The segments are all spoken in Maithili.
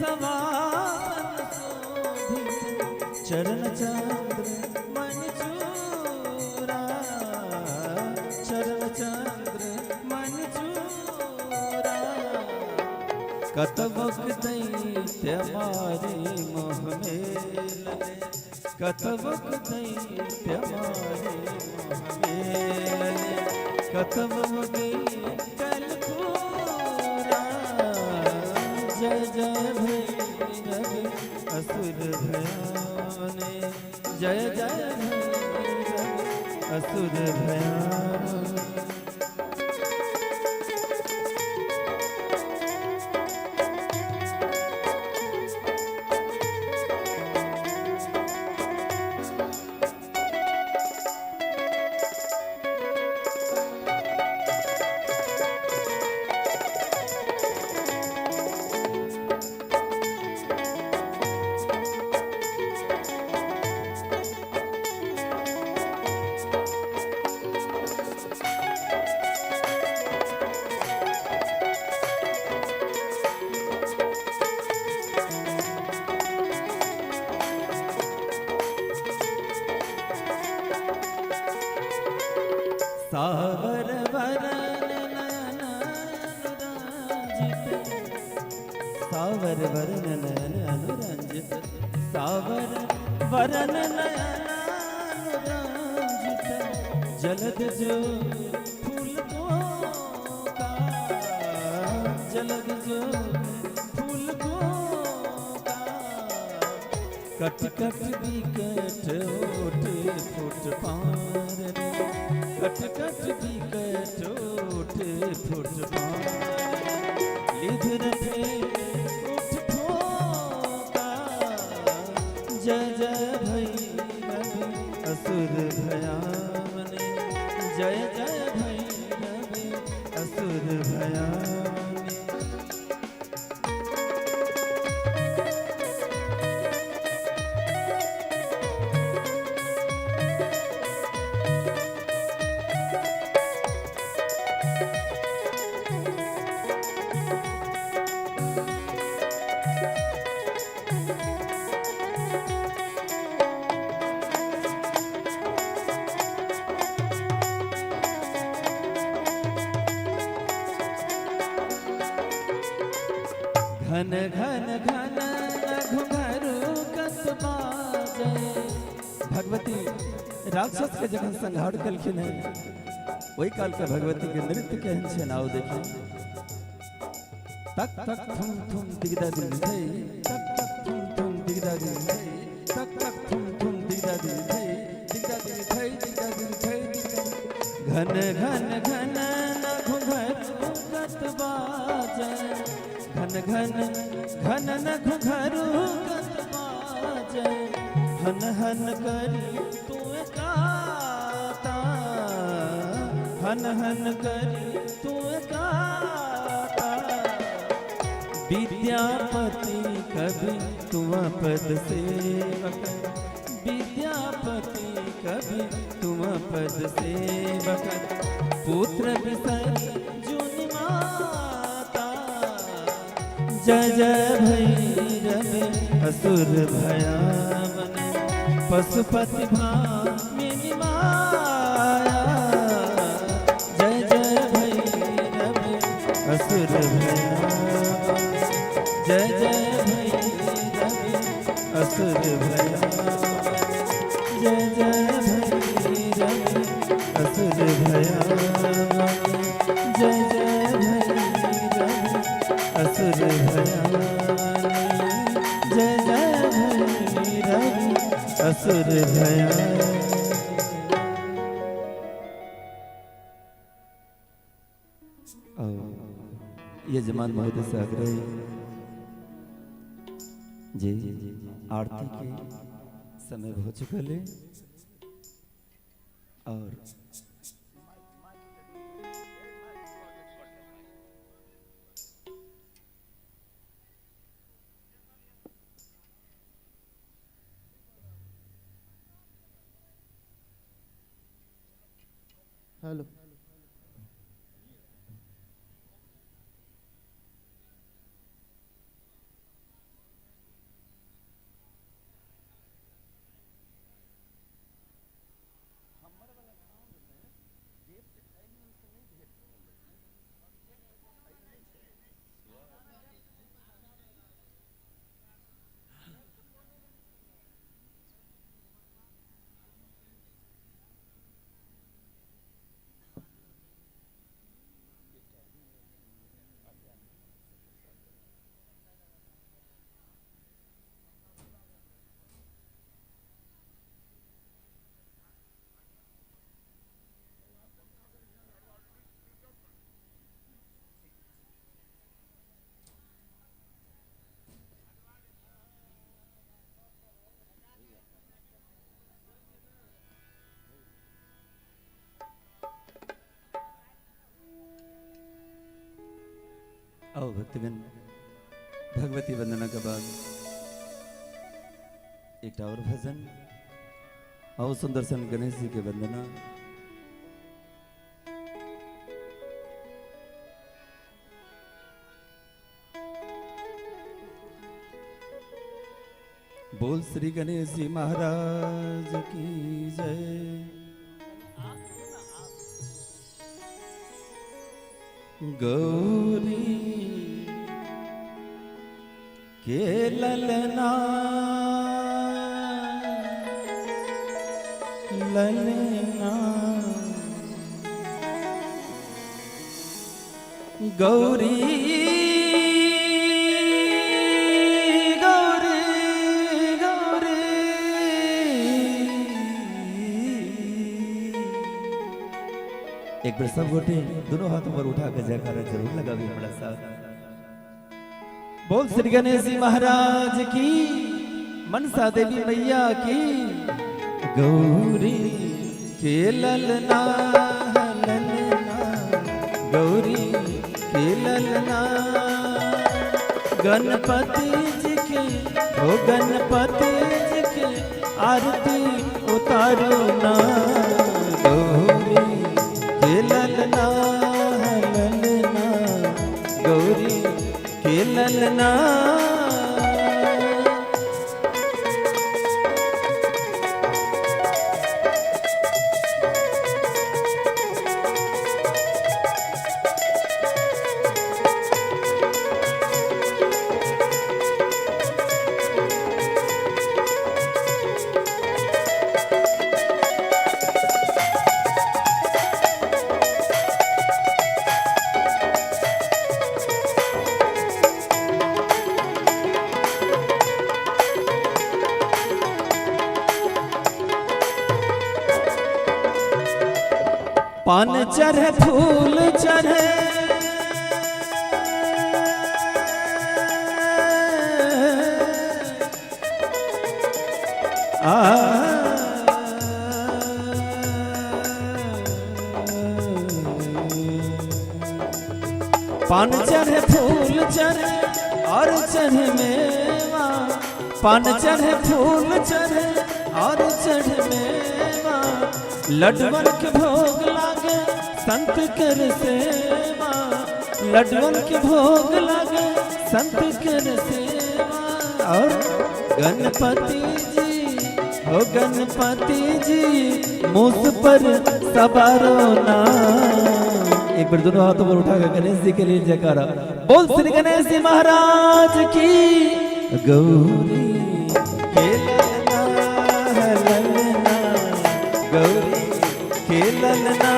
सवासन शोभित चरण चंद्र मन चूरा, चरण चंद्र मन चूरा। कतबक दैत्य मारे मोह मेलले, कतबक दैत्य मारे मोह मेलले, कतबक कल पूरा। जय जय भैरव असुर भयाने, जय जय भैरव असुर भयाने। सावर वरन नयन अनुरंजित, सावर वरन नयन अनुरंजित, सावर वरन नयन अनुरंजित, जलद जो फूल को का, जलद जो फूल को का। कट कट विकट ओट फुट पार, कट कट विकट ओट फुट पार, लिधर फेर उठ ठोका। जय जय भैरव असुर भयावने, जय जय भैरव असुर भयावने। घन घन घन घुंघरू कस बाजे। भगवती राक्षस के जखन संहार कलखिन है, ओहि काल के भगवती के नृत्य केहन छै, आओ देखी। तक तक थुम थुम दिगदा दिग धै, तक तक थुम थुम दिगदा दिग धै, तक तक थुम थुम दिगदा दिग धै, दिगदा दिग धै, दिगदा दिग धै, दिगदा। घन घन घन घुंघरू कत बाजे, घन घन घन न घुंघरू कत बाजे, हन हन करी तू गाता, हन हन करी तू गाता। विद्यापति कवि तुम पद सेवक, विद्यापति कवि तुम पद सेवक, पुत्र बिसरी जुनि माता। जय जय भैरव असुर भयावन, पशुपति भामिनी माया। जय जय भैरव असुर भयावन, जय जय भैरव असुर भयावन, जय जय भैरव असुर भयावन, जय जय भैरव असुर भयावन, जय जय भैरव असुर भयावन। यजमान महोदय से आग्रह जी, आरती के समय हो चुकल है और हेलो। आओ भक्तगण, भगवती वंदना के बाद एक और भजन। आओ सुंदर सन गणेश जी के वंदना। बोल श्री गणेश जी महाराज की जय। गौरी के ललना ललना, गौरी गौरी गौरी। एक बार सब गोटे दोनों हाथों पर उठा के जयकारा जरूर लगावी हमारा साथ। बोल श्री गणेश जी महाराज की, मनसा देवी मैया की। गौरी के ललना ललना, गौरी के ललना, गणपति जी के, हो गणपति जी के आरती उतारो ना। गौरी के ललना ललना, गौरी के ललना। पान चढ़े फूल चढ़े, आ पान चढ़े फूल चढ़े और चढ़े मेवा, पान चढ़े फूल चढ़े और चढ़े मेवा, लड्डुअन के भोग लागे संत कर सेवा, लड्डुअन के भोग लागे संत कर सेवा। और गणपति जी, हो गणपति जी मूस पर सवारो ना। एक बार दोनों हाथों पर उठाकर गणेश जी के लिए जयकारा। बोल श्री गणेश जी महाराज की। गौरी के ललना ललना, गौरी के ललना।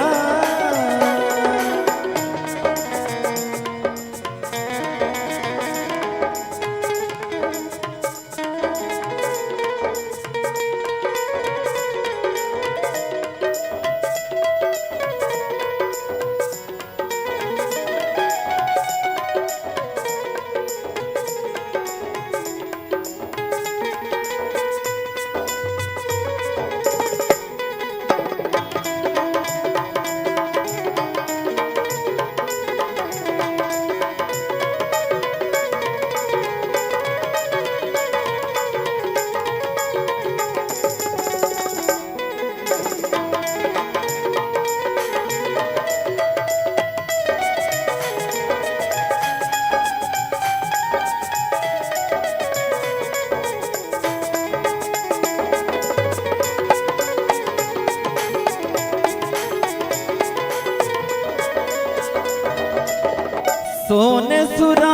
सोने सुरा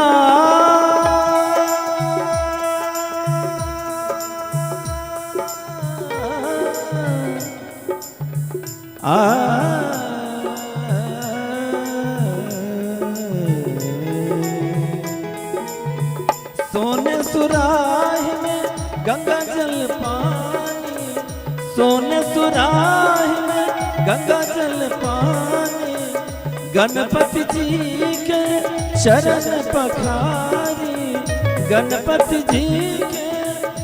आ सोने सुराह में गंगा जल पानी, सोने सुराह में गंगा जल पानी, गणपति जी के चरण पखारी, गणपति जी के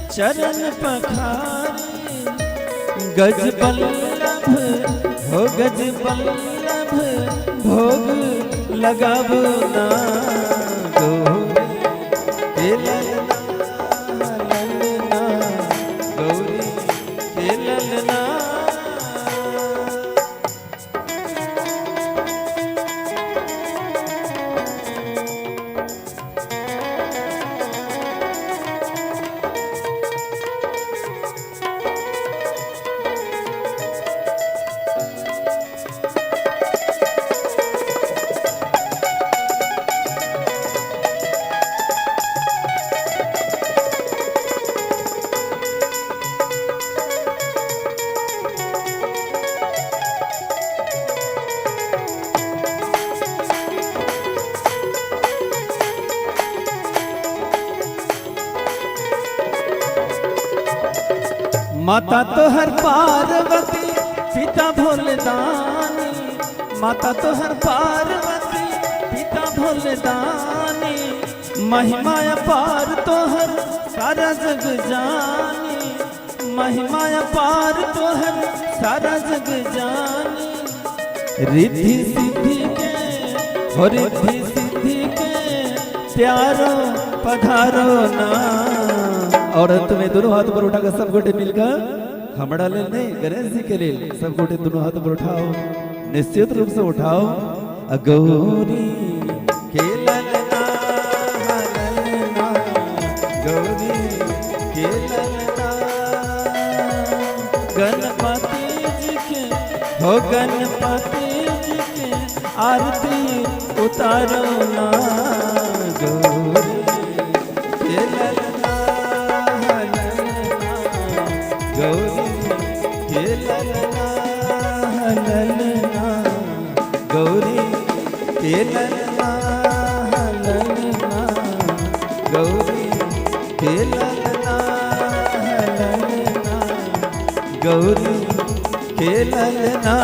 चरण पखारी। गज बल्लभ हो गज बल्लभ भोग लगाबो ना। गौरी के ललना, ललना गौरी के ललना। माता तोहर पार्वती पिता भोलेदानी, माता तोहर पार्वती पिता भोलेदानी, महिमा अपार तोहर सारा जग जानी, महिमा अपार तोहर सारा जग जानी। रिद्धि सिद्धि के हो रिद्धि सिद्धि के प्यारो पधारो ना। और अंत में दोनों हाथ पर उठाकर सब गोटे मिलकर हमरा लेल नहीं, गणेश जी के लेल सब गोटे दोनों हाथ पर उठाओ, निश्चित रूप से उठाओ। गौरी के ललना, ललना गौरी के ललना, गणपति जी के हो गणपति जी के आरती उतारो ना। गौरी के ललना, ललना गौरी के ललना, ललना गौरी के ललना, ललना गौरी के ललना, ललना गौरी के ललना।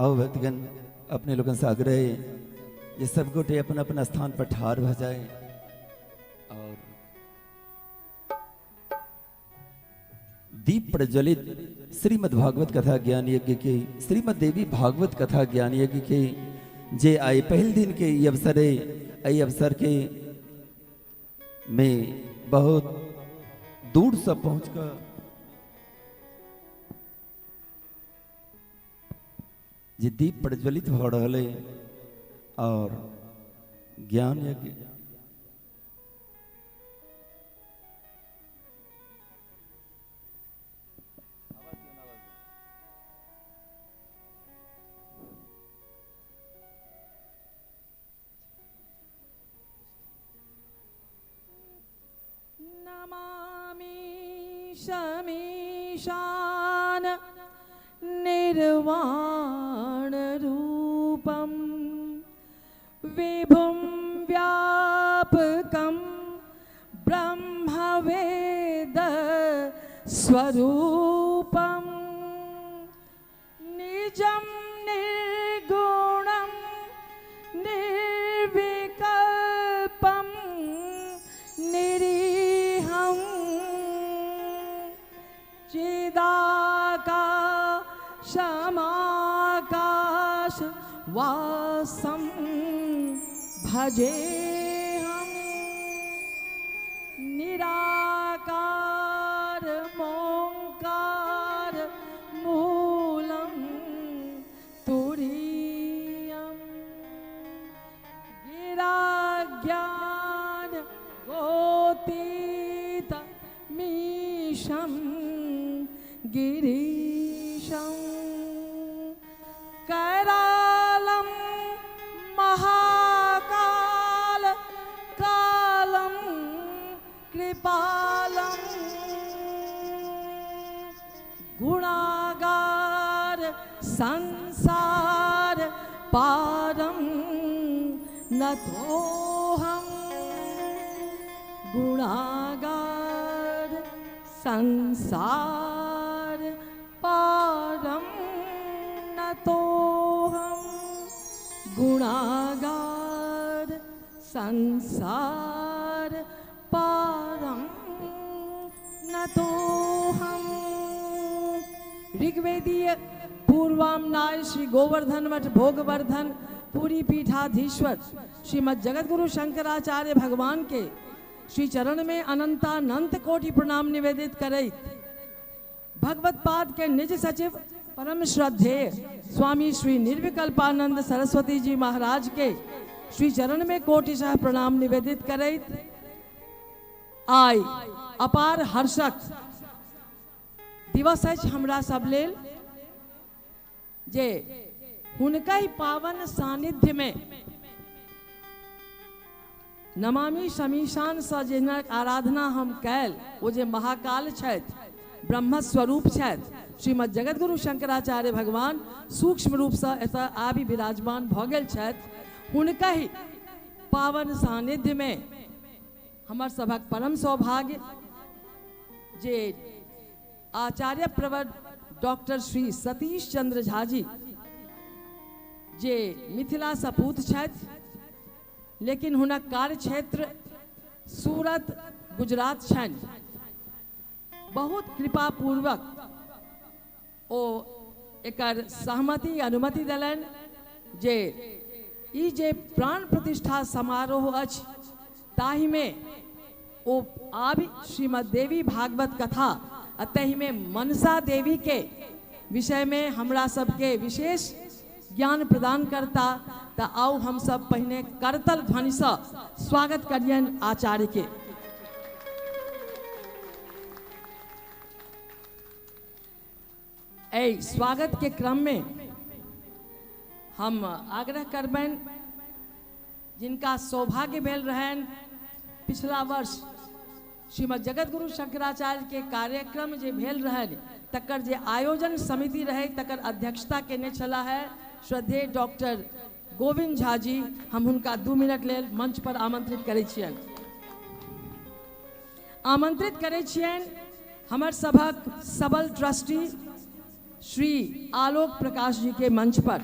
आओ भक्तगण, अपने लोगन से आग्रह है ये सब गोटे अपना अपना स्थान पर ठार भ जाए और दीप प्रज्वलित श्रीमद् भागवत कथा ज्ञान यज्ञ के, श्रीमद् देवी भागवत कथा ज्ञान यज्ञ के जे आए पहल दिन के ई अवसर है, एहि अवसर के में बहुत दूर से पहुंचकर जे दीप प्रज्वलित भ रहल है और ज्ञान यज्ञ नमामि शमीशान निर्वाण रूपं विभुं व्यापकं ब्रह्मवेद स्वरूपं निजं निर्गुणं निर्विकल्पं निरीहं चिदाकाशमाकाश वासं भजेऽहं निराकार मोंकार मूलं तुरीयं गिराज्ञान गोतीत मीशं गिरीशं करालं महाकाल कालं कृपालं गुणागार संसार पारं नतोऽहं गुणागार संसार पारं नतोऽहं गुणागार संसार पारम नतोऽहम्। ऋग्वेदीय पूर्वाम्नाय श्री गोवर्धन मठ भोगवर्धन पुरी पीठाधीश्वर श्रीमद जगतगुरु शंकराचार्य भगवान के श्री चरण में अनंतानंत कोटि प्रणाम निवेदित करैत भगवत पाद के निज सचिव परम श्रद्धेय स्वामी श्री निर्विकल्पानंद सरस्वती जी महाराज के श्री चरण में कोटिशः प्रणाम निवेदित करैत आइ अपार हर्षक दिवस अछि हमरा सब लेल जे हुनका ही पावन सानिध्य में नमामि शमीशान सँ जिनक आराधना हम कैल ओ जे महाकाल छथि, ब्रह्मस्वरूप छथि, श्रीमद जगतगुरु शंकराचार्य भगवान सूक्ष्म रूपसँ एतऽ आबि विराजमान भऽ गेल छथि। हुनका ही पावन सानिध्य में हमर सभक परम सौभाग्य जे आचार्य प्रवर डॉक्टर श्री सतीश चंद्र झा जी जे मिथिला सपूत छथि, लेकिन हुनक कार्य क्षेत्र सूरत गुजरात छनि। बहुत कृपा पूर्वक ओ एकर सहमति अनुमति देलनि जे ई जे प्राण प्रतिष्ठा समारोह अछि ताहिमे ओ आबि श्रीमद देवी भागवत कथा आ ताहिमे मनसा देवी के विषयमे हमरा सबके विशेष ज्ञान प्रदान करता। तऽ आउ हम सब पहिने करतल ध्वनिसँ स्वागत करियनि आचार्य के। एहि स्वागत के क्रम में हम आग्रह करबनि जिनका सौभाग्य भेल रहनि पिछला वर्ष श्रीमद जगतगुरु शंकराचार्य के कार्यक्रम जे भेल रहनि तकर जे आयोजन समिति रहे तकर अध्यक्षता केने छला है श्रद्धेय डॉक्टर गोविंद झा जी। हम हुनका 2 मिनट लेल मंच पर आमंत्रित करै छियनि। आमंत्रित करै छियनि हमर सभक सबल ट्रस्टी श्री आलोक प्रकाश जी के मंच पर।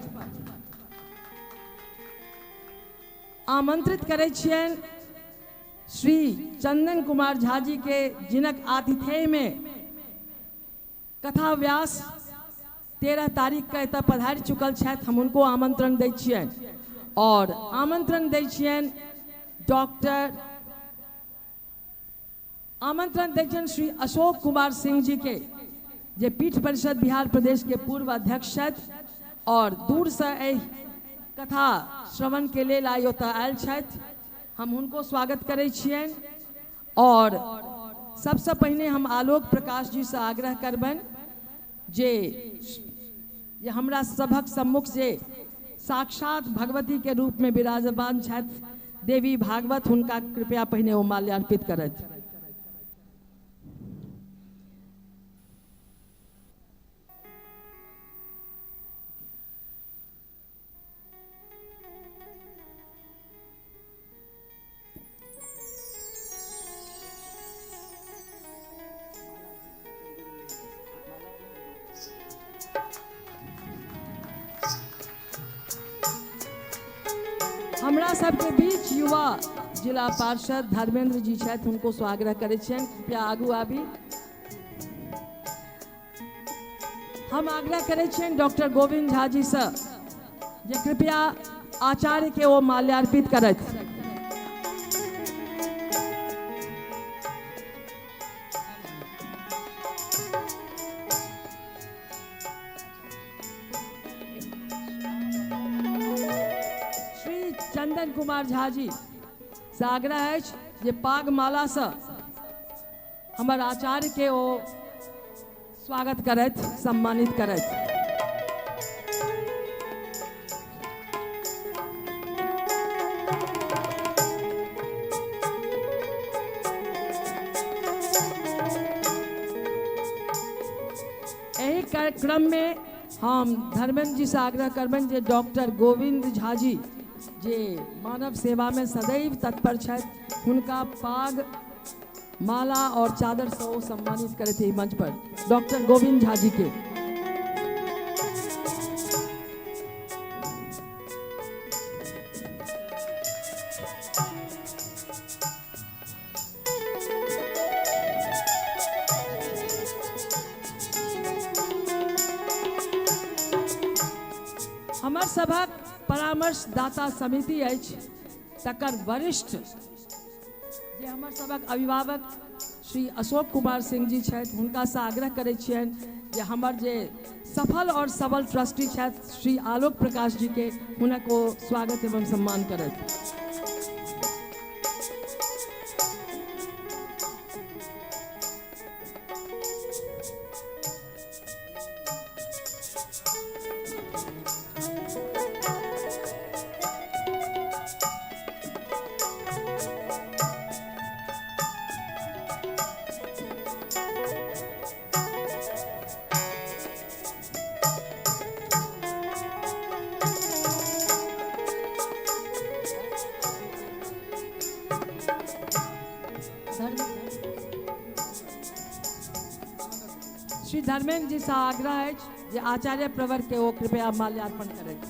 आमंत्रित करै छियनि श्री चंदन कुमार झा जी के, जिनक आतिथेय में कथा व्यास 13 तारीख के एतऽ पधारि चुकल छथि, हम हुनको आमंत्रण दै छियनि। और आमंत्रण दै छियनि डॉक्टर आमंत्रण दै छियनि श्री अशोक कुमार सिंह जी के, जे पीठ परिषद बिहार प्रदेश के पूर्व अध्यक्ष छथि और दूर से एहि कथा श्रवण के लेल आइ ओतऽ आयल छथि। हम हुनको स्वागत करै छियनि। और सबसँ पहिने हम आलोक प्रकाश जी से आग्रह करबनि जे हमरा सभक सम्मुख जे साक्षात भगवती के रूप में विराजमान छथि देवी भागवत, हुनका कृपया पहिने ओ माल्यार्पित करथि। हमरा सबके बीच युवा जिला पार्षद धर्मेंद्र जी छथि, हुनको स्वागत करै छियनि, कृपया आगू आबी। हम आग्रह करै छियनि डॉक्टर गोविंद झा जी से जे कृपया आचार्य के ओ माल्यार्पित करथि। श्री चंदन कुमार झा जी से आग्रह अछि जे पाग माला से हमर आचार्य के ओ स्वागत करथि, सम्मानित करथि। एहि कार्यक्रम में हम धर्मेंद्र जी से आग्रह करबनि जे डॉक्टर गोविंद झा जी जे मानव सेवा में सदैव तत्पर छथि, हुनका पाग माला और चादर से ओ सम्मानित करैत एहि मंच पर डॉक्टर गोविंद झा जी के। सभक परामर्शदाता समिति अछि तकर वरिष्ठ जे हमर सभक अभिभावक श्री अशोक कुमार सिंह जी छथि, हुनकासँ आग्रह करै छियनि जे हमर जे सफल और सबल ट्रस्टी छथि श्री आलोक प्रकाश जी के हुनक ओ स्वागत एवं सम्मान करथि। श्री धर्मेंद्र जी से आग्रह अछि जे आचार्य प्रवर के ओ कृपया माल्यार्पण करथि।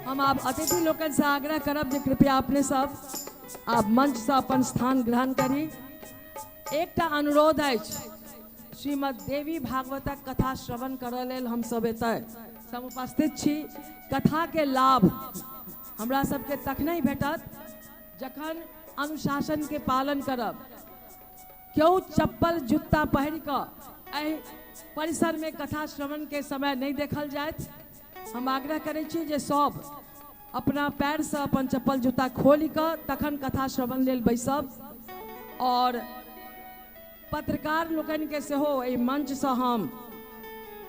हम आब अतिथि लोकनि से आग्रह करब जे कृपया अपने सब आब मंच से अपन स्थान ग्रहण करी। एकटा अनुरोध अछि, श्रीमद् देवी भागवतक कथा श्रवण करय लेल हम सब एतय सब उपस्थित छी। कथा के लाभ हमरा सबके तखने भेटत जखन अनुशासन के पालन करब। केओ चप्पल जुत्ता पहिर कऽ एहि परिसर में कथा श्रवण के समय नहीं देखल जायत। हम आग्रह करै छी जे सब अपना पैरसँ अपन चप्पल जूता खोलि कऽ तखन कथा श्रवण लेल बैसब। और पत्रकार लोकनिके सेहो एहि मंचसँ हम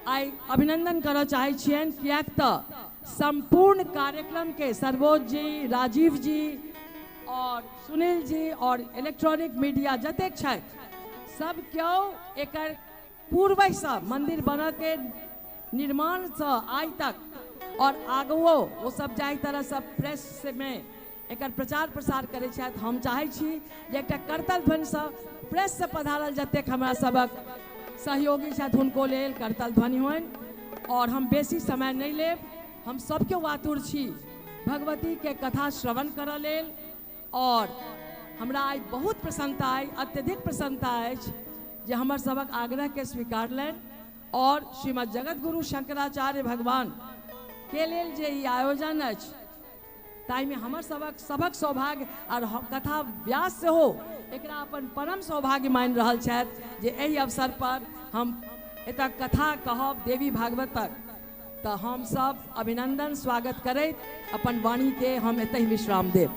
आइ अभिनंदन करऽ चाहै छियनि, किएक तऽ सम्पूर्ण कार्यक्रमके सर्वोज जी, राजीव जी और सुनील जी और इलेक्ट्रॉनिक मीडिया जतेक छथि सब केओ एकर पूर्वहिसँ मंदिर बनऽके निर्माणसँ आइ तक और आगुओ ओ सब जाहि तरहसँ प्रेसमे एकर प्रचार प्रसार करै छथि, हम चाहै छी जे एकटा करतल ध्वनिसँ प्रेससँ पधारल जतेक हमरा सबक सहयोगी छथि हुनको लेल करतल ध्वनि होइन। और हम बेसी समय नहि लेब, हम सबके आतुर छी भगवतीके कथा श्रवण करऽ लेल। और हमरा आइ बहुत प्रसन्नता अइ, अत्यधिक प्रसन्नता अछि जे हमर सबक आग्रहके स्वीकारलनि और श्रीमद् जगतगुरु शंकराचार्य भगवान के लेल जे ई आयोजन अछि ताहिमे हमर सबक सबक सौभाग्य और कथा व्यास सेहो एकरा अपन परम सौभाग्य मानि रहल छथि जे एहि अवसर पर हम एतऽ कथा कहब देवी भागवतक। तऽ हम सब अभिनंदन स्वागत करैत अपन वाणी के हम एतहि विश्राम देब।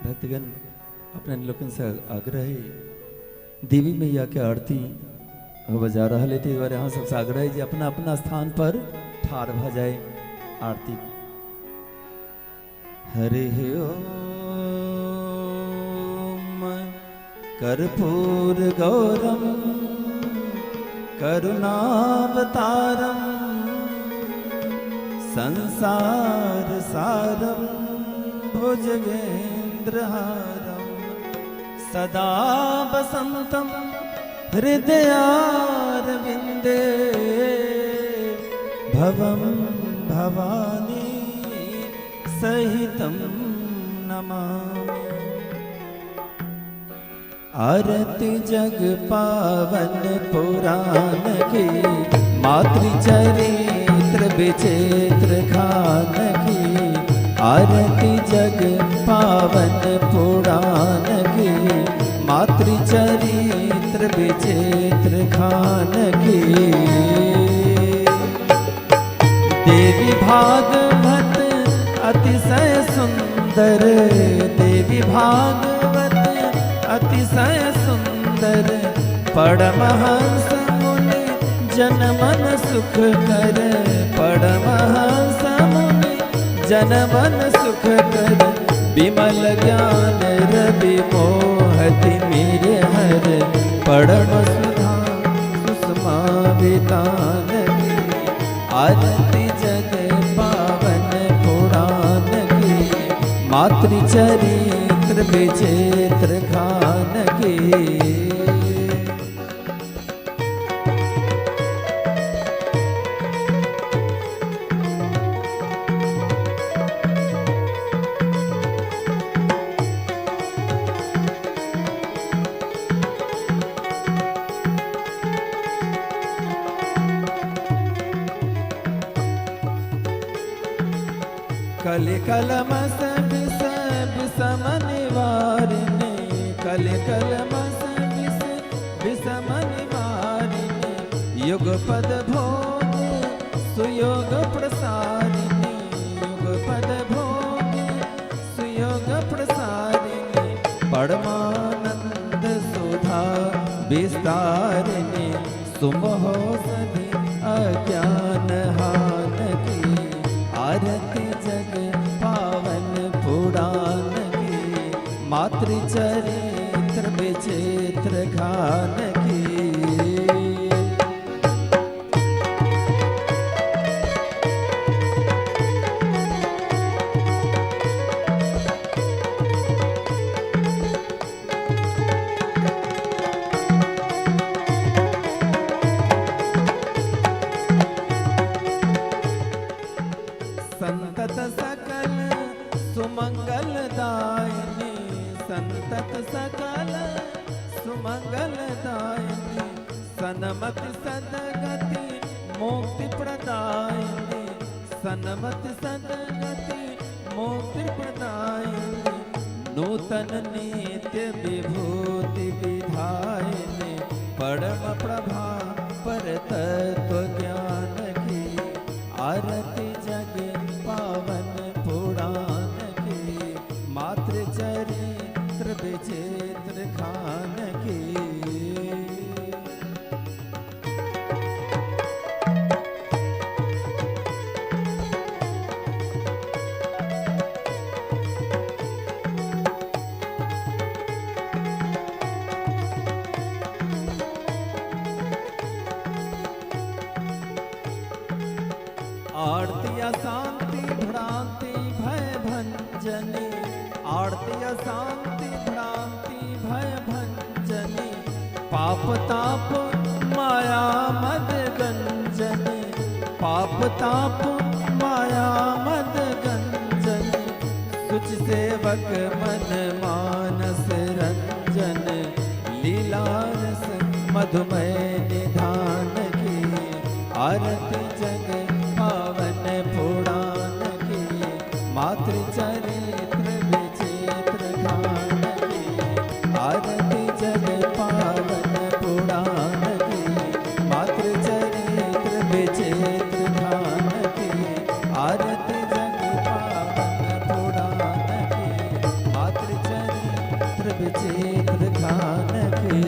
भक्तगण अपने लोकन से आग्रह है, देवी मैया के आरती होबे जा रहा है, ताहि दुआरे अहाँ सबसे आग्रह है जे अपना अपना स्थान पर ठाढ़ भऽ जाए आरती। हरि ओम कर्पूर गौरम करुणावतारम संसार सारम भुजगेंद्रहारम सदा बसंतम हृदयारविंदे भवम भवानी सहितं नमामि। आरती जग पावन पुराण की, मातृचरित्र विचित्र खान की। आरती जग पावन पुराण की, मातृचरित्र विचित्र खान की। देवी भागवत अतिशय सुंदर, देवी भागवत अतिशय सुंदर, परमहंस मुनि जन मन सुख कर, परमहंस मुनि जन मन सुख कर, विमल ज्ञान रवि मोहति मेरे हर, परम सुधा सुषमा वितान की, आरती जग पावन पुराण की, मातृचरित्र विचित्र खान की। कलि कलमस विष विषम निवारिणी, कलि कलमस विष विषम निवारिणी, युग पद भोग सुयोग प्रसारिणी, युग पद भोग सुयोग प्रसारिणी, परमानंद सुधा विस्तारिणी, सुमहोषधि अज्ञान हान की, आरती जग पावन पुराण की, मातृचरित्र विचित्र खान की। संतत सकल सुमंगल दायिनी, संतत सकल सुमंगल दायिनी, सनमति सदगति मुक्ति प्रदायिनी, सनमति सदगति मुक्ति प्रदायिनी, नूतन नित्य विभूति विधायिनी, परम प्रभा पर तत्व ज्ञान की, आरती जग पावन पुराण की, मातृचरित्र विचित्र खान की। आरती अशांति भ्रांति भय भंजनी, आरती अशांति भ्रांति भय भंजनी, पाप ताप माया मद गंजनी, पाप ताप माया मद गंजनी, सुच सेवक मन मानस रंजन, लीला रस मधुमय निधान की, आरती जग पावन पुराण की, मातृचरित्र विचित्र खान की, आरती जग पावन पुराण की, मातृचरित्र विचित्र खान की, आरती जग पावन पुराण की, मातृचरित्र विचित्र खान की।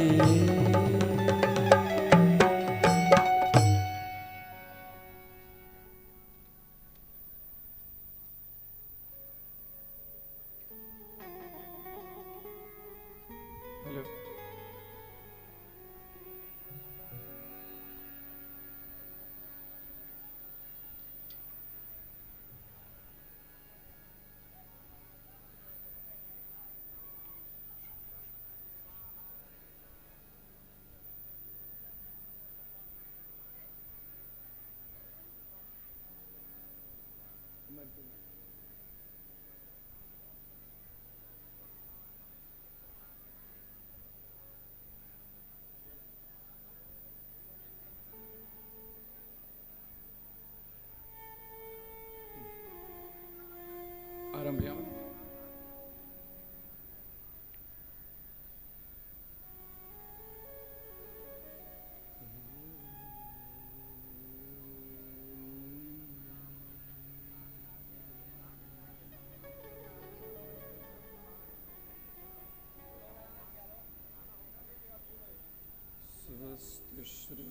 हेलो। आरंभयामः। स्वस्ति श्री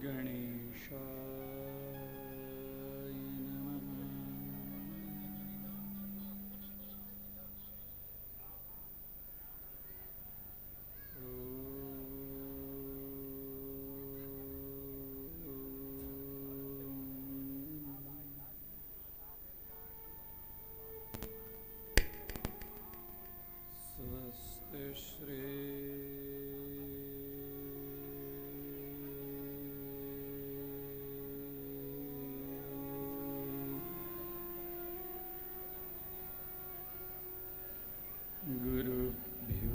गणेशाय नमः। स्वस्ति श्री गुरुभ्यो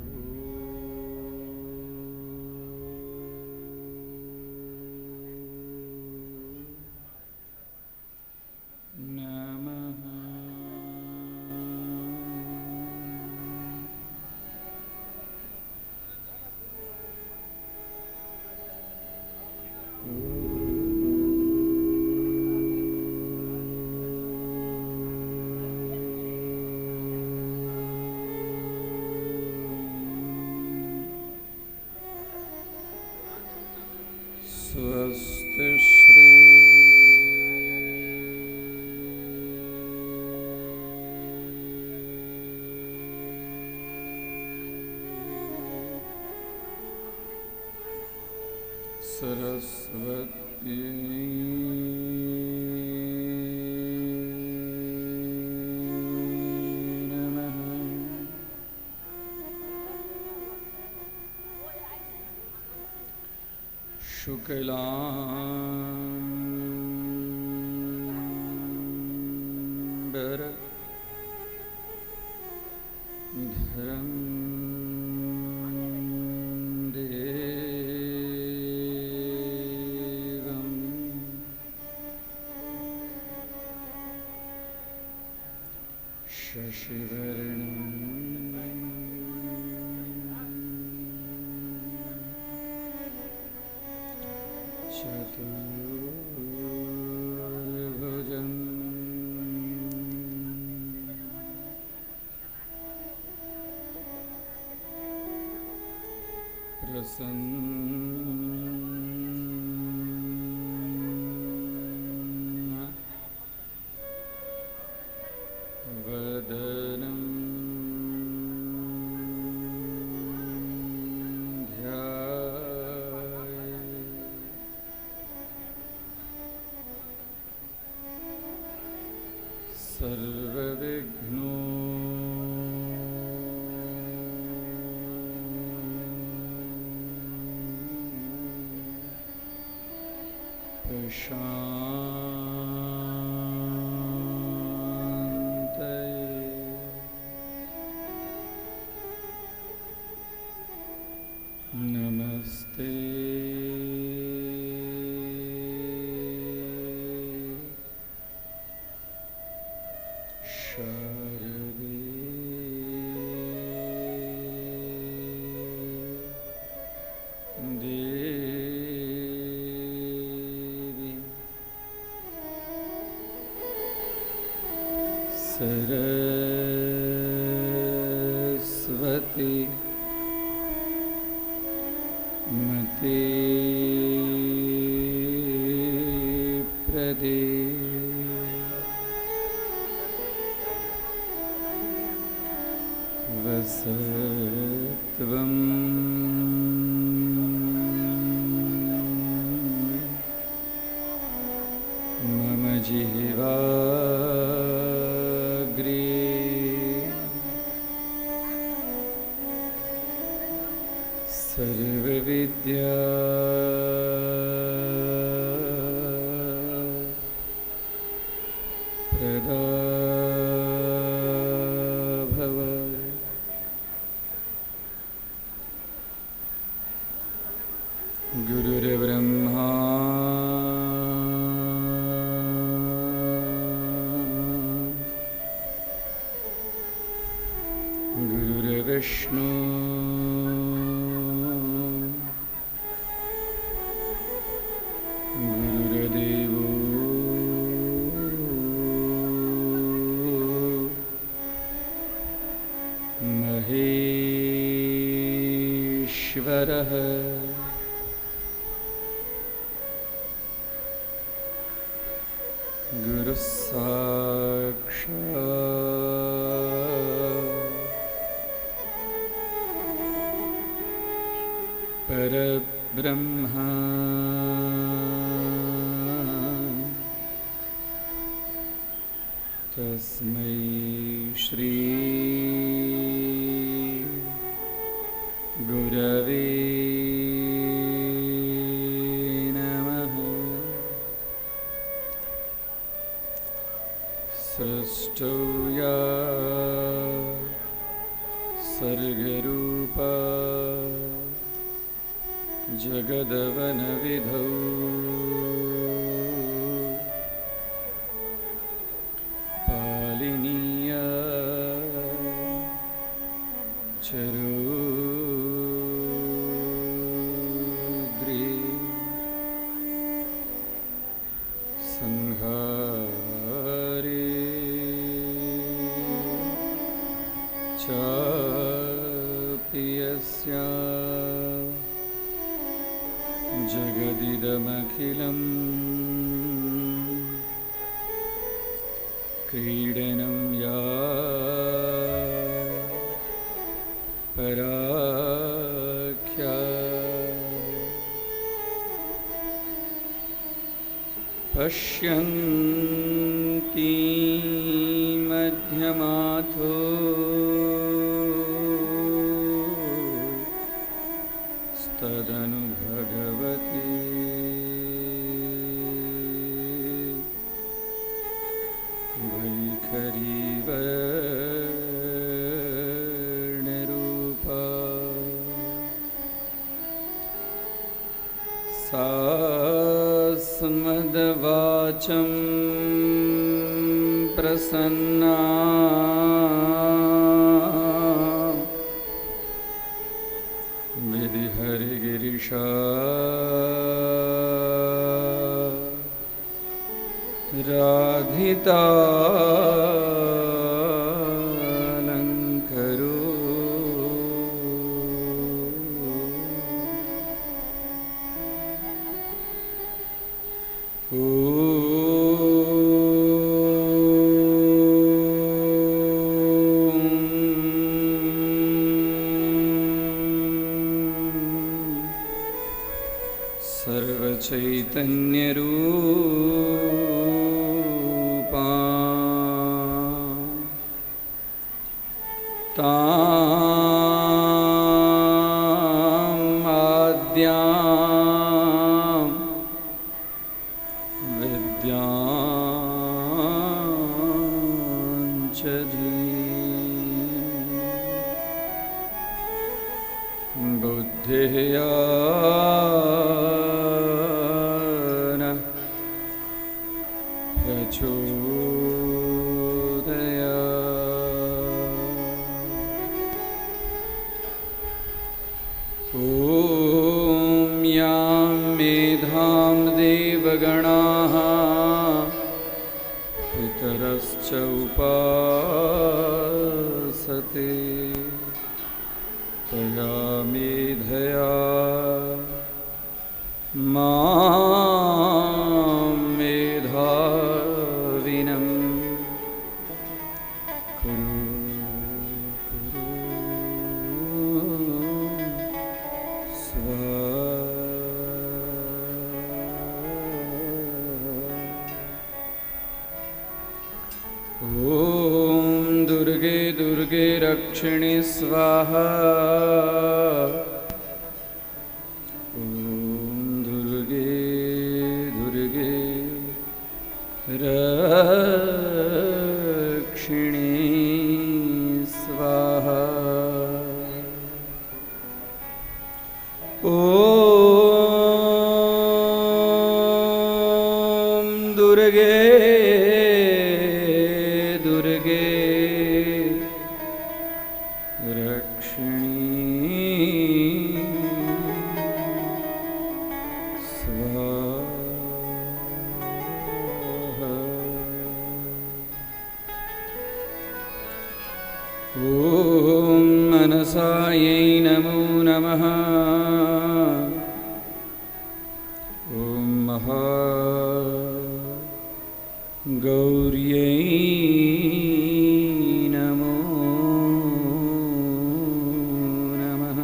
नमः। स्वस्ति श्री सरस्वती नमः। शुक्लाम्बर धरं देवं शशिवर्णं चतुर्भुजम् प्रसन्न वदनं ध्याये। सर्वविघ्नो प्रशान्तये। नमस्ते शारदे देवी सरस्वती मते प्रदे। वसत्वं मम जिह्वाग्रे सर्वविद्या प्रदा भव। गुरुर्विष्णु गुरुर्देवो महेश्वरः। गुरुः साक्षात् परब्रह्मा तस्मै श्री गुरवे नमः। सृष्टौ या सर्गरूपा जगदवनविधौ पालिनीया चरुद्रे संहारे चापि यस्या जगदिदमखिलं क्रीडनं या पराख्या पश्यन्ति मध्यमाथो तदनु भगवती वैखरीवर्णरूपा सा स्मद्वाचं प्रसन्ना विधिहरिगिरिशा राधिता अलङ्करो। ॐ सर्वचैतन्यरूपा ताम् आद्यां विद्यां च बुद्धिः प्रचोदयात्। ॐ यां मेधां देवगणाः पितरश्च उपासते तया मेधया मां मेधाविनं कुरु कुरु स्वाहा। ॐ दुर्गे दुर्गे रक्षिणि स्वाहा। ॐ दुर्गे दुर्गे रक्षिणि स्वाहा। ॐ दुर्गे दुर्गे रक्षिणि ॐ मनसायै नमो नमः। ॐ महा गौर्यै नमो नमः।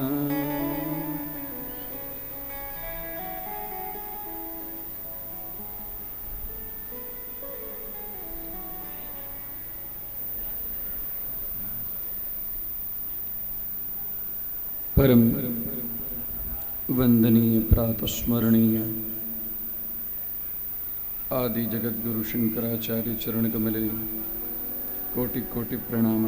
परम वंदनीय प्रातस्मरणीय आदि जगद्गुरु शंकराचार्य चरण कमले कोटि कोटि प्रणाम।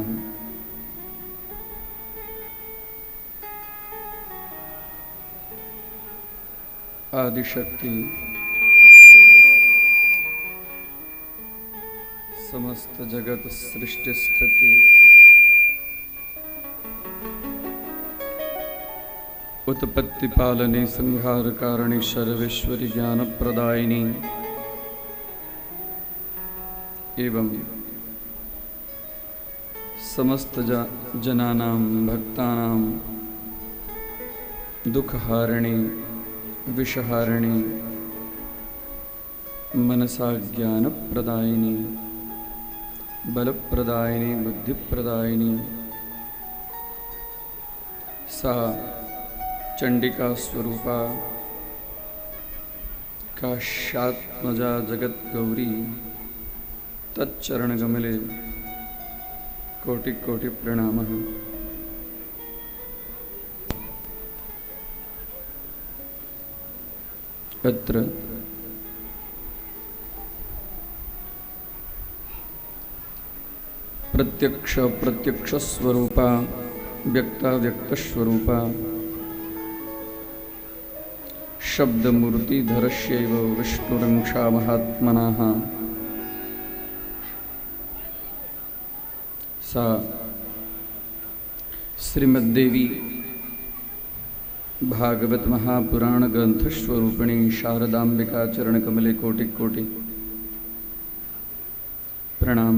आदिशक्ति समस्त जगत सृष्टि स्थिति उत्पत्ति पालने संहार कारणी सर्वेश्वरी ज्ञान प्रदायिनी एवं समस्त जनानां भक्तानां दुःखहारिणी विषहारिणी मनसा ज्ञान प्रदायिनी बलप्रदायिनी बुद्धिप्रदायिनी सा चंडिका स्वरूपा काश्यात्मजा जगत गौरी तच्चरणकमले कोटि कोटि प्रणामः। अत्र प्रत्यक्ष प्रत्यक्ष स्वरूपा व्यक्ता व्यक्त स्वरूपा शब्दमूर्तिधरस्यैव विष्णुरंशा महात्मनः सा श्रीमद्देवी भागवत महापुराण ग्रंथ स्वरूपिणी शारदाम्बिका चरणकमले कोटि कोटि प्रणाम।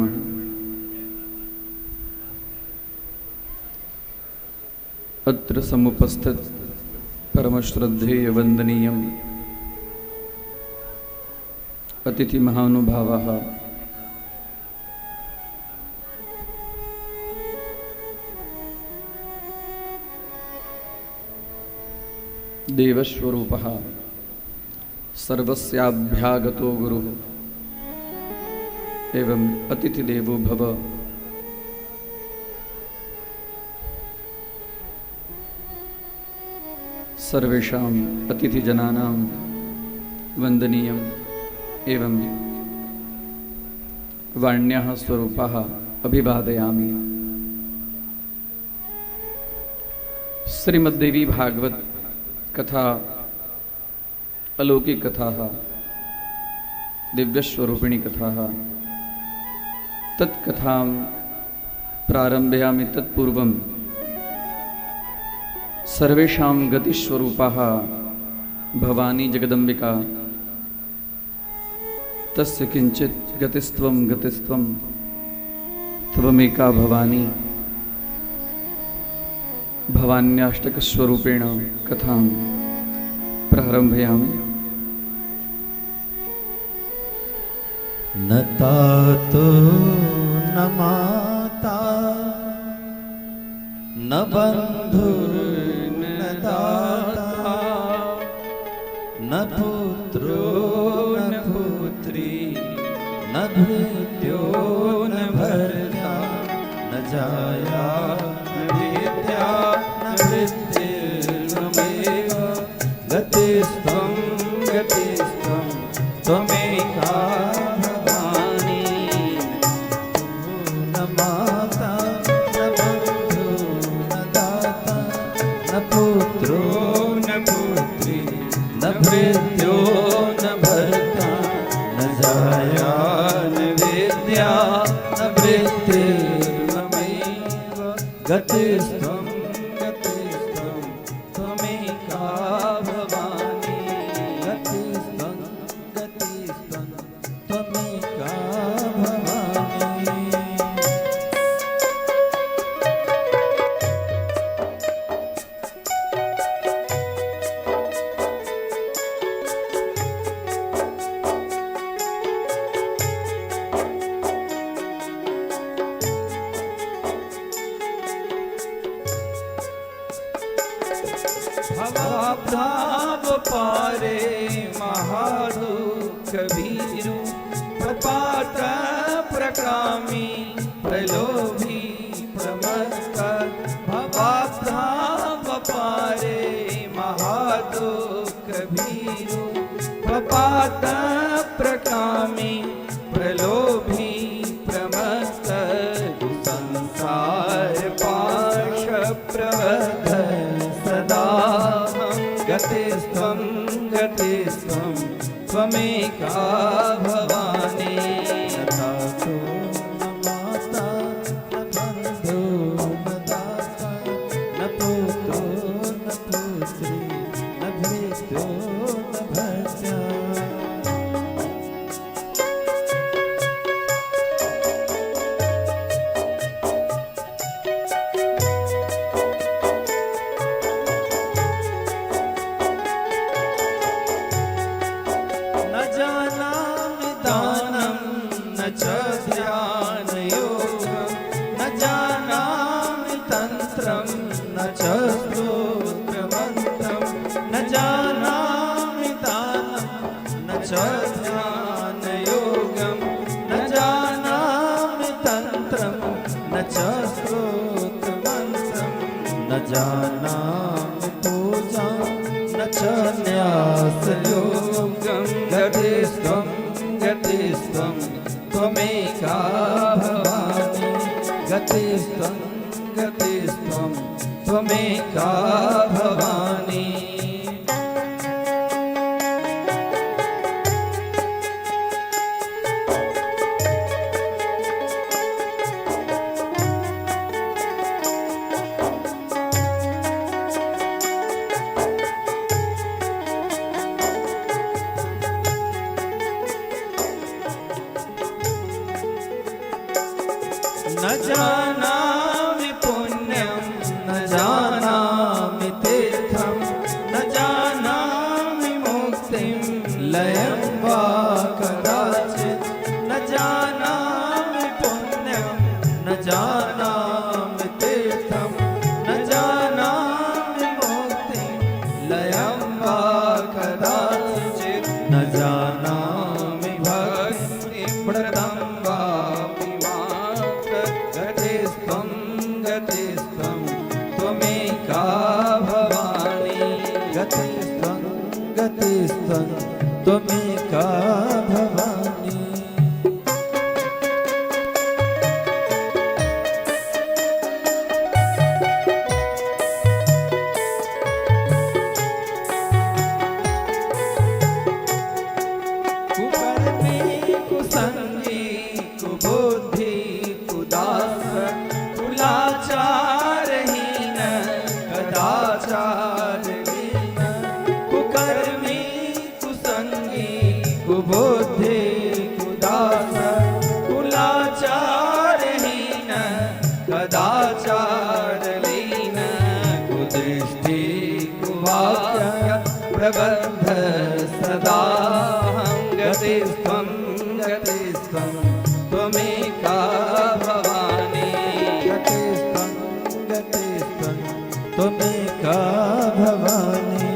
अत्र समुपस्थित परमश्रद्धेय वंदनीयम अतिथि महानुभावाः देवस्वरूपः सर्वस्याभ्यागतो गुरुः एवं अतिथिदेवो भव। सर्वेषाम् अतिथिजनानां वंदनीयम् एवं वाण्याः स्वरूपाः अभिवादयामि। श्रीमद्देवी भागवत कथा अलौकिक कथा दिव्यस्वरूपिणी कथा तत्कथां प्रारंभयामि। तत्पूर्वं सर्वेषां गतिस्वरूपाः भवानी जगदम्बिका तस्य किंचित गतिस्त्वं गतिस्त्वं त्वमेका भवानी भवान्याष्टकस्वरूपेण कथां प्रारंभयामि। न तातो न माता न बन्धुर्न दाता न पुत्रो न पुत्री न भृत्यो न भर्ता न जाया न विद्या न वृत्तिर्ममेव गतिस्त्वं गतिस्त्वं त्वमेका भवानी। न माता न बन्धु न दाता न पुत्रो न पुत्री न भृत्यो न भर्ता न जाया न विद्या न वृत्तिर्ममैव गतिस्त्वं गतिस्त्वं त्वमेका भवानी। गतिस्त्वं गतिस्त्वं त्वमेका भवानी। पारे महादुख भीरु प्रपात प्रकामी प्रलोभी प्रमत्त भवाब्धाव पारे महादुख भीरु प्रपात प्रकामी प्रलोभी प्रमत्त संसार पाश प्रबद्ध सदा गतिस्त्वं गतिस्त्वं त्वमेका भवानी। न तातो न माता न बन्धु न दाता न पुत्रो न पुत्री न भृत्यो न भर्ता। न जानामि दानं न च ध्यानयोगं न जानामि तन्त्रं न च स्तोत्रमन्त्रं न जानामि दानं न च ध्यानयोगं न जानामि तन्त्रं न च स्तोत्रमन्त्रं न जानामि पूजां न च न्यासयोगं गतिस्त्वं गतिस्त्वं त्वमेका भवानी गतिस्त्वं गतिस्त्वं त्वमेका भवानी। न जानामि पुण्यं न जानामि तीर्थं न जानामि मुक्तिं लयं वा कदाचित् न जानामि पुण्यं न जानामि तीर्थं न जानामि मुक्तिं लयं वा कदाचित् न जानामि भक्तिं व्रतं वापि मात्र गतिस्त्वं गतिस्त्वं त्वमेका भवानी गतिस्त्वं गतिस्त्वं त्वमेका भवानी। कुकर्मी कुसंगी कुबुद्धि कुदास कुलाचारहीन कदाचारहीन कुकर्मी कुसंगी कुबुद्धि कुदास कुलाचारहीन कदाचारलीन कुदृष्टि कुवाक्य प्रबन्ध सदा गतिस्त्वं गतिस्त्वं त्वमेका भवानी गतिस्त्वं गतिस्त्वं त्वमेका भवानी।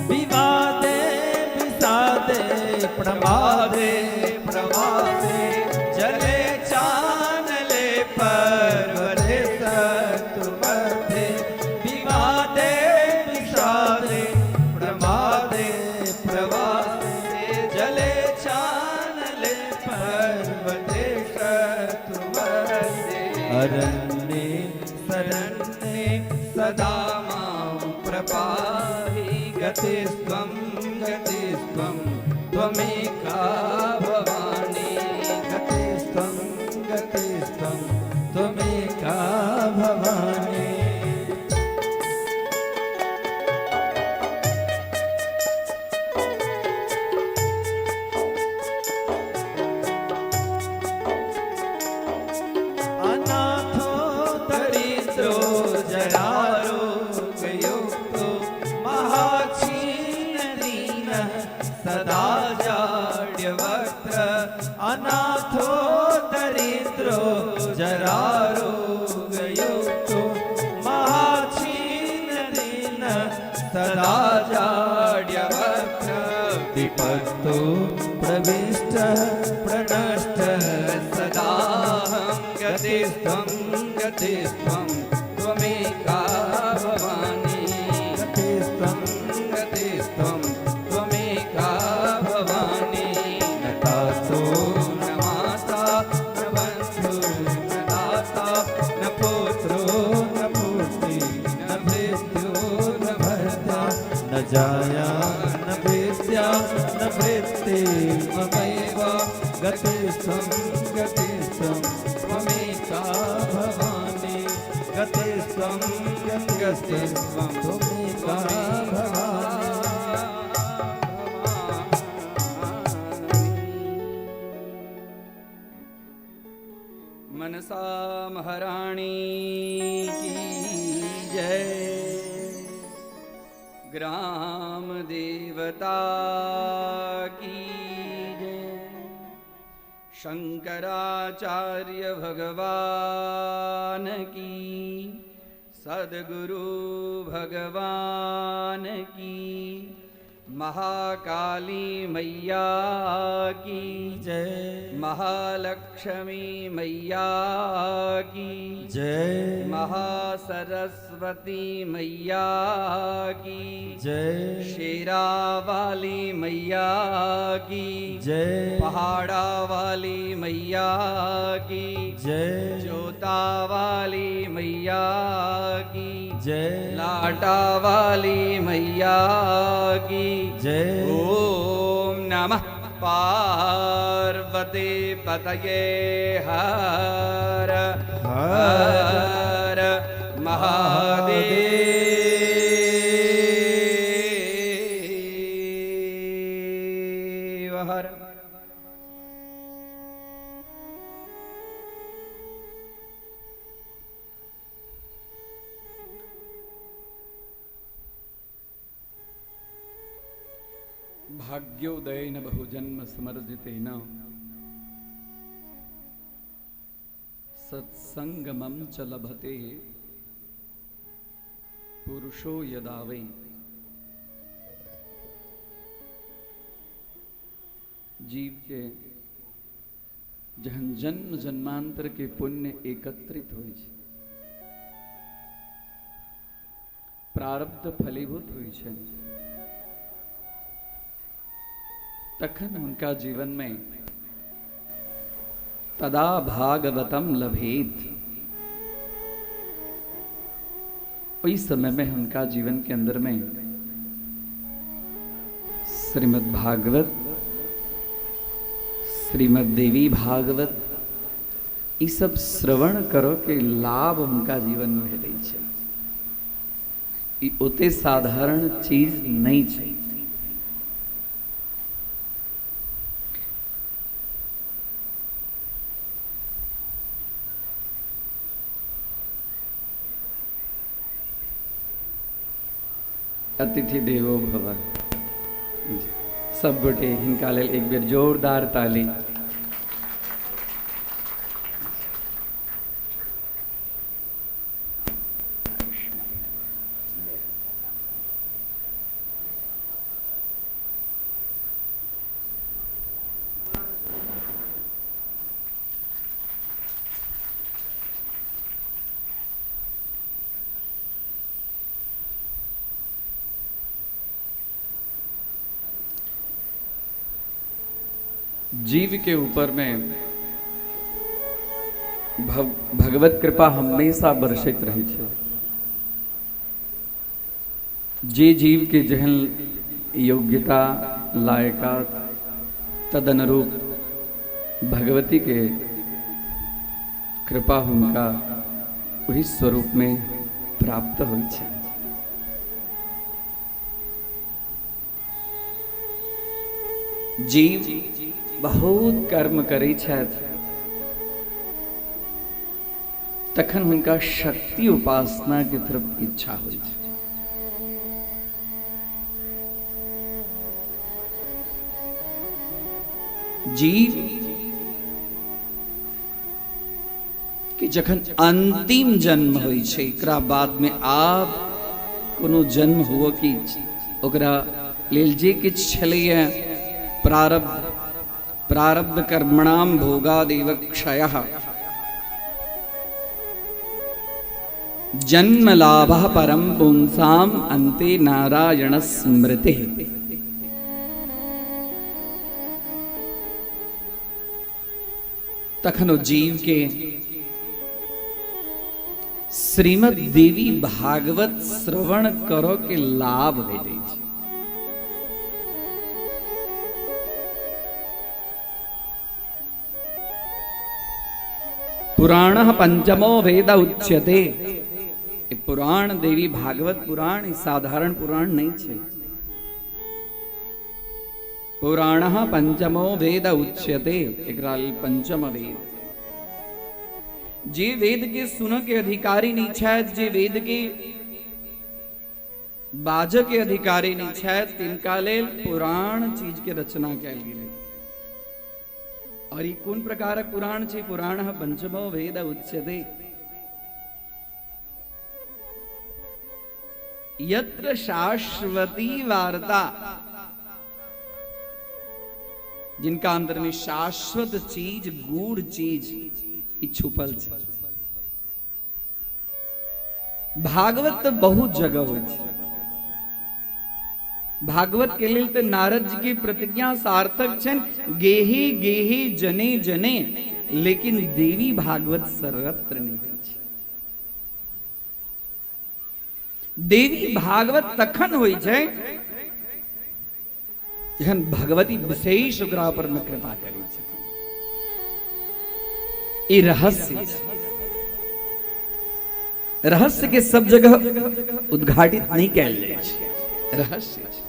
विवादे विषादे प्रमादे प्रवासे जले चानले पर्वते शत्रुमध्ये विवादे विषादे प्रमादे प्रवासे जले चानले पर्वते शत्रुमध्ये अरण्ये शरण्ये सदा मां प्रपाहि गतिस्त्वं गतिस्त्वं त्वमेका भवानी गतिस्त्वं गतिस्त्वं त्वमेका भवानी। अनाथो दरिद्रो जरारोगयुक्तो महाक्षीण दीनः सदा जाड्यवक्त्र जरारोगयुक्तो महाक्षीण दीन सदा जाड्यवक्र विपत्तो प्रविष्ट प्रणष्ट सदाहं गतिस्त्वं गतिस्त्वं त्वमेका भवानी गतिस्त्वं गतिस्त्वं त्वमेका भवानी न तातो न माता न बन्धुर्न दाता न पुत्रो न पुत्री न भृत्यो न भर्ता न जाया न भृत्या न भृत्ति ममैव गतिस्त्वं गतिस्त्वं त्वमेका भवानी गतिस्त्वं गतिस्त्वं त्वमेका भवानी। मनसा महारानी की जय, ग्राम देवता की जय, शंकराचार्य भगवान की, सद्गुरु भगवान की, महाकाली मैया की जय, महालक्ष्मी मैया की जय, महासरस्वती मैया की जय, शेरा वाली मैया की जय, पहाड़ा वाली मैया की जय, जोता वाली मैया की जय, लाटा वाली मैया की जय। ओम नमः पार्वती पतये हर हर महादेव हर। भाग्योदयेन बहुजन्म समर्जितेन सत्संगमं च लभते पुरुषो यदा वै। जीव के जहन जन्म जन्मांतर के पुण्य एकत्रित होइ छै, प्रारब्ध फलीभूत होइ छै, तखन हुनका जीवन में तदा भागवतम लभेत। ओहि समय में हुनका जीवन के अंदर में श्रीमद् भागवत, श्रीमद् देवी भागवत ई सब श्रवण करो के लाभ हुनका जीवन में भेटै छै। ई ओते साधारण चीज नहीं छै। अतिथि देवो भव। सब गोटे हिनका लेल एक बेर जोरदार ताली। जीव के ऊपर में भगवत कृपा हमेशा बरसैत रहै छै। जे जीव के जेहन योग्यता लायका तदनुरूप भगवती के कृपा हुनका ओहि स्वरूप में प्राप्त होइ छै। जीव बहुत कर्म करै छथि तखन हुनका शक्ति उपासना के तरफ इच्छा होइ छै। जीव कि जखन अंतिम जन्म होइ छै, एकरा बादमे आब कोनो जन्म हुअ की ओकरा लेल जे किछु छलैए प्रारब्ध, प्रारब्ध कर्मणाम भोगादेव क्षय, जन्म लाभ परम पुंसाम अंते नारायण स्मृति। तखन ओ जीव के श्रीमद देवी भागवत श्रवण करऽ के लाभ भेटै छै। पुराण पंचमो वेद उच्यते। ई पुराण देवी भागवत पुराण ई साधारण पुराण नहीं छै। पुराण पंचमो वेद उच्यते, एकरा लेल पंचम वेद। जे वेद के सुन के अधिकारी नहीं छथि, जे वेद के बाजऽ के अधिकारी नहीं छथि, तिनका लेल पुराण चीज के रचना कयल गेलै। और ई कोन प्रकारक पुराण छै? पुराण पंचमो वेद उच्यते। यत्र शाश्वती वार्ता, जिनका अंदर में शाश्वत चीज, गूढ़ चीज ई छुपल छै। भागवत तऽ बहुत जगह होइ छै। भागवत के लेल तऽ नारद जी के प्रतिज्ञा सार्थक छनि, गेहे गेहे जने जने, लेकिन देवी भागवत सर्वत्र नहि होइ छै। देवी भागवत तखन होइ छै जखन भगवती विशेष ओकरा पर में कृपा करै छथिन। ई रहस्य छै। रहस्य के सब जगह उद्घाटित नहीं कैल जाइ छै, रहस्य छै।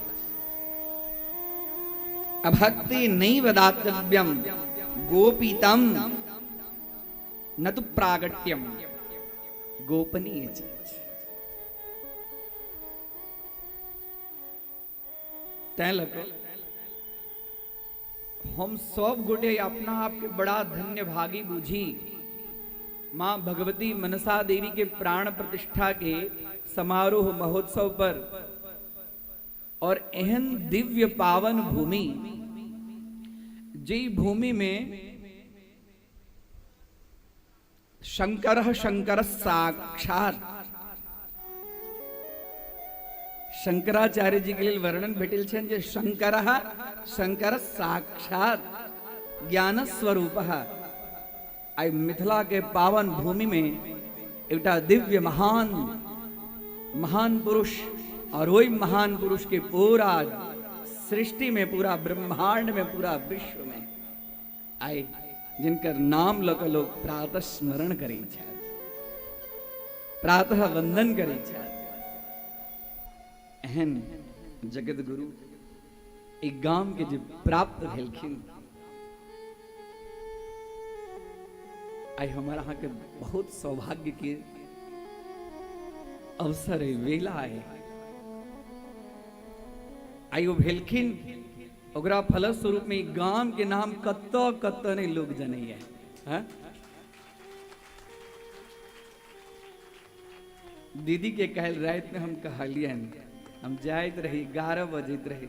अभक्ति नैव दातव्यम गोपितम न तो प्रागट्यम, गोपनीय चीज। तैं लऽ कऽ हम सब गोटे अपना आपके बड़ा धन्य भागी बुझी माँ भगवती मनसा देवी के प्राण प्रतिष्ठा के समारोह महोत्सव पर और एहन दिव्य पावन भूमि, जे भूमि में शंकर शंकर साक्षात शंकराचार्य जी के लेल वर्णन भेटल छनि जे शंकर शंकर साक्षात ज्ञान स्वरूप। आइ मिथिला के पावन भूमि में एकटा दिव्य महान महान पुरुष और वही महान पुरुष के पूरा सृष्टि में, पूरा ब्रह्मांड में, पूरा विश्व में आइ जिनकर नाम लऽ कऽ लोक प्रातः स्मरण करै छथि, प्रातः वंदन करै छथि, एहन जगत गुरु एक गाम के जे प्राप्त भेलखिन, आइ हमर अहाँके बहुत सौभाग्य के अवसर अइ, वेला अइ। आइ ओ भेलखिन, ओकरा फलस्वरूप में गाम के नाम कतऽ कतऽ नहि लोग जनैया। हैं? दीदी के काल्हि राति में हम कहलियनि, हम जाइत रही, 11 बजैत रही,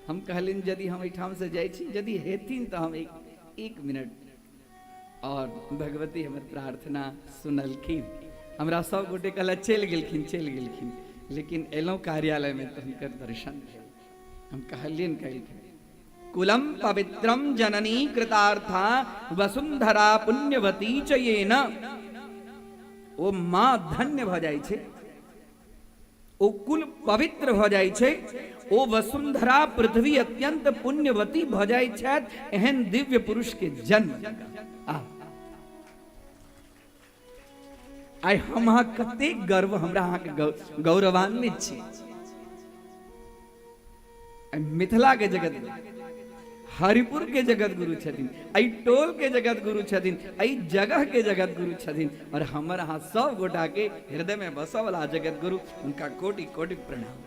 हम कहलियनि यदि हम एहिठाम से जाइ छी, यदि हेथिन तऽ हम एक मिनट, और भगवती हमर प्रार्थना सुनलखिन। हमरा सब गोटे कहला चलि गेलखिन, चलि गेलखिन, लेकिन एलहुँ कार्यालय में तऽ हुनकर दर्शन भेल। हम कहलियनि काल्हि, कुलम पवित्रम जननी कृतार्था वसुंधरा पुण्यवती च येन। ओ माँ धन्य भऽ जाइ छै, ओ कुल पवित्र भऽ जाइ छै, ओ वसुंधरा पृथ्वी अत्यंत पुण्यवती भऽ जाइ छथि एहन दिव्य पुरुष के जन्म। आइ हम अहाँ कतेक गर्व, हमरा अहाँके गौरवान्वित छी। मिथिला के जगत गुरु, हरिपुर के जगत गुरु छथिन, एहि टोल के जगत गुरु छथिन, एहि जगह के जगत गुरु छथिन, और हमर अहाँ सब गोटा के हृदय में बसऽ वाला जगत गुरु, उनका कोटि कोटि प्रणाम।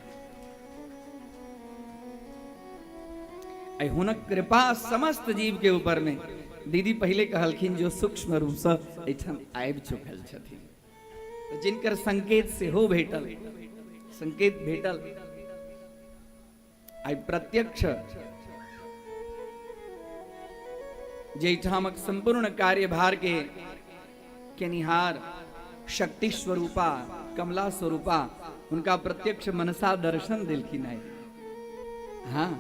आइ हुनक कृपा समस्त जीव के ऊपर में दीदी पहिले कहलखिन जो सूक्ष्म रूपसँ एहिठाम आबि चुकल छथिन, तऽ जिनकर संकेत सेहो भेटल, संकेत भेटल, आइ प्रत्यक्ष जाहिठामक संपूर्ण कार्यभार के केनिहार शक्ति स्वरूपा कमला स्वरूपा हुनका प्रत्यक्ष मनसा दर्शन देलखिन है। हाँ,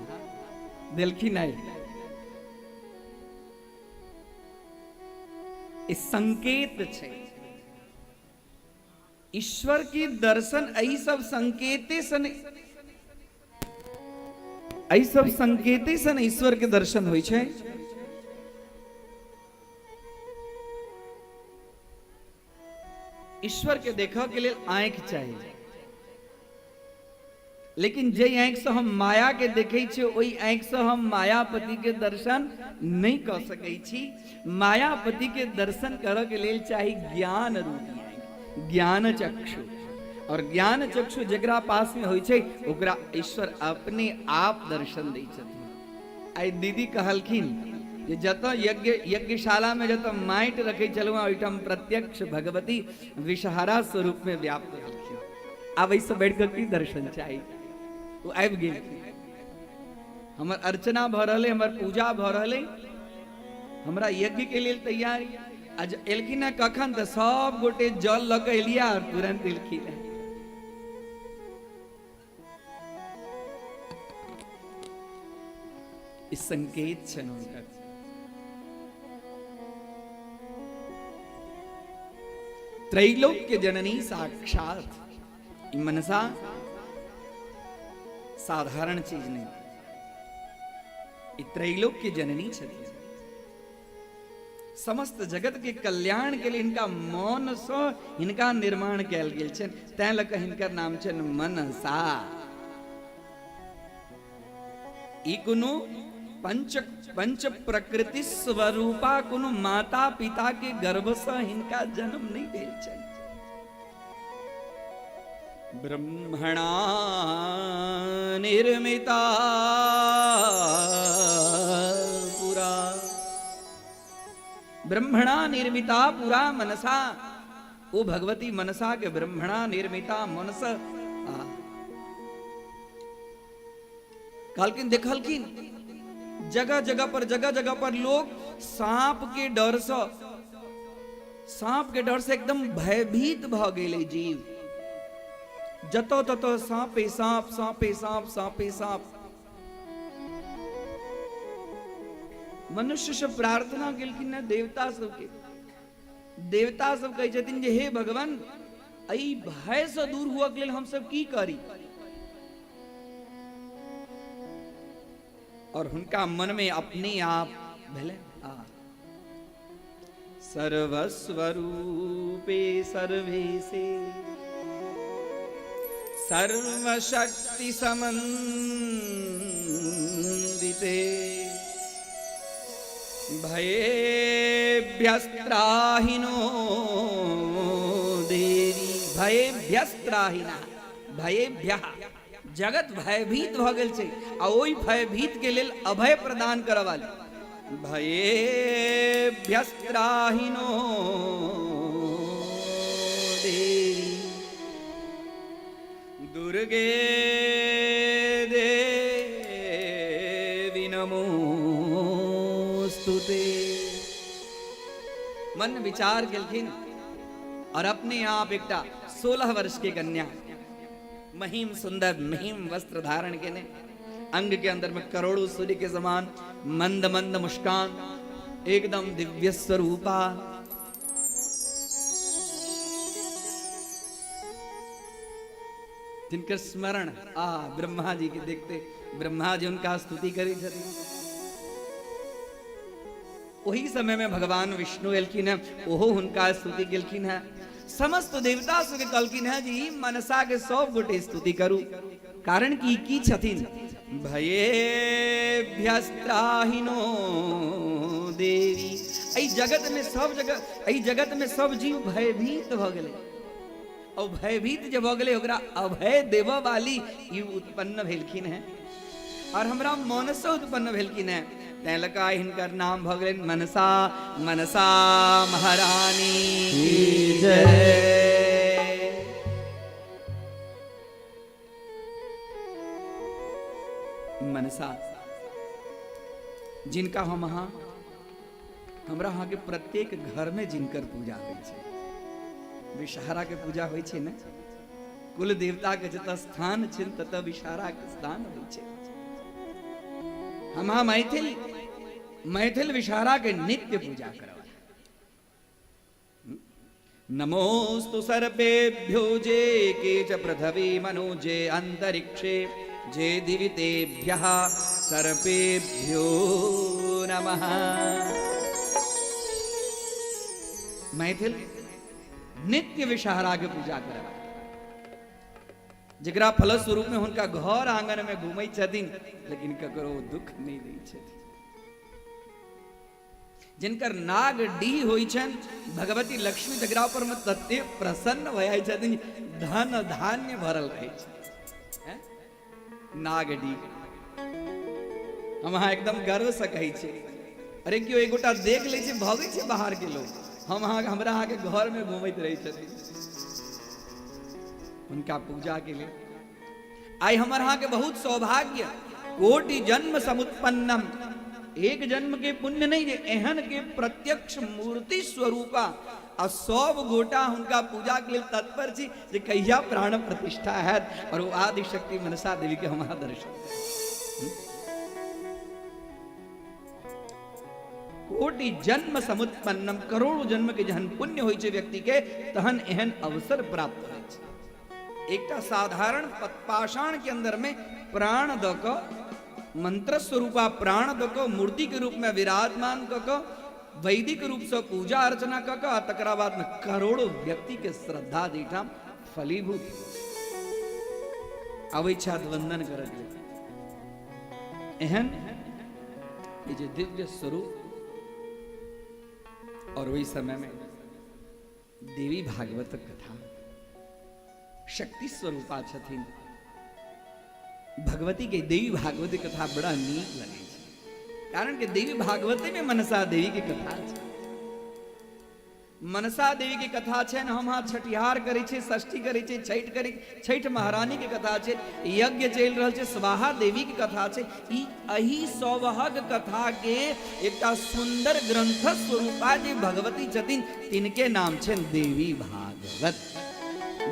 देलखिन है। ई संकेत छै ईश्वर के दर्शन। एहि सब संकेते सन, एहि सब संकेते सन ईश्वर के दर्शन होइ छै। ईश्वर के देखऽ के लेल आँखि चाही, लेकिन जे आँखि से हम माया के देखै छियै ओहि आँखि से हम मायापति के दर्शन नहि कऽ सकै छी। मायापति के दर्शन करऽ के लेल चाही ज्ञान रूपी आँखि, ज्ञान चक्षु। और ज्ञान चक्षु जकरा पास में होइ छै ओकरा ईश्वर अपने आप दर्शन दै छथिन। आइ दीदी कहलखिन जे जतऽ यज्ञशाला में जतऽ माटि रखै छलहुँ ओहिठाम प्रत्यक्ष भगवती विषहरा स्वरूप में व्याप्त भेलखिन। आब एहिसँ बढ़ि कऽ की दर्शन चाही? ओ आबि गेलखिन। हमर अर्चना भऽ रहल अइ, हमर पूजा भऽ रहल अइ, हमरा यज्ञ के लेल तैयार। आ एलखिन हँ कखन? तऽ सब गोटे जल लऽ कऽ एलियै और तुरंत एलखिन हँ। ई संकेत छनि हुनकर। त्रैलोक्य जननी साक्षात ई मनसा साधारण चीज नहीं, ई त्रैलोक्य जननी छथिन। समस्त जगत के कल्याण के लिए हिनका मौन से हिनका निर्माण कयल गेल छनि, तैं लऽ कऽ हिनकर नाम छनि मनसा। ई कोनो पंच पंच प्रकृति स्वरूपा कोनो माता पिता के गर्भ से हिनका जन्म नहीं भेल छनि। ब्रह्मणा निर्मिता पुरा, ब्रह्मणा निर्मिता पुरा मनसा। ओ भगवती मनसा के ब्रह्मणा निर्मिता मनस कहलखिन। देखलखिन जगह जगह पर, जगह जगह पर लोग सांप के डर से, सांप के डर से एकदम भयभीत भ गेलै जीव। जतऽ ततऽ सांपे सांप, सांपे सांप, सांपे सांप। मनुष्य से प्रार्थना केलखिन ने देवता सबके। देवता सब कहै छथिन जे हे भगवान, एहि भय से दूर हुअ के लेल हम सब की करी? और हुनका मन में अपने आप भेलै आ सर्वस्वरूपे सर्वेशे सर्वशक्ति समन्विते भयेभ्यस्त्राहिनो देवी। भयेभ्यस्त्राहिना, भयेभ्यः, जगत भयभीत भऽ गेल छै आ ओहि भयभीत के लेल अभय प्रदान करऽ वाली। भयेभ्यस्त्राहिनो देवी दुर्गे देवी नमोस्तुते। मन विचार केलखिन और अपने आप एकटा 16 वर्ष के कन्या, महीम सुंदर महीम वस्त्र धारण केने, अंग के अंदर में करोड़ों सूर्य के समान मंद मंद मुस्कान, एकदम दिव्य स्वरूपा, जिनकर स्मरण आ ब्रह्मा जी के देखते ब्रह्मा जी उनका स्तुति करी छथिन। ओही समय में भगवान विष्णु एलखिन है, ओहो हुनका स्तुति केलखिन है। समस्त देवता सबके कहलखिन है जी मनसा के सब गोटे स्तुति करू, कारण कि की छथिन? भयेभ्यस्त्राहिनो देवी। एहि जगत में सब जगह, एहि जगत में सब जीव भयभीत भऽ गेलै और भयभीत जे भऽ गेलै ओकरा अभय देबऽ वाली ई उत्पन्न भेलखिन हैं और हमरा मन से उत्पन्न भेलखिन हैं। तैं लऽ कऽ आइ हिनकर नाम भऽ गेलनि मनसा। मनसा महारानी की जय। मनसा जिनका हम अहाँ हमरा अहाँके प्रत्येक घरमे जिनकर पूजा होइ छै, विषहराके पूजा होइ छै ने, कुल देवता के जतऽ स्थान छै ततऽ विषहराके स्थान होइ छै। हम अहाँ मैथिल मैथिल विषहराके नित्य पूजा करब। नमोस्तु सर्पेभ्यो जे के च पृथ्वी मनुजे अंतरिक्षे जे दिवि तेभ्यः सर्पेभ्यो नमः। मैथिल नित्य विषहरा के पूजा करब, जकरा फलस्वरूप में हुनका घर आंगन में घूमै छथिन लेकिन ककरो दुख नहीं दै छथिन। जिनकर नाग डीह होइ छनि, भगवती लक्ष्मी तकरा पर में तते प्रसन्न भऽ जाइ छथिन, धन धान्य भरल रहै छै। नाग डीह हम अहाँ एकदम गर्व से कहै छियै। अरे केओ एक गोटा देख लै छै भगै छै बाहर के लोग, हम अहाँ हमरा अहाँके घर में घूमैत रहै छथिन हुनका पूजा के लेल। आइ हमर अहाँके बहुत सौभाग्य, कोटि जन्म समुत्पन्नम, एक जन्म के पुण्य नहीं जे एहन के प्रत्यक्ष मूर्ति स्वरूपा आ सब गोटा हुनका पूजा के लेल तत्पर छी जे कहिया प्राण प्रतिष्ठा हैत और वो आदि शक्ति मनसा देवी के हमारा दर्शन। कोटि जन्म समुत्पन्नम, करोड़ों जन्म के जहन पुण्य होइ छै व्यक्ति के तहन एहन अवसर प्राप्त होइ छै। एकटा साधारण पाषाण के अंदर में प्राण द क मंत्र स्वरूपा प्राण द क मूर्ति के रूप में विराजमान क क वैदिक रूप से पूजा अर्चना क क आ तकरा बाद में करोड़ों व्यक्ति के श्रद्धा जेठाम फलीभूत अबै छथि वंदन करक लेल। एहन ई जे दिव्य स्वरूप। और ओहि समय में देवी भागवतक कथा शक्ति स्वरूपा छथिन भगवती के। देवी भागवत के कथा बड़ा नीक लगे छै, कारण कि देवी भागवते में मनसा देवी के कथा छै। मनसा देवी के कथा छै ने, हम अहाँ छठिहार करै छी, षष्ठी करै छी, छठि करै, छठि महारानी के कथा छै, यज्ञ चलि रहल छै, स्वाहा देवी के कथा छै। ई एहि सबहक कथा के एकटा सुंदर ग्रंथ स्वरूपा जे भगवती छथिन तिनके नाम छनि देवी भागवत।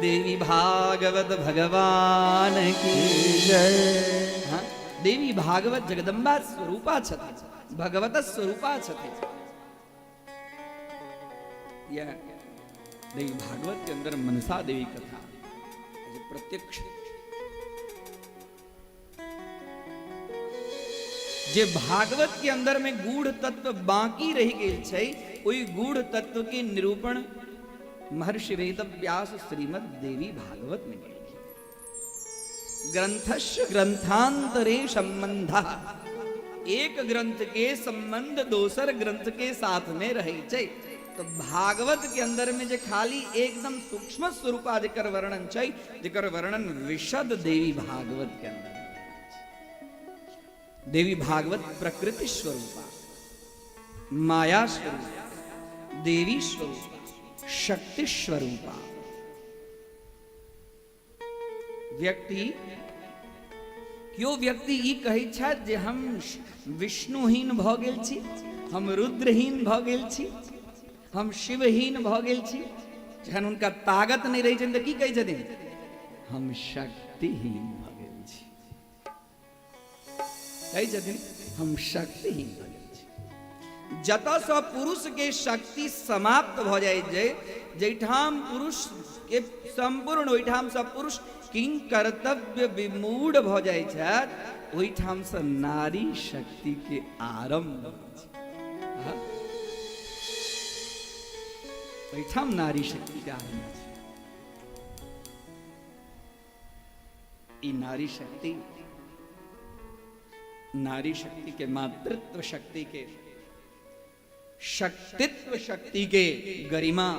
देवी भागवत भगवान की जय। हाँ, देवी भागवत जगदम्बा स्वरूपा छथिन, भगवत स्वरूपा छथिन। यह देवी भागवत के अंदर मनसा देवी कथा प्रत्यक्ष जे भागवत के अंदर में गूढ़ तत्व बाकी रह गेल छै, ओहि गूढ़ तत्व के निरूपण महर्षि वेद व्यास श्रीमद देवी भागवत में केलखिन। ग्रंथस्य ग्रंथांतरे संबंध, एक ग्रंथ के संबंध दोसर ग्रंथ के साथ में रहे छै। तो भागवत के अंदर में जे खाली एकदम सूक्ष्म स्वरूपा जेकर वर्णन छै, जेकर वर्णन विशद देवी भागवत के अंदर। देवी भागवत प्रकृति स्वरूपा, माया स्वरूपा, देवी स्वरूपा, शक्ति स्वरूपा। व्यक्ति क्यों व्यक्ति ई कहै छथि जे हम विष्णुहीन भऽ गेल छी, हम रुद्रहीन भऽ गेल छी, हम शिवहीन भऽ गेल छी, जखन हुनका ताकत नहि रहै छनि तऽ की कहै छथिन? हम शक्तिहीन भऽ गेल छी। कहै छथिन हम शक्तिहीन भऽ गेल छी। जतऽसँ पुरुषके शक्ति समाप्त भऽ जाइ छै, जाहिठाम पुरुषके सम्पूर्ण ओहिठामसँ पुरुष किंग कर्तव्य विमूढ़ भऽ जाइ छथि, ओहिठामसँ नारी शक्तिके आरम्भ होइ छै। ओहिठाम नारी शक्तिके आरम्भ होइ छै। ई नारी शक्ति, नारी शक्ति के मातृत्व शक्ति के शक्तित्व शक्ति के गरिमा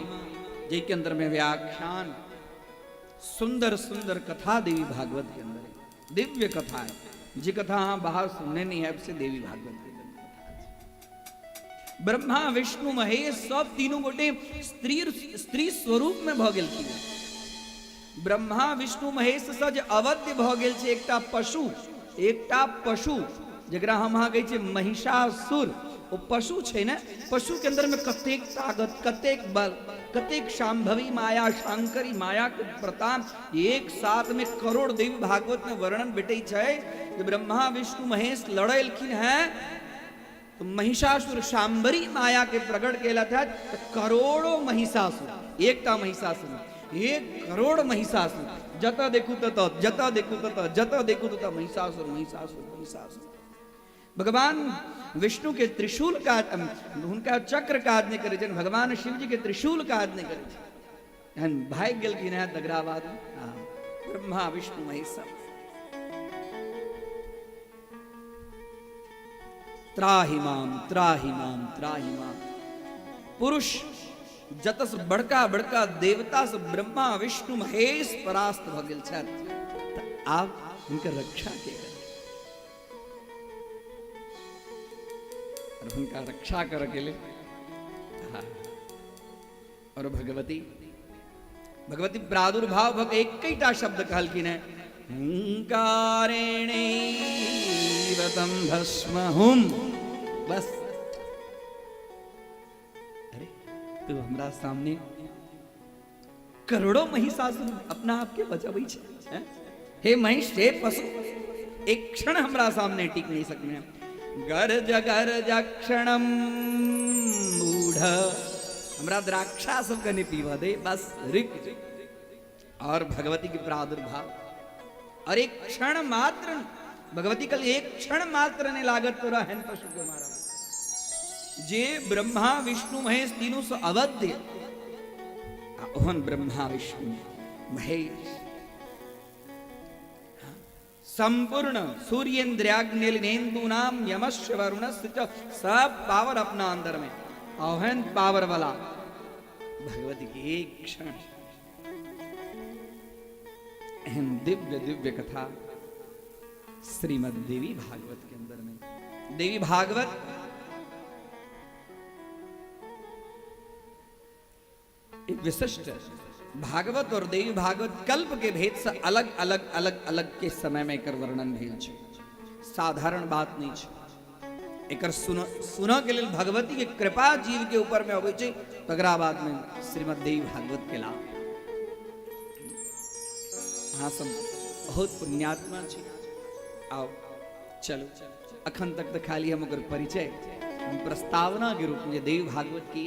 जय के अंदर में व्याख्यान सुंदर सुंदर कथा देवी भागवत के अंदर है। दिव्य कथा है, जी कथा हाँ बाहर सुनने नहीं है से देवी भागवत के अंदर कथा। ब्रह्मा विष्णु महेश सब तीनू गोटे स्त्री स्त्री स्वरूप में भऽ गेलखिन। ब्रह्मा विष्णु महेश से जे अवध्य भऽ गेल छै एकटा पशु, एकटा पशु जकरा हम अहाँ कहै छियै महिषासुर, ओ पशु छै ने, पशु के अंदर में कतेक ताकत, कतेक बल, कतेक शांभवी माया, शांकरी माया के प्रताप, एक साथ में करोड़ देवी भागवत में वर्णन भेटै छै जे ब्रह्मा विष्णु महेश लड़ेलखिन हैं तो महिषासुर शांभरी माया के प्रकट केलथि है तो करोड़ों महिषासुर, एकटा महिषासुर 1 करोड़ महिषासुर, जतऽ देखू ततऽ, जतऽ देखू ततऽ, जतऽ देखू ततऽ महिषासुर महिषासुर महिषासुर। भगवान विष्णु के त्रिशूल काज, हुनका चक्र काज नहि करै छनि, भगवान शिव जी के त्रिशूल काज नहि करै छनि। एहन भागि गेलखिन हेँ तकरा बाद ब्रह्मा विष्णु महेश सब त्राहिमाम त्राहिमाम त्राहिमाम। पुरुष जतस बड़का बड़का देवता सब ब्रह्मा विष्णु महेश परास्त भऽ गेल छथि, तऽ आब हुनकर रक्षा के करत? और हुनका रक्षा करऽ के लेल और भगवती भगवती प्रादुर्भाव भऽ के एकैटा शब्द कहलखिन हेँ, हुंकारेणैव तं भस्म हुम। बस अरे तू हमरा सामने करोड़ों महिषासुर अपना आप के बचबै छै, हैं? हे महिष, हे पशु, एक क्षण हमरा सामने टिक नहीं सकने। गरज गरज क्षणम मूढ़, हमरा द्राक्षा सब कनि पीबऽ दे, बस रुक जो। और भगवती के प्रादुर्भाव और एक क्षण मात्र भगवती कल एक क्षण मात्र नहीं लागत तोरा हेन पशु के मारा जे ब्रह्मा विष्णु महेश तीनू से अवध्य, आ ओहन ब्रह्मा विष्णु महेश संपूर्ण सूर्येन्द्राग्निनेन्दूनाम यमस्य वरुणस्य च सब पावर अपना अंदर में, ओहन पावर वाला भगवती के एक क्षण एहन दिव्य दिव्य कथा श्रीमद् देवी भागवत के अंदर में। देवी भागवत एक विशिष्ट भागवत और देवी भागवत कल्प के भेद से अलग अलग अलग अलग के समय में एकर वर्णन भेल छै, साधारण बात नहीं छै। एकर सुन के लेल भगवती के कृपा जीव के ऊपर में अबै छै, तकरा बाद में श्रीमद् देवी भागवत के लाभ। अहाँ सब बहुत पुण्यात्मा छी। आओ चलो, अखन तक तऽ खाली हम ओकर परिचय प्रस्तावना के रूप में देवी भागवत की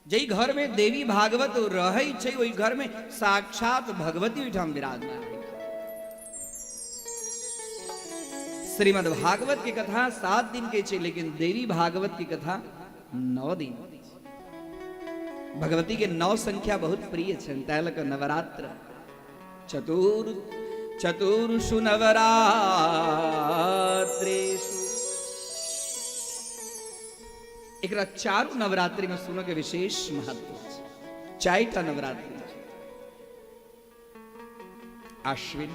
जै घर में देवी भागवत रहै छै ओहि घर में साक्षात भगवती ओहिठाम विराजमान रहै। श्रीमद् भागवत की कथा 7 दिन के छै, लेकिन देवी भागवत की कथा 9 दिन। भगवती के 9 संख्या बहुत प्रिय छनि, ताहि लऽ कऽ नवरात्र चतुर्षु नवरात्रेषु एकरा चारू नवरात्रि में सुनऽ के विशेष महत्व छै। 4टा नवरात्रि छै, आश्विन,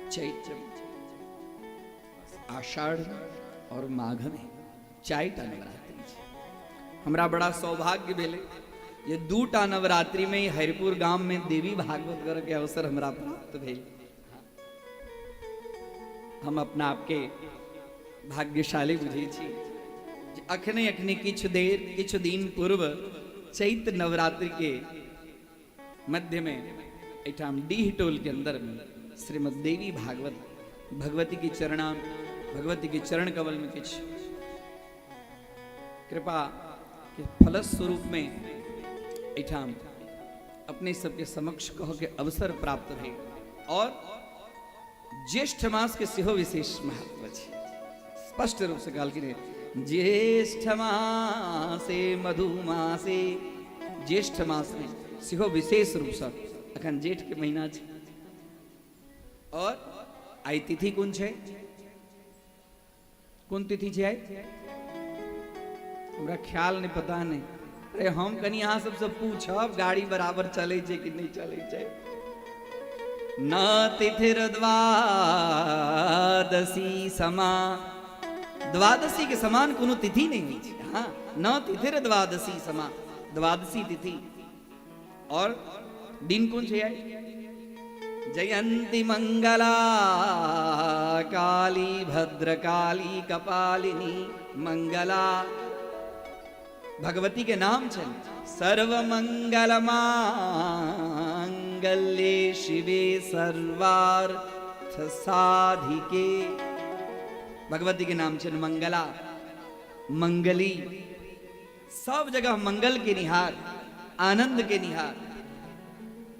चैत्र, आषाढ़ और माघ में 4टा नवरात्रि छै। हमरा बड़ा सौभाग्य भेलै जे 2टा नवरात्रि में हरिपुर गाम में देवी भागवत करऽ के अवसर हमरा प्राप्त भेल। हम अपना आपके भाग्यशाली बुझै छी जे अखने अखने किछु देर किछु दिन पूर्व चैत्र नवरात्रि के मध्य में एहिठाम डीह टोल के अंदर में श्रीमद् देवी भागवत भगवती के चरणा भगवती के चरण कमल में किछु कृपा के फलस्वरूप में एहिठाम अपने सबके समक्ष कह के अवसर प्राप्त भेल। और ज्येष्ठ मास के सेहो विशेष महत्व छै। स्पष्ट रूप से कहलखिन ज्येष्ठ मासे मधुमासे, ज्येष्ठ मास में सेहो विशेष रूप से अखन जेठ के महीना छै। और आइ तिथि कोन छै? कोन तिथि छै आइ? हमरा ख्याल नहीं, पता नहीं। अरे हम कनी अहाँ सबसे पूछब गाड़ी बराबर चलै छै कि नहीं चलै छै। न तिथिर्द्वादशी समा द्वादशी के समान कोनो तिथि नहि होइ छै। हाँ, न तिथिर द्वादशी समा, द्वादशी तिथि। और दिन कोन छै आइ? जयंती मंगला काली भद्रकाली कपालिनी मंगला। भगवती के नाम छै सर्व मंगल मांगल्ये शिवे सर्वार्थ साधिके। भगवती के नाम छै मंगला मंगली। सब जगह मंगल के निहार, आनंद के निहार।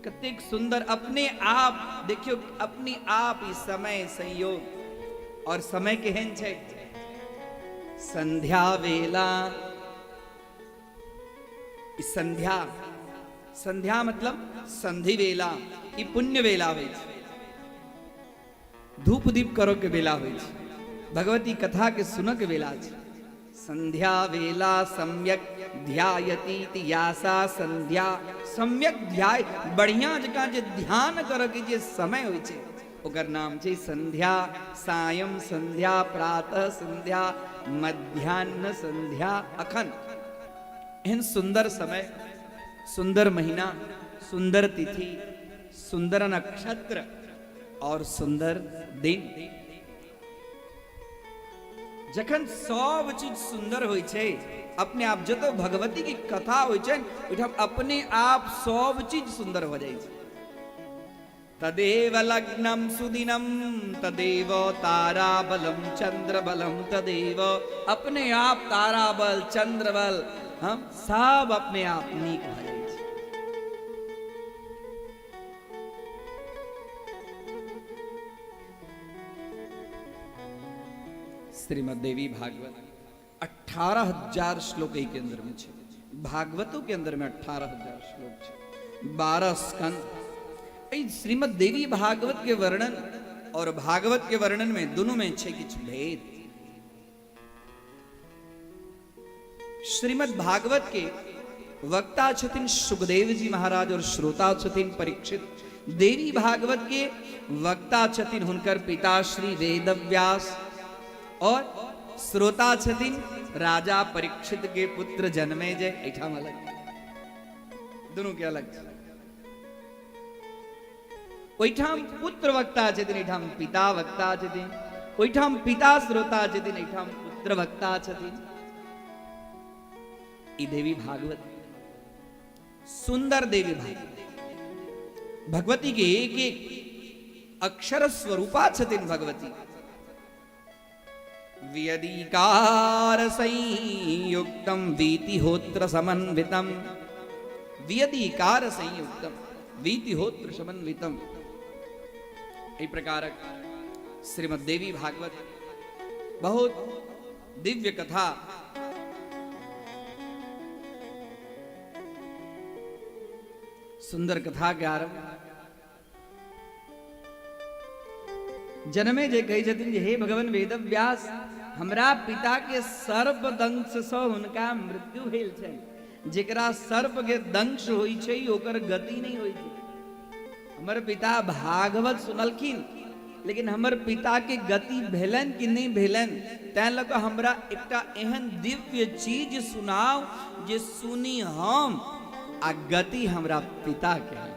कतेक सुंदर अपने आप देखियो, अपने आप ई समय संयोग। और समय केहन छै? संध्या वेला। ई संध्या, संध्या मतलब संधि वेला, ई पुण्य वेला होइ छै, धूप दीप करो के वेला होइ छै, भगवती कथा के सुनऽ के वेला छै। संध्या वेला सम्यक ध्यायति यासा संध्या। सम्यक ध्याय, बढ़िया जकाँ जे ध्यान करऽ के जे समय होइ छै ओकर नाम छै संध्या। सायं संध्या, प्रातः संध्या, मध्याह्न संध्या। अखन एहन सुंदर समय, सुंदर महीना, सुंदर तिथि, सुंदर नक्षत्र और सुंदर दिन। जखन सब चीज सुंदर होइ छै, अपने आप जतऽ भगवती के कथा होइ छै ओहिठाम अपने आप सब चीज सुंदर हो जाइ छै। तदेव लग्नम सुदिनम तदेव ताराबलम चंद्रबलम तदेव। अपने आप ताराबल चंद्रबल हम सब अपने आप नीक भऽ जाइ छै। श्रीमद देवी भागवत 18,000 श्लोक के अंदर में छै। भागवतों के अंदर में 18,000 श्लोक छै, 12 स्कंद। एहि श्रीमद देवी भागवत के वर्णन और भागवत के वर्णन में दोनों में छै किछु भेद। श्रीमद भागवत के वक्ता छथिन सुखदेव जी महाराज और श्रोता छथिन परीक्षित। देवी भागवत के वक्ता छथिन हुनकर पिता श्री वेदव्यास और श्रोता छथिन राजा परीक्षित के पुत्र जनमेजय। एहिठाम अलग, दोनों के अलग छै। ओहिठाम पुत्र वक्ता छथिन, एहिठाम पिता वक्ता छथिन। ओहिठाम पिता श्रोता छथिन, एहिठाम पुत्र वक्ता छथिन। ई देवी भागवत सुंदर देवी भागवत भगवती के एक एक अक्षर स्वरूपा छथिन भगवती। व्यदीकार संयुक्तम वीतिहोत्र समन्वितम, व्यदीकार संयुक्तम वीतिहोत्र समन्वितम। एहि प्रकारक श्रीमद देवी भागवत बहुत दिव्य कथा। सुंदर कथा के आरंभ जनमे जे कहै छथिन जे हे भगवान वेदव्यास, हमरा पिता के सर्प दंश से हुनका मृत्यु भेल छनि। जेकरा सर्प के दंश होइ छै ओकर गति नहीं होइ छै। हमर पिता भागवत सुनलखिन, लेकिन हमर पिता के गति भेलनि कि नहीं भेलनि, तैं लऽ कऽ हमरा एकटा एहन दिव्य चीज सुनाउ जे सुनी हम आ गति हमरा पिता के है।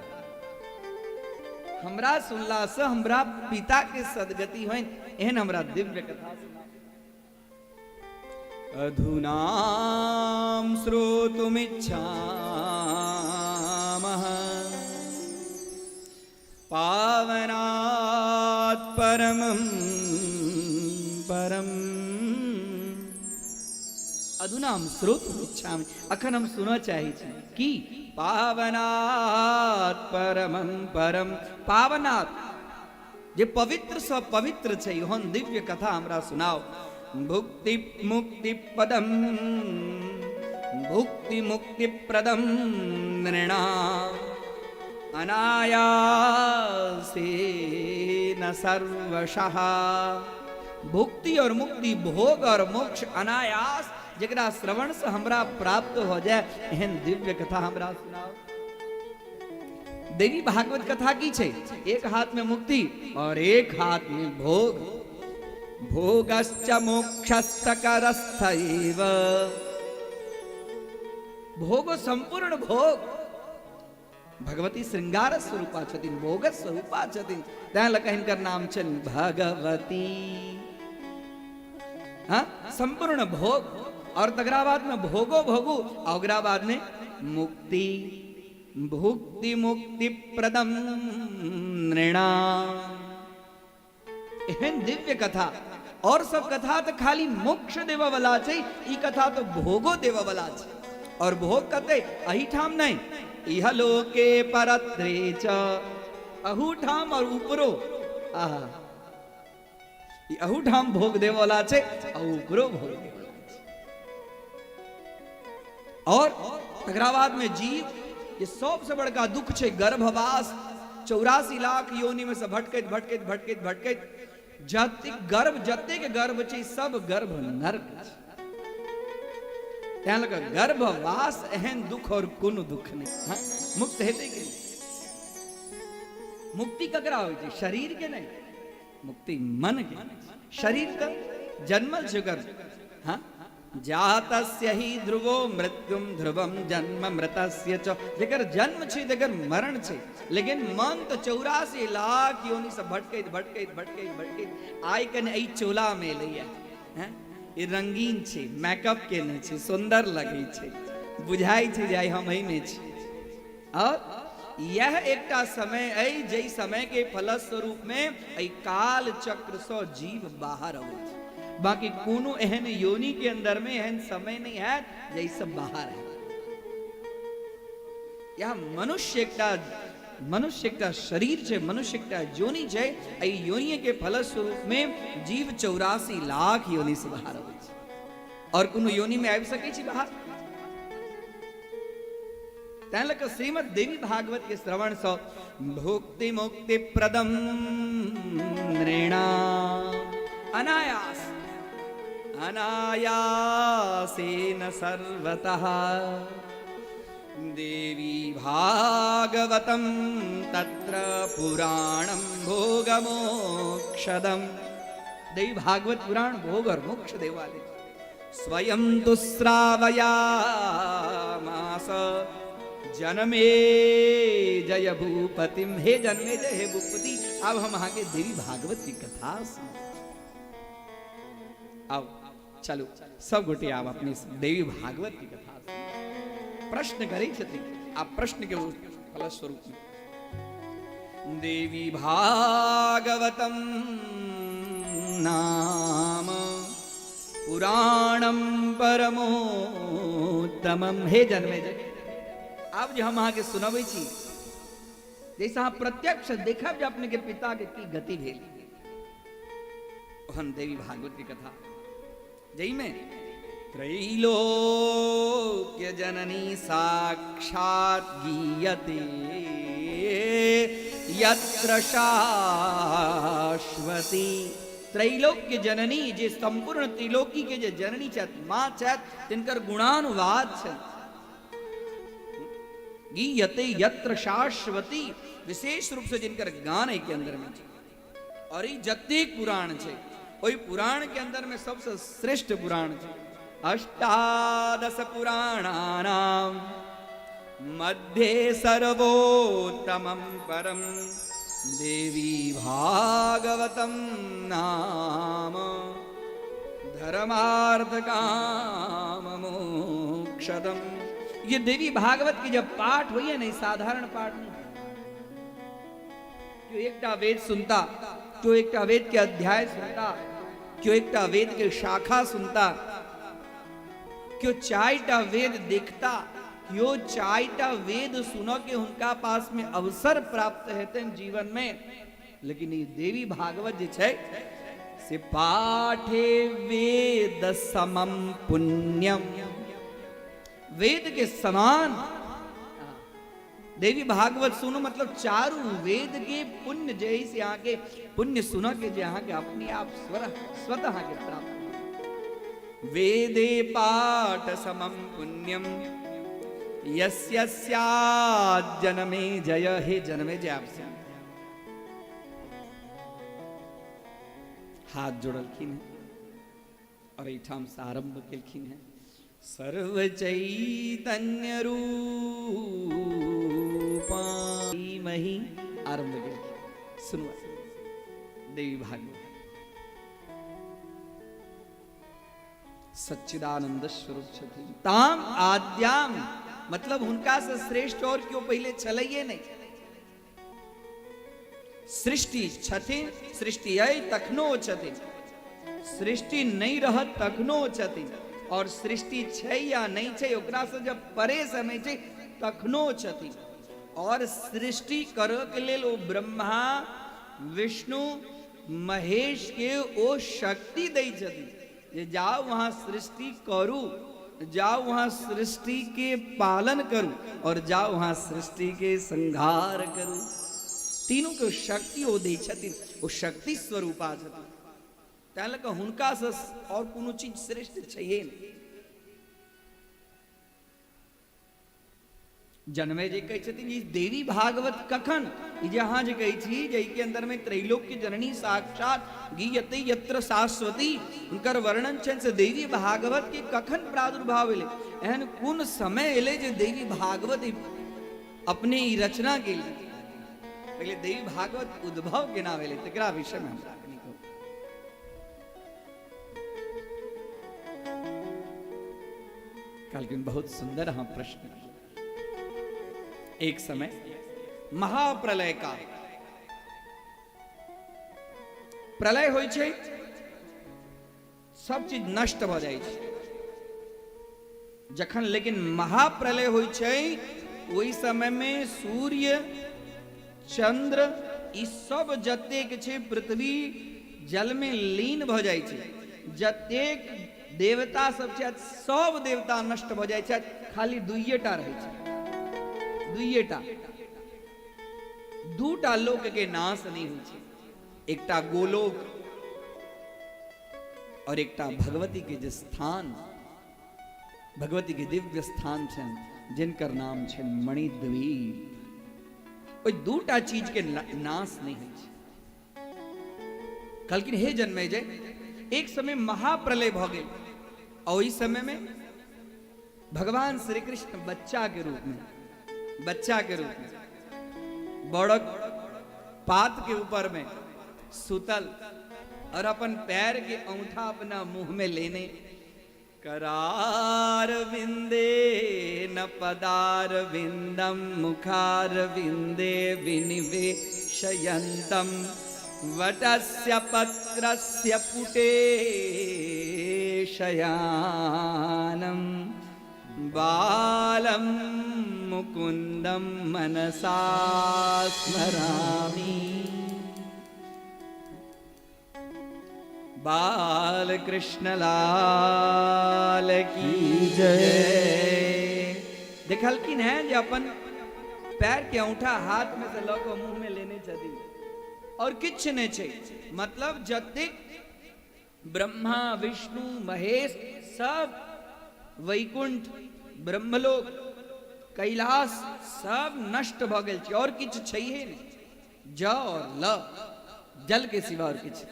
हमरा सुनला से हमरा पिता के सदगति होइन, एहन हमरा दिव्य कथा सुनाउ। अधुनाम श्रोतुमिच्छामः पावनात् परमं परम। अधुना हम श्रोतुमिच्छामि, अखन हम सुनऽ चाहै छी की पावनात् परमं परम। पावनात् जे पवित्र सँ पवित्र छै ओहन दिव्य कथा हमरा सुनाओ। भुक्ति मुक्ति पदम भुक्ति मुक्ति प्रदम नृणा अनायासेन सर्वशः। भुक्ति और मुक्ति, भोग और मोक्ष अनायास जकरा श्रवण से हमरा प्राप्त हो जाए, एहन दिव्य कथा हमरा सुनाओ। देवी भागवत कथा की छै? एक हाथ में मुक्ति और एक हाथ में भोग। भोगश्च मोक्षस्तकरस्थैव। भोग संपूर्ण भोग भगवती श्रृंगार स्वरूपा छथिन, भोग स्वरूपा छथिन, तैं लऽ कऽ हिनकर नाम छनि भगवती। हाँ, संपूर्ण भोग। और तकरा बाद में भोगो भोगू, आ ओकरा बाद में मुक्ति, भुक्ति मुक्ति प्रदम नृणा। एहन दिव्य कथा। और सब कथा तो खाली मोक्ष देवऽ वाला छै, ई कथा तो भोगो देवऽ वाला छै। और भोग कते एहिठाम नहीं, इह लोके परत्रे च, अहूठाम और ऊपरो। आहा, ई अहूठाम भोग देवऽ वाला छै आ ऊपरो भोग देवऽ वाला छै। और तकरा बाद में जीव ये सबसे बड़का दुख छै गर्भवास, 84 लाख योनि में से भटकैत भटकैत भटकैत भटकैत जतेक गर्भ, जतेक गर्भ छै सब गर्भ नर्क छै। तैं लऽ कऽ गर्भवास एहन दुख और कोनो दुख नहि। हाँ, मुक्त हेतै कि नहि? मुक्ति ककरा होइ छै? शरीर के नहि, मुक्ति मन के। शरीर तऽ जन्मल छै ओकर। हाँ, जातस्य ही ध्रुवो मृत्युम ध्रुवम जन्म मृतस्य च, जकर जन्म छै तकर मरण छै, लेकिन मन तऽ 84 लाख योनि से भटकैत भटकैत भटकैत भटकैत आइ कने एहि चोला में एलैया। हैं, ई रंगीन छै, मेकअप केने छै, सुंदर लगै छै, बुझाइ छै जे आइ हम एहिमे छी। और यह एकटा समय अइ जाहि समय के फलस्वरूप में एहि काल चक्र सँ जीव बाहर अबै छै। बाकी कोनो एहन योनि के अंदर में एहन समय नहीं हैत जाहिसँ बाहर हैत। यह मनुष्य एकटा शरीर छै, मनुष्य एकटा योनि छै, एहि योनि के फलस्वरूप में जीव 84 लाख योनि से बाहर अबै छै। और कोनो योनि में आबि सकै छी बाहर? तैं लऽ कऽ श्रीमद देवी भागवत के श्रवण सँ भुक्ति मुक्ति प्रदम नृणा अनायास अनायासेन सर्वतः देवी भागवतम तत्र पुराणं भोगमोक्षदम। देवी भागवत पुराण भोग और मोक्ष देवाले। स्वयं तु श्रावयामास जनमे जय भूपतिम। हे जनमे जय हे भूपति, अब हम अहाँ के देवी भागवत की कथा सुन। आओ चलू सब गोटे आब अपने देवी भागवत की कथा सुन। प्रश्न करै छथिन, आ प्रश्न के फलस्वरूप में देवी भागवतम नाम पुराणम परमोत्तमम। हे जनमे जय, आब जे हम अहाँके सुनबै छी, जैसे अहाँ प्रत्यक्ष देखब जे अपने के पिता के की गति भेल, ओहन देवी भागवत की कथा जाहिमे त्रैलोक्य जननी साक्षात गीयते यत्र शाश्वती। त्रैलोक्य जननी जे संपूर्ण त्रिलोकी के जे जननी छथि, माँ छथि, तिनकर गुणानुवाद छनि। गीयते यत्र शाश्वती, विशेष रूप से जिनकर गान एहि के अंदर में छै। और ई जतेक पुराण छै ओहि पुराण के अंदर में सबसे श्रेष्ठ पुराण छै अष्टादश पुराणानाम मध्ये सर्वोत्तमं परम देवी भागवतम नाम धर्मार्थ काम मोक्षदम। ये देवी भागवत की जब पाठ हुई है नहीं, साधारण पाठ नहीं। जो एकटा वेद सुनता, जो एकटा वेद के अध्याय सुनता, जो एकटा वेद के शाखा सुनता, क्यों चारिटा वेद देखता, क्यों चारिटा वेद सुन के उनका पास में अवसर प्राप्त हेतनि जीवन में। लेकिन ये देवी भागवत जे छै से पाठे वेद समम पुण्यम, वेद के समान देवी भागवत सुनो मतलब चारू वेद के पुण्य जैसे यहाँ के पुण्य सुन के जे यहाँ के अपने आप स्वतः के प्राप्त। वेदे पाठ समम पुण्यम यस्य स्यात् जनमे जय। हे जनमे जय, आपसे हाथ जोड़लखिन हैं और एहिठाम से आरंभ केलखिन हैं। सर्व चैतन्य रूपा मही आरंभ केलखिन। सुनू देवी भागवत सच्चिदानंद स्वरूप छथिन। ताम आद्याम मतलब हुनका से श्रेष्ठ और क्यों पहले छलैये नहीं। सृष्टि छथिन, सृष्टि अइ तखनो छथिन, सृष्टि नहीं रहत तखनो छथिन, और सृष्टि छै या नहीं छै ओकरा से जब परे समय छै तखनो छथिन। और सृष्टि करऽ के लेल ओ ब्रह्मा विष्णु महेश के ओ शक्ति दै छथिन जे जाओ वहां सृष्टि करू, जाओ वहां सृष्टि के पालन करू और जाओ वहां सृष्टि के संहार करू। तीनों के शक्ति ओ दै छथिन, ओ शक्ति स्वरूपा छथिन। तैं लऽ कऽ हुनकासँ और कोनो चीज श्रेष्ठ छैहे नहि। जन्मे जे कहै छथिन ई देवी भागवत कखन, ई जे अहाँ जे कहै छी जे एहिके अंदर में त्रैलोक्य जननी साक्षात गीयते यत्र शाश्वती, हुनकर वर्णन छनि से देवी भागवत के कखन प्रादुर्भाव भेलै, एहन कोन समय एलै जे देवी भागवत अपने ई रचना केली। पहिले देवी भागवत उद्भव केना भेलै तकरा विषय में हमरा कनि कहू। कहलखिन बहुत सुंदर अहाँ प्रश्न। एक समय महाप्रलय काल, प्रलय होइ छै, सब चीज नष्ट भऽ जाइ छै जखन, लेकिन महाप्रलय होइ छै ओहि समय में सूर्य चंद्र ई सब जतेक छै पृथ्वी जल में लीन भऽ जाइ छै, जतेक देवता सब छथि सब देवता नष्ट भऽ जाइ छथि, खाली दुइएटा रहै छै, दुइएटा, दूटा लोक के नाश नहि होइ छै, एकटा गोलोक और एकटा भगवती के जे स्थान, भगवती के दिव्य स्थान छनि जिनकर नाम छनि मणिद्वीप। ओहि दूटा चीज के नाश नहि होइ छै। कहलखिन हे जन्मेजय, एक समय महाप्रलय भऽ गेल और ओहि समय में भगवान श्री कृष्ण बच्चा के रूप में, बच्चा के रूप में बड़क पात के ऊपर में सुतल और अपन पैर के औंठा अपना मुंह में लेने करार विंदे न पदार विंदम मुखार विंदे विनिवेशयन्तं वटस्य पत्रस्य पुटे शयानं बालं मुकुन्दं मनसा स्मरामि। बालकृष्ण लाल की जय। देखलखिन हैं जे अपन पैर के औंठा हाथ में से लऽ कऽ मुंह में लेने छथिन और किछु नहि छै, मतलब जतेक ब्रह्मा विष्णु महेश सब वैकुंठ ब्रह्मलोक कैलाश सब नष्ट भऽ गेल छै और किछु छैहे नहि, ज और ल जल के सिवा और किछु।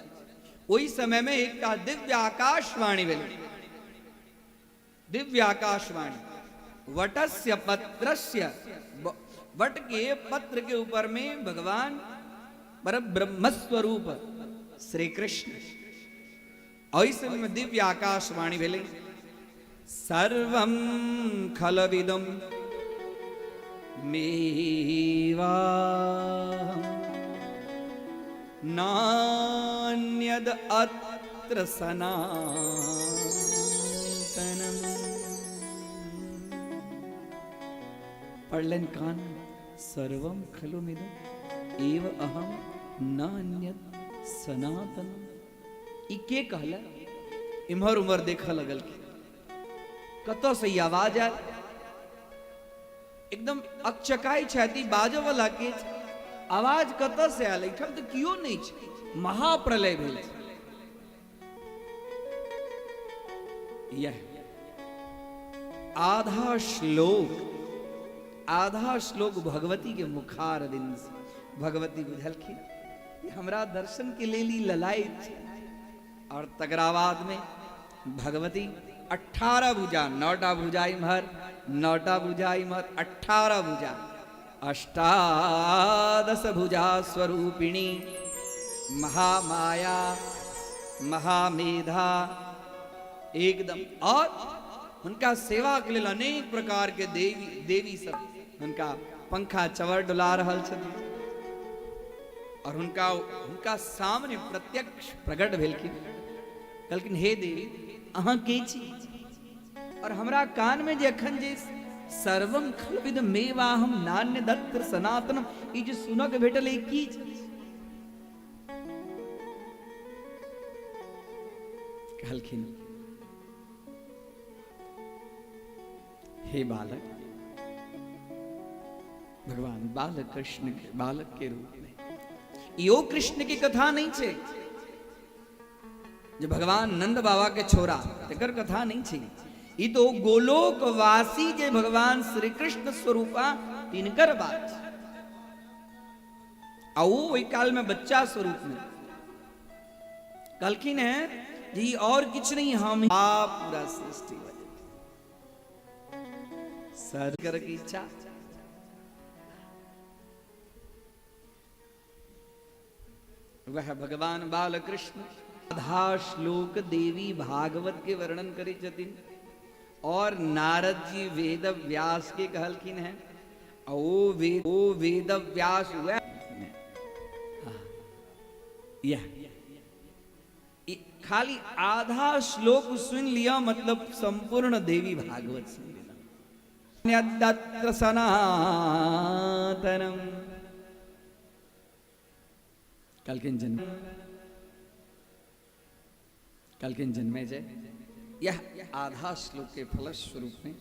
ओहि समय में एकटा दिव्य आकाशवाणी भेलै, दिव्य आकाशवाणी, वटस्य पत्रस्य, what के पत्र के ऊपर में भगवान पर ब्रह्म स्वरूप श्री कृष्ण, ओहि समय में दिव्य आकाशवाणी भेलै, सर्वं खलविदं मेवाहं नान्यद अत्र सनातनम्। पढ़लनि कान, सर्वं खलुमिदं एव अहं नान्यद सनातनम्। ई के कहला? इम्हर उम्हर देखऽ लगलखिन, कतऽ से ई आवाज आयल, एकदम अकचकाइ छथि, बाजऽ वाला के आवाज कतऽ से आयल, एहिठाम तऽ केओ नहि छै, महाप्रलय भेल छै। यह आधा श्लोक, आधा श्लोक भगवती के मुखार दिन से भगवती बुझलखिन हमरा दर्शन के लेल ई ललायत छै। और तकरा बाद में भगवती 18 भुजा, 9टा भुजा इम्हर, 9टा भुजा इम्हर, 18 भुजा, अष्टादश भुजा स्वरूपिणी महामाया महामेधा एकदम। और हुनका सेवा के लेल अनेक प्रकार के देवी देवी सब हुनका पंखा चवर डुला रहल छथिन और हुनका हुनका सामने प्रत्यक्ष प्रकट भेलखिन। कहलखिन हे देवी अहाँ के छी? और हमरा कान में जे अखन जे सर्वम खलविद मेवाहम नान्य दत्त सनातनम ई जे सुनक भेटल ई की चीज? कहलखिन हे बालक, भगवान बालक कृष्ण के बालक के रूप में यो कृष्ण की कथा नहीं छे जे भगवान नंद बाबा के छोरा, तेकर कथा नहीं छे। ई तो गोलोकवासी जे भगवान श्री कृष्ण स्वरूपा तिनकर बात छे। आ वो ओहि काल में बच्चा स्वरूप में कहलखिन है जी और किछु नहीं, हम आप पूरा सृष्टि भऽ जेतै। सर कर की इच्छा वह भगवान बालकृष्ण आधा श्लोक देवी भागवत के वर्णन करै छथिन और नारद जी वेद व्यास के कहलखिन है ओ वेद व्यास वह यह खाली आधा श्लोक सुन लिया मतलब संपूर्ण देवी भागवत सुन लिया। दत्त सनातनम कहलखिन जन्म, कहलखिन जन्मे जय। यह आधा श्लोक के फलस्वरूप में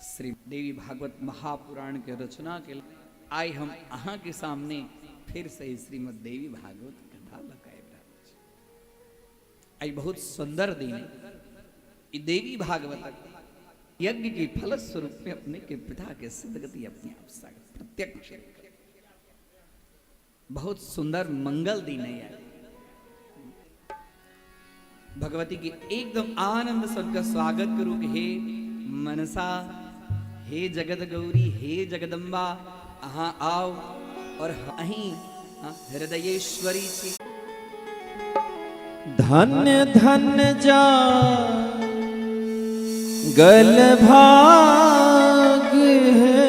श्री देवी भागवत महापुराण के रचना के आइ हम अहाँ के सामने फिर से श्रीमद देवी भागवत कथा लऽ रहल छी। आइ बहुत सुंदर दिन है। ई देवी भागवतक यज्ञ के फलस्वरूप में अपने के पिता के सिद्ध गति अपने आप प्रत्यक्ष बहुत सुंदर मंगल दिन है यार। भगवती के एकदम आनंद से उनका स्वागत करू कि हे मनसा, हे जगत गौरी, हे जगदम्बा, अहाँ आओ और अहीं हृदयेश्वरी छी। धन्य धन्य जा गल भाग है,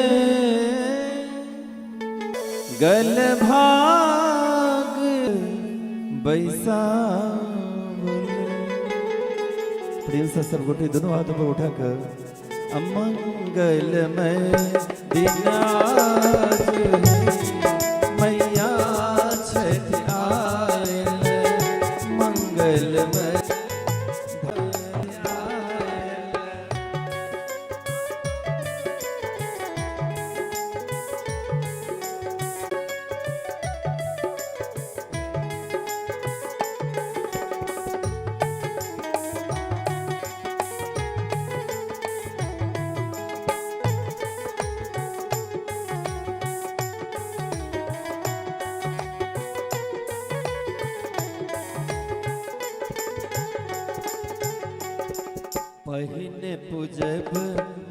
गल भाग बैसावल। प्रेम से सब गोटे दोनों हाथों पर उठाकर अमंगलमय दिन आज है, मैया छठ आयल, मंगलमय आयल। पहिने पूजब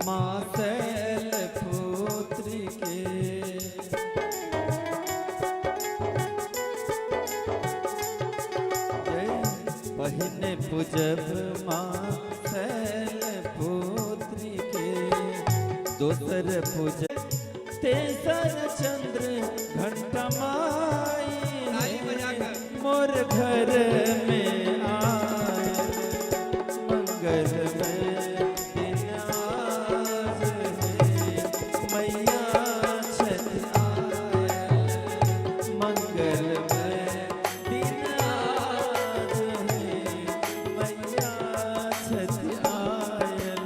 माँ शैल पुत्री के, पहिने पूजब माँ शैल पुत्री के, दोसर पूज तेसर चंद्र घंटा माई ताली बजाकर। मोर घर में आए, मंगलमय दिन आज है, मैया छठ आयल, मंगलमय दिन आज है, मैया छठ आयल।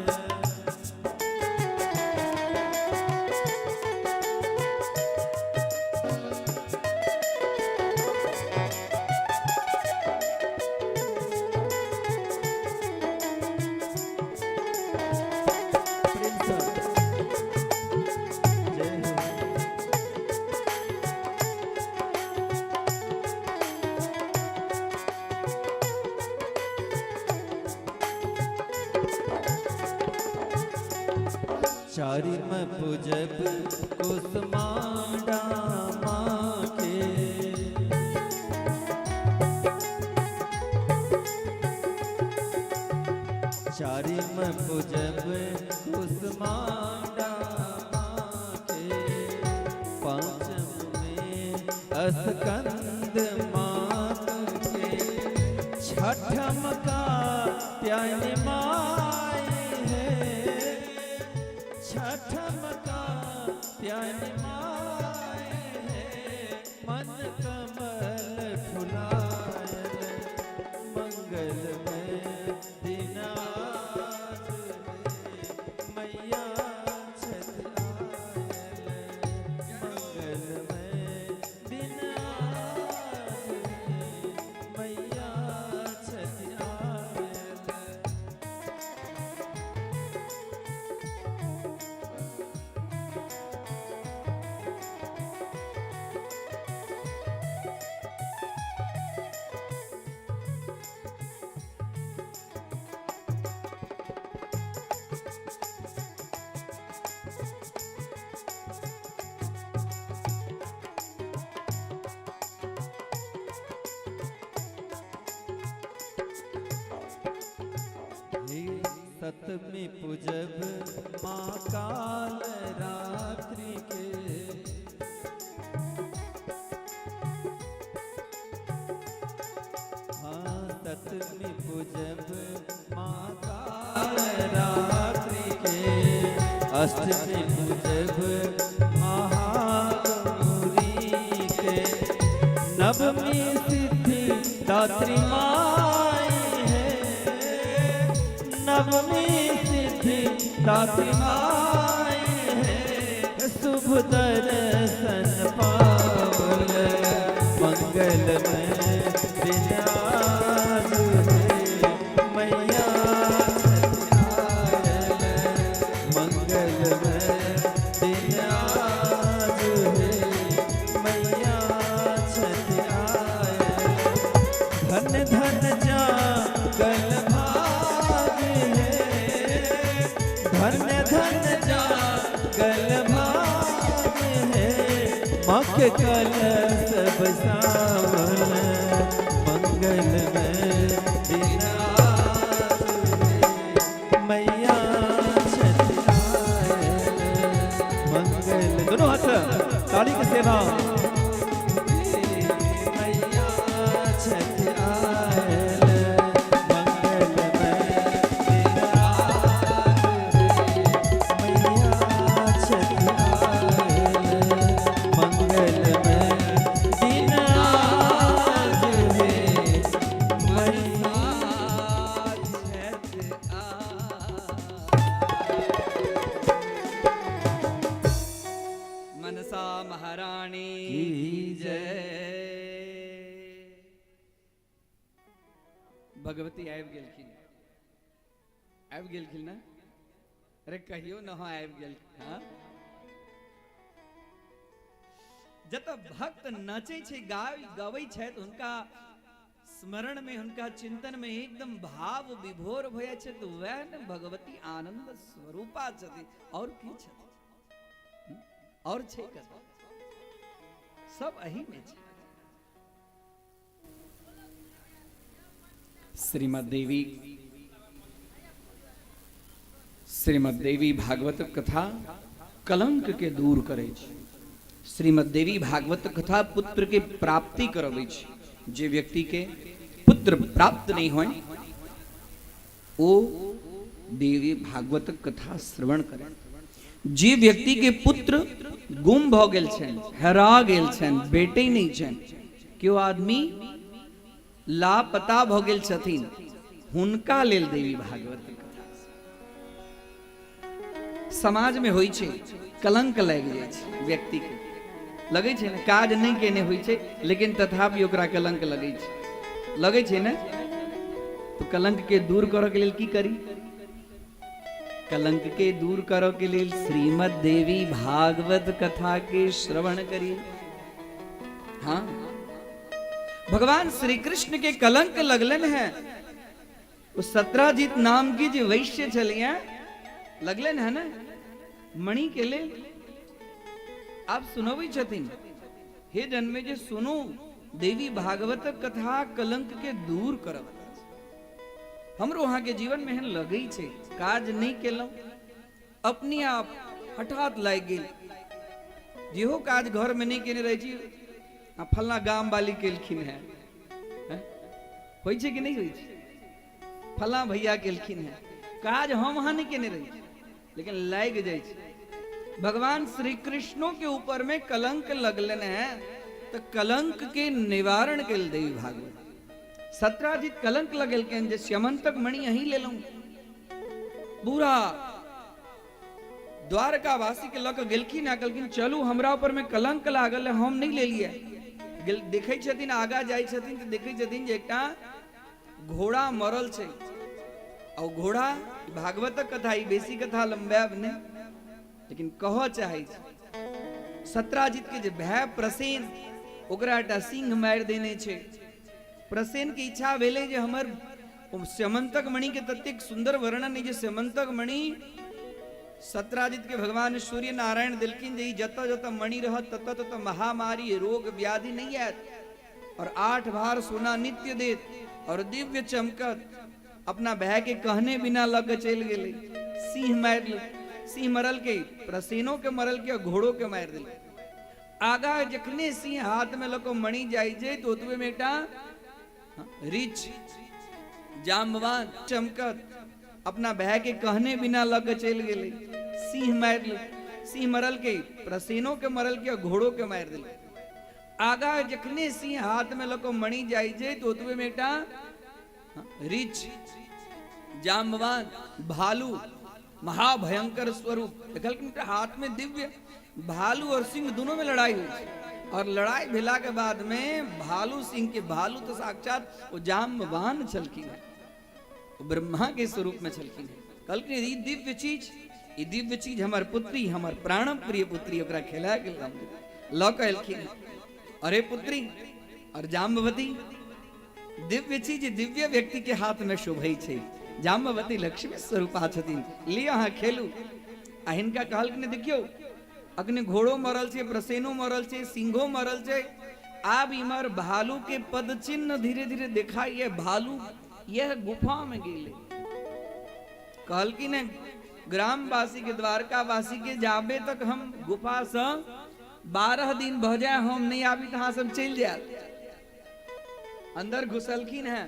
चारिम पूजब कुष्मांडा माँ के। चारिम पूजब कुष्मांडा माँ के। पांचम में स्कंद मात के। छठम का त्यान माई है। छठम का त्यान माई है। मन कमल फुलायल मंगलमय दिन आज है। मैया छठ आयल मंगलमय दिन आज है। मैया छठ आयल। हे सतमी पूजब माँ काल रात्रि के। हाँ सतमी पूजब माँ काल रात्रि के। अष्टमी पूजब महागौरी के। नवमी सिद्धि दात्री माई है। नवमी सिद्धि दात्री माई है। शुभ दर्शन पावल मंगलमय दिन आज है। मैया छठ आयल मंगलमय दिन आज है। मैया छठ आयल। धन धन जागल भाग है। धन धन जागल भाग है। मख कलश बसावल मंगलमय दिन आज है। मैया छठ आयल मंगल। दोनों हाथ ताली की सेवा। मैया छठ आयल मंगलमय दिन आज है। मैया छठ आयल मंगलमय दिन आज है। मैया छठ मनसा महारानी की जय। भगवती आबि गेलखिन, आबि गेलखिन ने? अरे कहियो न, हाँ आबि गेल। हाँ, जतऽ भक्त नचै छै, गाबै छथि, हुनका स्मरण में, हुनका चिंतन में एकदम भाव विभोर भऽ जाइ छै, तऽ वएह ने भगवती आनंद स्वरूपा छथि। और की छथि? और छै कतऽ? सब एही में छै। श्रीमद देवी, श्रीमद देवी भागवत कथा कलंक के दूर करै छै। श्रीमद देवी भागवत कथा पुत्र के प्राप्ति करबै छै। जे व्यक्ति के पुत्र प्राप्त नहीं होय, ओ देवी भागवत कथा श्रवण करे। जे व्यक्ति के पुत्र गुम भऽ गेल छनि, हेरा गेल छनि, बेटे नहीं छनि, केओ आदमी लापता भऽ गेल छथिन, हुनका लेल देवी भागवत कथा। समाज में होइ छै, कलंक लागि जाइ छै व्यक्ति के, लगै छै ने, काज नहि केने होइ छै लेकिन तथापि ओकरा कलंक लगै छै, लगै छै ने? तो कलंक के दूर करऽ के लेल की करी? कलंक के दूर करऽ के लेल श्रीमद देवी भागवत कथा के श्रवण करी। हाँ, भगवान श्री कृष्ण के कलंक लगलन है, वो सत्राजीत नाम की जो वैश्य छलिए, लगलन है ना? मणि के लेल। आब सुनबै छथिन, हे जन्मे जे सुनू देवी भागवतक कथा कलंक के दूर करब। हमरो अहाँ के जीवन में एहन लगै छै, काज नहि केलहुँ अपने आप हठात लागि गेल, जेहो काज घर में नहि केने रहै छी आ फलना गाम वाली केलखिन हेँ, होइ छै कि नहि होइ छै? फलना भैया केलखिन हेँ, काज हम अहाँ नहि केने रहै छी लेकिन लागि जाइ छै। भगवान श्री कृष्णो के ऊपर में कलंक लगलनि हेँ तऽ कलंक के निवारण के लेल देवी भागवत। सत्राजित कलंक लगेलकनि जे स्यमंतक मणि अहीं लेलहुँ, पूरा द्वारकावासी के लऽ कऽ गेलखिन आ कहलखिन चलू हमरा ऊपर में कलंक लागल है, हम नहि लेलियै। गेल देखै छथिन, आगा जाइ छथिन तऽ देखै छथिन जे एकटा घोड़ा मरल छै, आ घोड़ा भागवतक कथा ई बेसी कथा लम्बायब नहि, लेकिन कहऽ चाहै छी सत्राजित के जे भाय प्रसेन ओकरा एकटा सिंह मारि देने छै। प्रसेन के इच्छा भेलै जे हमर स्यमंतक मणि के ततेक सुंदर वर्णन जे स्यमंतक मणि सत्राजित के भगवान सूर्य नारायण देलखिन जे ई जतऽ जतऽ मणि रहत ततऽ ततऽ महामारी रोग व्याधि नहि आयत, और 8 भार सोना नित्य देत और दिव्य चमकत। अपना भाय के कहने बिना लऽ के चलि गेलै, सिंह मारि सिंह मरल के, प्रसेनो के मरल के और घोड़ो के मारि देलकै। आगा जखने सिंह हाथ में लऽ कऽ मणि जाइ छै तऽ ओतबे में एकटा रिछ जाम्बवान चमकत, अपना भाय के कहने बिना लऽ के चलि गेलै, सिंह मारि सिंह मरल के, प्रसेनो के मरल के और घोड़ो के मारि देलकै। आगा जखने सिंह हाथ में लऽ कऽ मणि जाइ छै तऽ ओतबे में एकटा रिछ जाम्बवान भालू महाभयंकर स्वरूप देखलखिन, हाथ में दिव्य भालू और सिंह दोनों में लड़ाई हुई छै, और लड़ाई भेला के बाद में भालू सिंह के भालू तो साक्षात वो जाम्बवान छलखिन है, वो ब्रह्मा के स्वरूप में छलखिन है। कहलखिन ई दिव्य चीज, ई दिव्य चीज हमर पुत्री, हमर प्राण प्रिय पुत्री, ओकरा खेला के लऽ कऽ एलखिन। अरे पुत्री और जाम्बवती दिव्य चीज दिव्य व्यक्ति के हाथ में शोभै छै, जाम्बवती लक्ष्मी स्वरूपा छथिन, लिअ अहाँ खेलू। आ हिनका कहलखिन देखियौ अखने घोड़ो मरल छै, प्रसेनो मरल छै, सिंहो मरल छै, आब इमहर भालू के पद चिन्ह धीरे धीरे देखाइए, भालू यह गुफा में गेले। कहलखिन ग्रामवासी के द्वारकावासी के जाबे तक हम गुफा से 12 दिन भऽ जाय हम नहीं आबी तऽ अहाँ सब चलि जायब। अंदर घुसलखिन हैं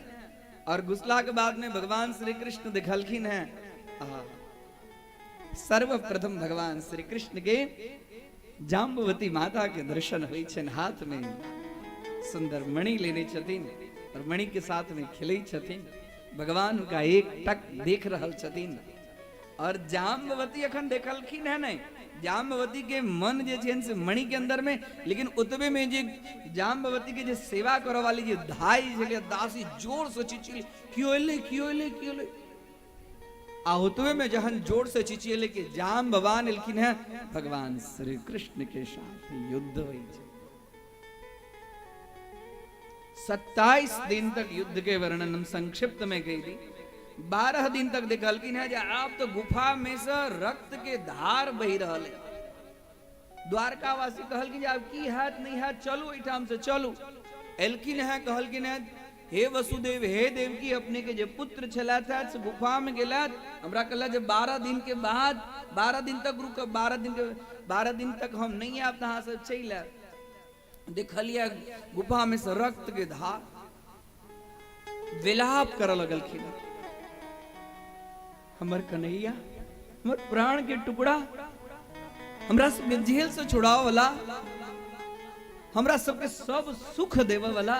और घुसला के बाद में भगवान श्री कृष्ण देखलखिन हैं। सर्वप्रथम भगवान श्री कृष्ण के जाम्बवती माता के दर्शन होइ छनि, हाथ में सुंदर मणि लेने छथिन और मणि के साथ में खेलै छथिन। भगवान हुनका एक टक देख रहल छथिन और जाम्बवती अखन देखलखिन है नहीं, जाम्बवती के मन जे छै से मणि के अंदर में, लेकिन ओतबे में जे जाम्बवती के जे सेवा करऽ वाली जे धाई छलै दासी जोर से चिचिल कियो एलै कियो एलै कियो एलै, आ ओतबे में जहन जोर से चिचिएले कि जाम्बवान एलखिन है, भगवान श्री कृष्ण के साथ युद्ध होइ छै। 27 दिन तक युद्ध के वर्णन हम संक्षिप्त में कह दी। 12 दिन तक देखलखिन है जे आब तो गुफा में से रक्त के धार बहि रहल है। द्वारकावासी कहलखिन जे आब की हैत नहीं हैत, चलू एहिठाम से चलू। एलखिन है कहलखिन है हे वसुदेव हे देवकी, अपने के जे पुत्र छलथि है से गुफा में गेलथि, हमरा कहला जे 12 दिन के बाद 12 दिन तक रुकब, 12 दिन के 12 दिन तक हम नहीं आयब तऽ अहाँ सब चलि आयब। देखलियै गुफा में से रक्त के धार, विलाप करऽ लगलखिन, हमर कन्हैया हमर प्राण के टुकड़ा, हमरा सबके जेल से छुड़ाव वाला, हमरा सबके सब सुख देवे वाला,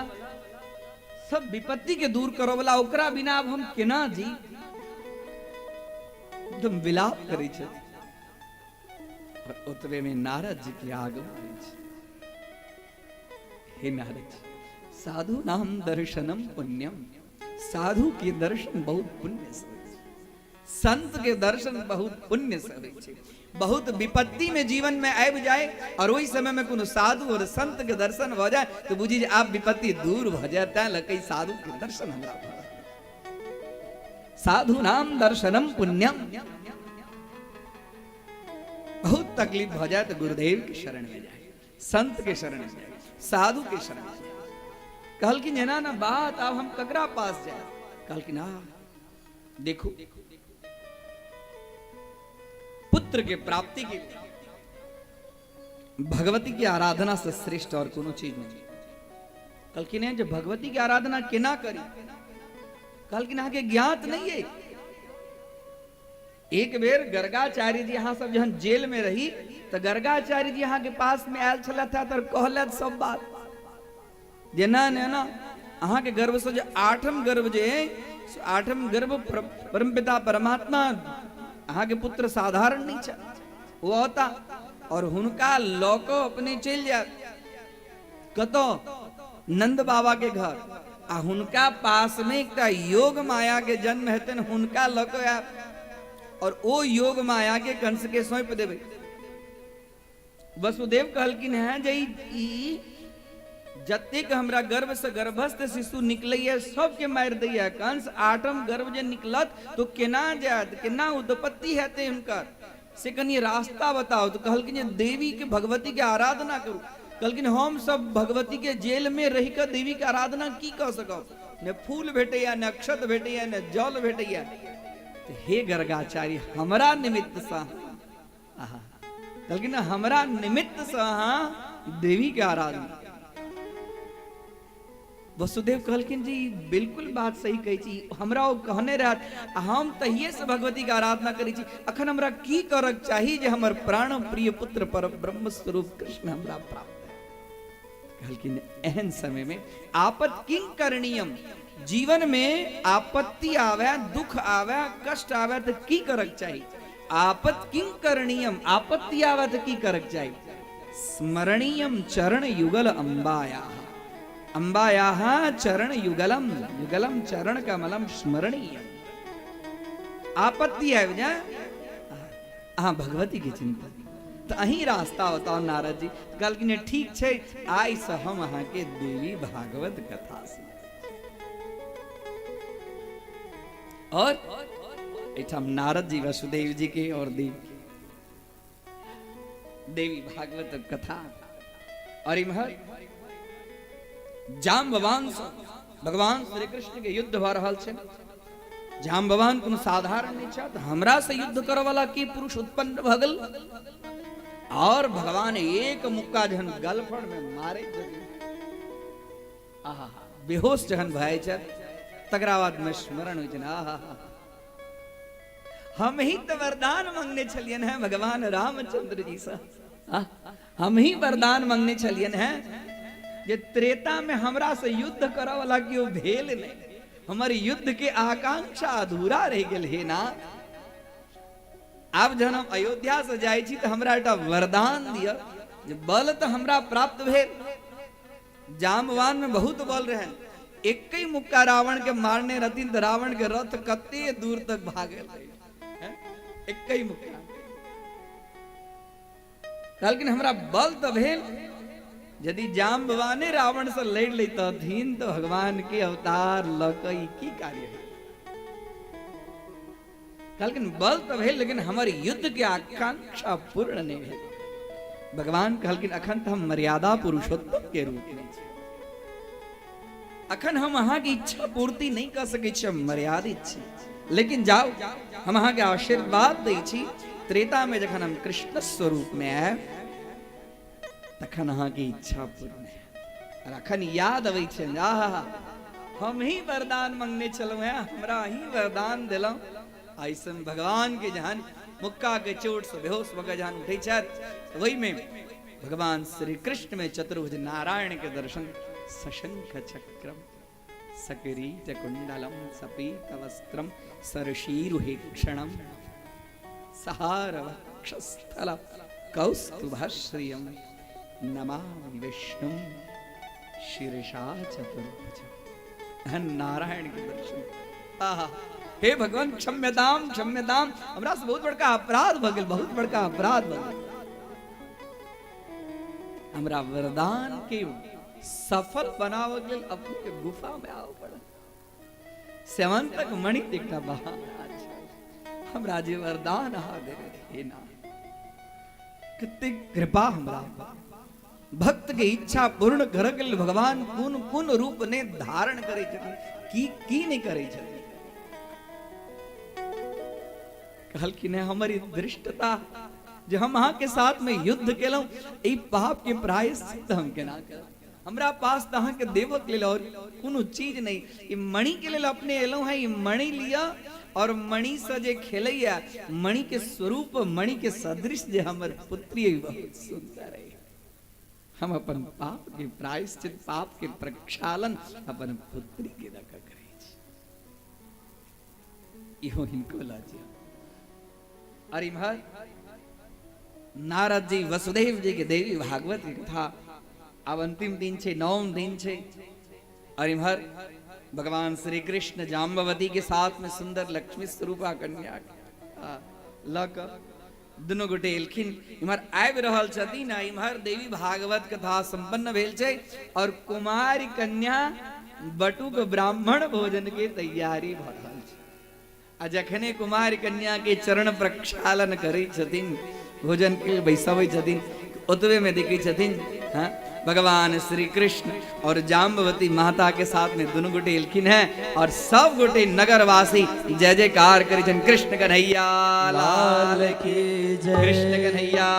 सब विपत्ति के दूर करे वाला, ओकरा बिना अब हम केना जी। एकदम विलाप करै छथि। और ओतबे में नारद जी के आगमन होइ छै। हे नारद जी, साधु नाम दर्शनम पुण्यम, साधु के दर्शन बहुत पुण्य से होइ छै, संत के दर्शन बहुत पुण्य से होइ छै। बहुत विपत्ति में जीवन में आबि जाए और ओहि समय में कोनो साधु और संत के दर्शन भऽ जाए तो बुझी जे आब विपत्ति दूर भऽ जाए, तैं लऽ कऽ साधु के दर्शन हमरा भऽ। साधु नाम दर्शनम पुण्यम। बहुत तकलीफ भऽ जाए तऽ गुरुदेव के शरण में जाए, संत के शरण में जाए, साधु के शरण में जाए। कहलखिन एना ना बात, आब हम ककरा पास जाए? कहलखिन आ देखू, पुत्र के प्राप्ति के लिए भगवती की आराधना से श्रेष्ठ और कोनो चीज नहीं। कहलखिन है जे भगवती के आराधना केना करी? कहलखिन अहाँके ज्ञात नहीं है। एक बेर गर्गाचार्य जी अहाँ सब जहन जेल में रही तो गर्गाचार्य जी अहाँ के पास में आयल छलथि तऽ कहलथि सब बात जेना ने ना अहाँ के गर्भ से जे आठम गर्भ जे अइ, से आठम गर्भ परमपिता परमात्मा अहाँ के पुत्र साधारण नहीं छै, ओ औता और हुनका लऽ कऽ अपने चलि जायत कतऽ? नंद बाबा के घर, आ हुनका पास में एकटा योग माया के जन्म हेतनि, हुनका लऽ कऽ आयब और ओ योग माया के कंस के सौंप देबै। वसुदेव कहलखिन हैं जे ई जतेक हमरा गर्भ से गर्भस्थ शिशु निकलैया सबके मारि दैया कंस, आठम गर्भ जे निकलत तो केना जायत, केना उत्पत्ति हेतै हुनकर, से कनि रास्ता बताओ। तो कहलखिन जे देवी के भगवती के आराधना करू। कहलखिन हम सब भगवती के जेल में रहि कऽ देवी के आराधना की कऽ सकब, ने फूल भेटैया, ने अक्षत भेटैया, ने जल भेटैया। तो हे गर्गाचार्य, हमरा निमित्त सँ आहा, कहलखिन हमरा निमित्त सँ अहाँ देवी के आराधना। वसुदेव कहलखिन जी बिल्कुल बात सही कहै छी, हमरा ओ कहने रहत आ हम तहिए से भगवती के आराधना करै छी, अखन हमरा की करक चाही जे हमर प्राण प्रिय पुत्र पर ब्रह्म स्वरूप कृष्ण हमरा प्राप्त है। कहलखिन एहन समय में आपत किंग करणीयम, जीवन में आपत्ति आवे, दुख आवे, कष्ट आवे तो की करक चाही? आपत किंग करणीयम, आपत्ति आवे तो की करक चाही? स्मरणीयम चरण युगल अंबाया, अंबायाः चरण युगलम, युगलम चरण कमलम स्मरणीयम। आपत्ति आबि जाए अहाँ भगवती के चिंता, तो अहीं रास्ता बताओ नारद जी। कहलखिन ठीक छै, आइ से हम अहाँके देवी भागवत कथा सुनाब। और एहिठाम नारद जी वसुदेव जी के और देवी देवी भागवत कथा। और इम्हर जाम्बवान भगवान श्री कृष्ण के युद्ध भऽ रहल छै। जाम्बवान कोनो साधारण नहीं छै, तऽ हमरा से युद्ध करऽ वाला की पुरुष उत्पन्न भऽ गेल? और भगवान एक मुक्का जहन गलफड़ में मारे छथिन, आहा बेहोश जहन भए छै, तकरा बाद में स्मरण होइ छै, आहा हम ही तो वरदान मंगने छलियन हैं भगवान रामचंद्र जी से, हम ही वरदान मंगने छलियन हैं जे त्रेता में हमरा से युद्ध करऽ वाला केओ भेल नहीं, हमर युद्ध के आकांक्षा अधूरा रह गेल हे ना। आब जहन हम अयोध्या से जाइ छी तऽ हमरा एकटा वरदान दिअ जे बल तऽ हमरा प्राप्त भेल, जामवान में बहुत बल रहन, एक ही मुक्का रावण के मारने रहथिन तऽ रावण के रथ कते दूर तक भागल रहे, एक ही मुक्का। कहलखिन हमरा बल तऽ भेल, यदि जाम्बवाने रावण से लड़ि लैतथिन तऽ भगवान के अवतार लऽ कऽ ई की कार्य है। कहलखिन बल तऽ भेल लेकिन हमर युद्ध के आकांक्षा पूर्ण नहीं भेल। भगवान कहलखिन अखन तऽ हम मर्यादा पुरुषोत्तम के रूप में छी, अखन हम अहाँके इच्छा पूर्ति नहीं कऽ सकै छी, हम मर्यादित छी, लेकिन जाओ हम अहाँके आशीर्वाद दै छी, त्रेता में जखन हम कृष्ण स्वरूप में आयब तखन अहाँके इच्छा पूर्ण हैत। और अखन याद अबै छै, आहा हम ही वरदान मंगने छलहुँ हैं, हमरा ही वरदान देलहुँ। ऐसन भगवान के जहन मुक्का के चोट से बेहोश भऽ के जहन उठै छथि, ओहिमे भगवान श्री कृष्ण में चतुर्भुज नारायण के दर्शन, सशंख चक्रम सकिरीट कुंडलम सपीत वस्त्रम सरशीरुहे क्षणम सहार वक्षस्थल कौस्तुभश्रियम नमामि विष्णु शीर्षा चतुर्भुज। नारायण के दर्शन। आहा हे भगवान क्षम्यताम क्षम्यताम, हमरा से बहुत बड़का अपराध भऽ गेल, बहुत बड़का अपराध भऽ गेल, हमरा वरदान के सफल बनाबऽ के लेल अपने के गुफा में आबऽ पड़ल। सेवंतक मणि एकटा बहाना छै, हमरा जे वरदान अहाँ देने रहियै ना, कतेक कृपा हमरा पर। भक्त के इच्छा पूर्ण करक लेल भगवान कोन कोन रूप ने धारण करै छथिन, की की नहि करै छथिन। कहलखिन है हमर ई धृष्टता जे हम अहाँ के साथ में युद्ध केलहुं, ई पाप के प्रायश्चित हम केना करब? हमरा पास तऽ अहाँके देबक लेल और कोनो चीज नहि। ई मणि के लेल अपने एलहुं हैं, ई मणि लिअ और मणि से जे खेलैया, मणि के स्वरूप, मणि के सदृश जे हमर पुत्री अइ, बहुत सुंदर अइ। हम अपन पाप के प्रायश्चित, पाप के प्रक्षालन अपन पुत्री के दऽ कऽ करै छी। इहो हिनको लऽ जाउ। और इम्हर नारद जी वसुदेव जी के देवी भागवत के कथा आब अंतिम दिन छै, नवम दिन छै। और इम्हर भगवान श्री कृष्ण जाम्बवती के साथ में सुंदर लक्ष्मी स्वरूपा कन्या लऽ कऽ दुनू गोटे एलखिन। इम्हर आबि रहल छथिन आ इम्हर देवी भागवत कथा संपन्न भेल छै और कुमारी कन्या बटुक ब्राह्मण भोजन के तैयारी भऽ रहल छै। आ जखने कुमारी कन्या के चरण प्रक्षालन करै छथिन, भोजन के बैसबै छथिन, ओतबे में देखै छथिन हाँ भगवान श्री कृष्ण और जाम्बवती माता के साथ में दुनू गोटे एलखिन हैं और सब गोटे नगरवासी जय जयकार करै छथिन, कृष्ण कन्हैया लाल की जय, कृष्ण कन्हैया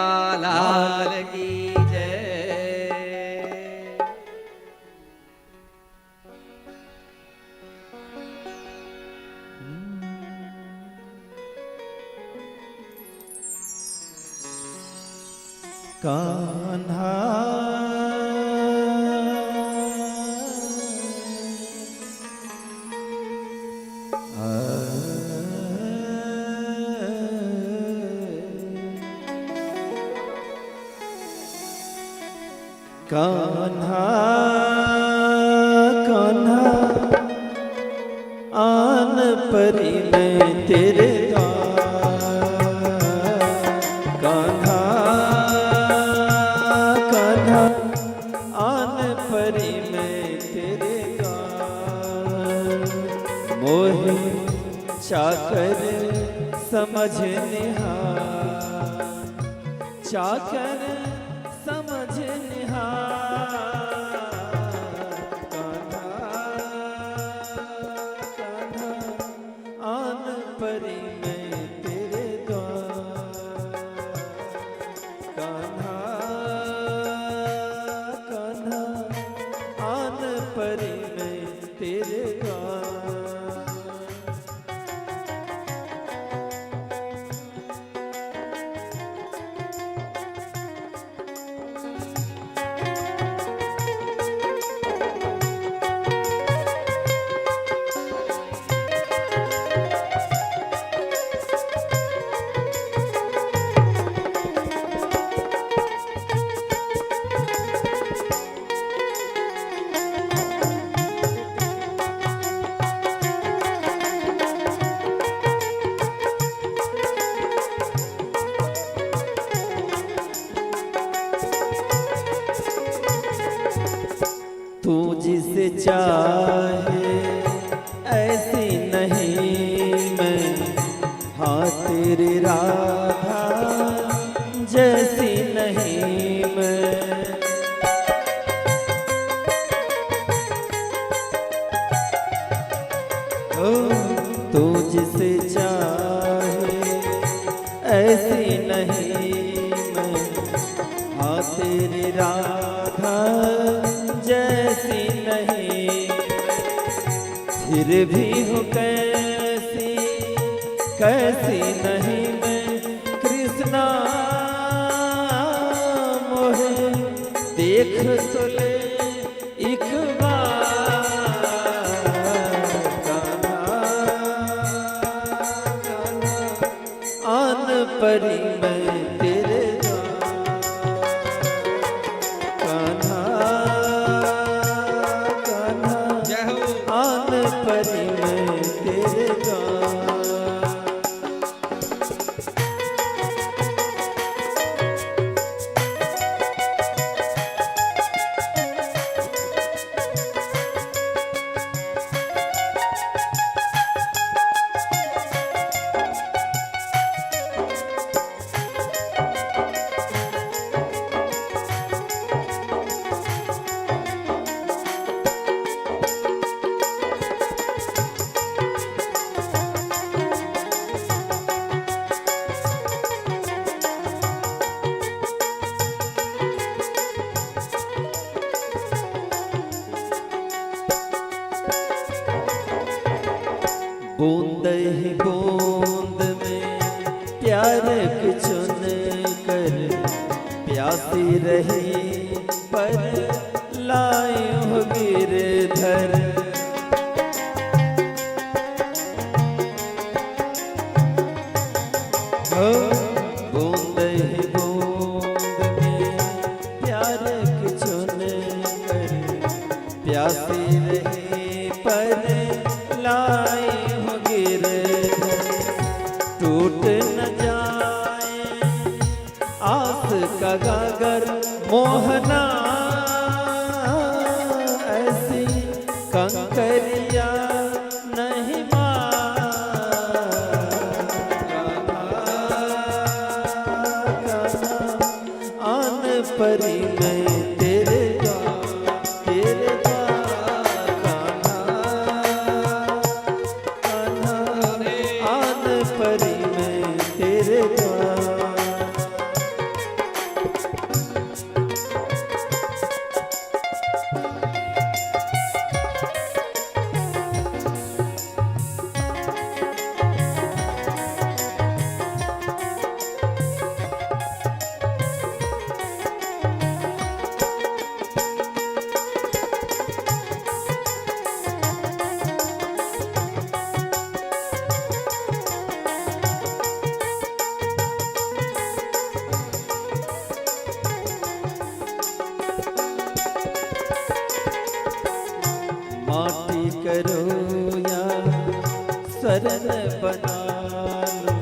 लाल की जय। कान्हा कान्हा कान्हा आन परी मैं तेरे द्वार, कान्हा कान्हा आन परी मैं तेरे द्वार, मोहे चाकर समझ निहार, चाकर समझ निहार, कान्हा कान्हा आन परी मैं तेरे द्वार, कान्हा कान्हा आन परी मैं तेरे द्वार। तू जिसे चाहे ऐसी नहीं मैं, हाँ तेरी राधा जैसी नहीं मैं। ओ तू जिसे चाहे ऐसी नहीं मैं, हाँ तेरी राधा जैसी नहीं। फिर भी हो कैसी कैसी नहीं मैं, कृष्णा मोहे देख तो ले एक बार, कान्हा कान्हा आन परी मैं तेरे द्वार, कान्हा कान्हा जय हो। आन परी मैं तेरे द्वार। बूंद ही बूंद में प्यार की चुन कर प्यासी रही पर लाए हो गिरधर। हो बूंद ही बूंद में प्यार की चुन कर प्यासी रही पर लाए हो गिरधर। टूट न जाए आस का गागर मोहना, ऐसी कंकरिया नहीं आन परी मैं तेरे द्वार, तेरे द्वार कान्हा, कान्हा आन परी मैं तेरे द्वार। माटी करो या शरण बना लो,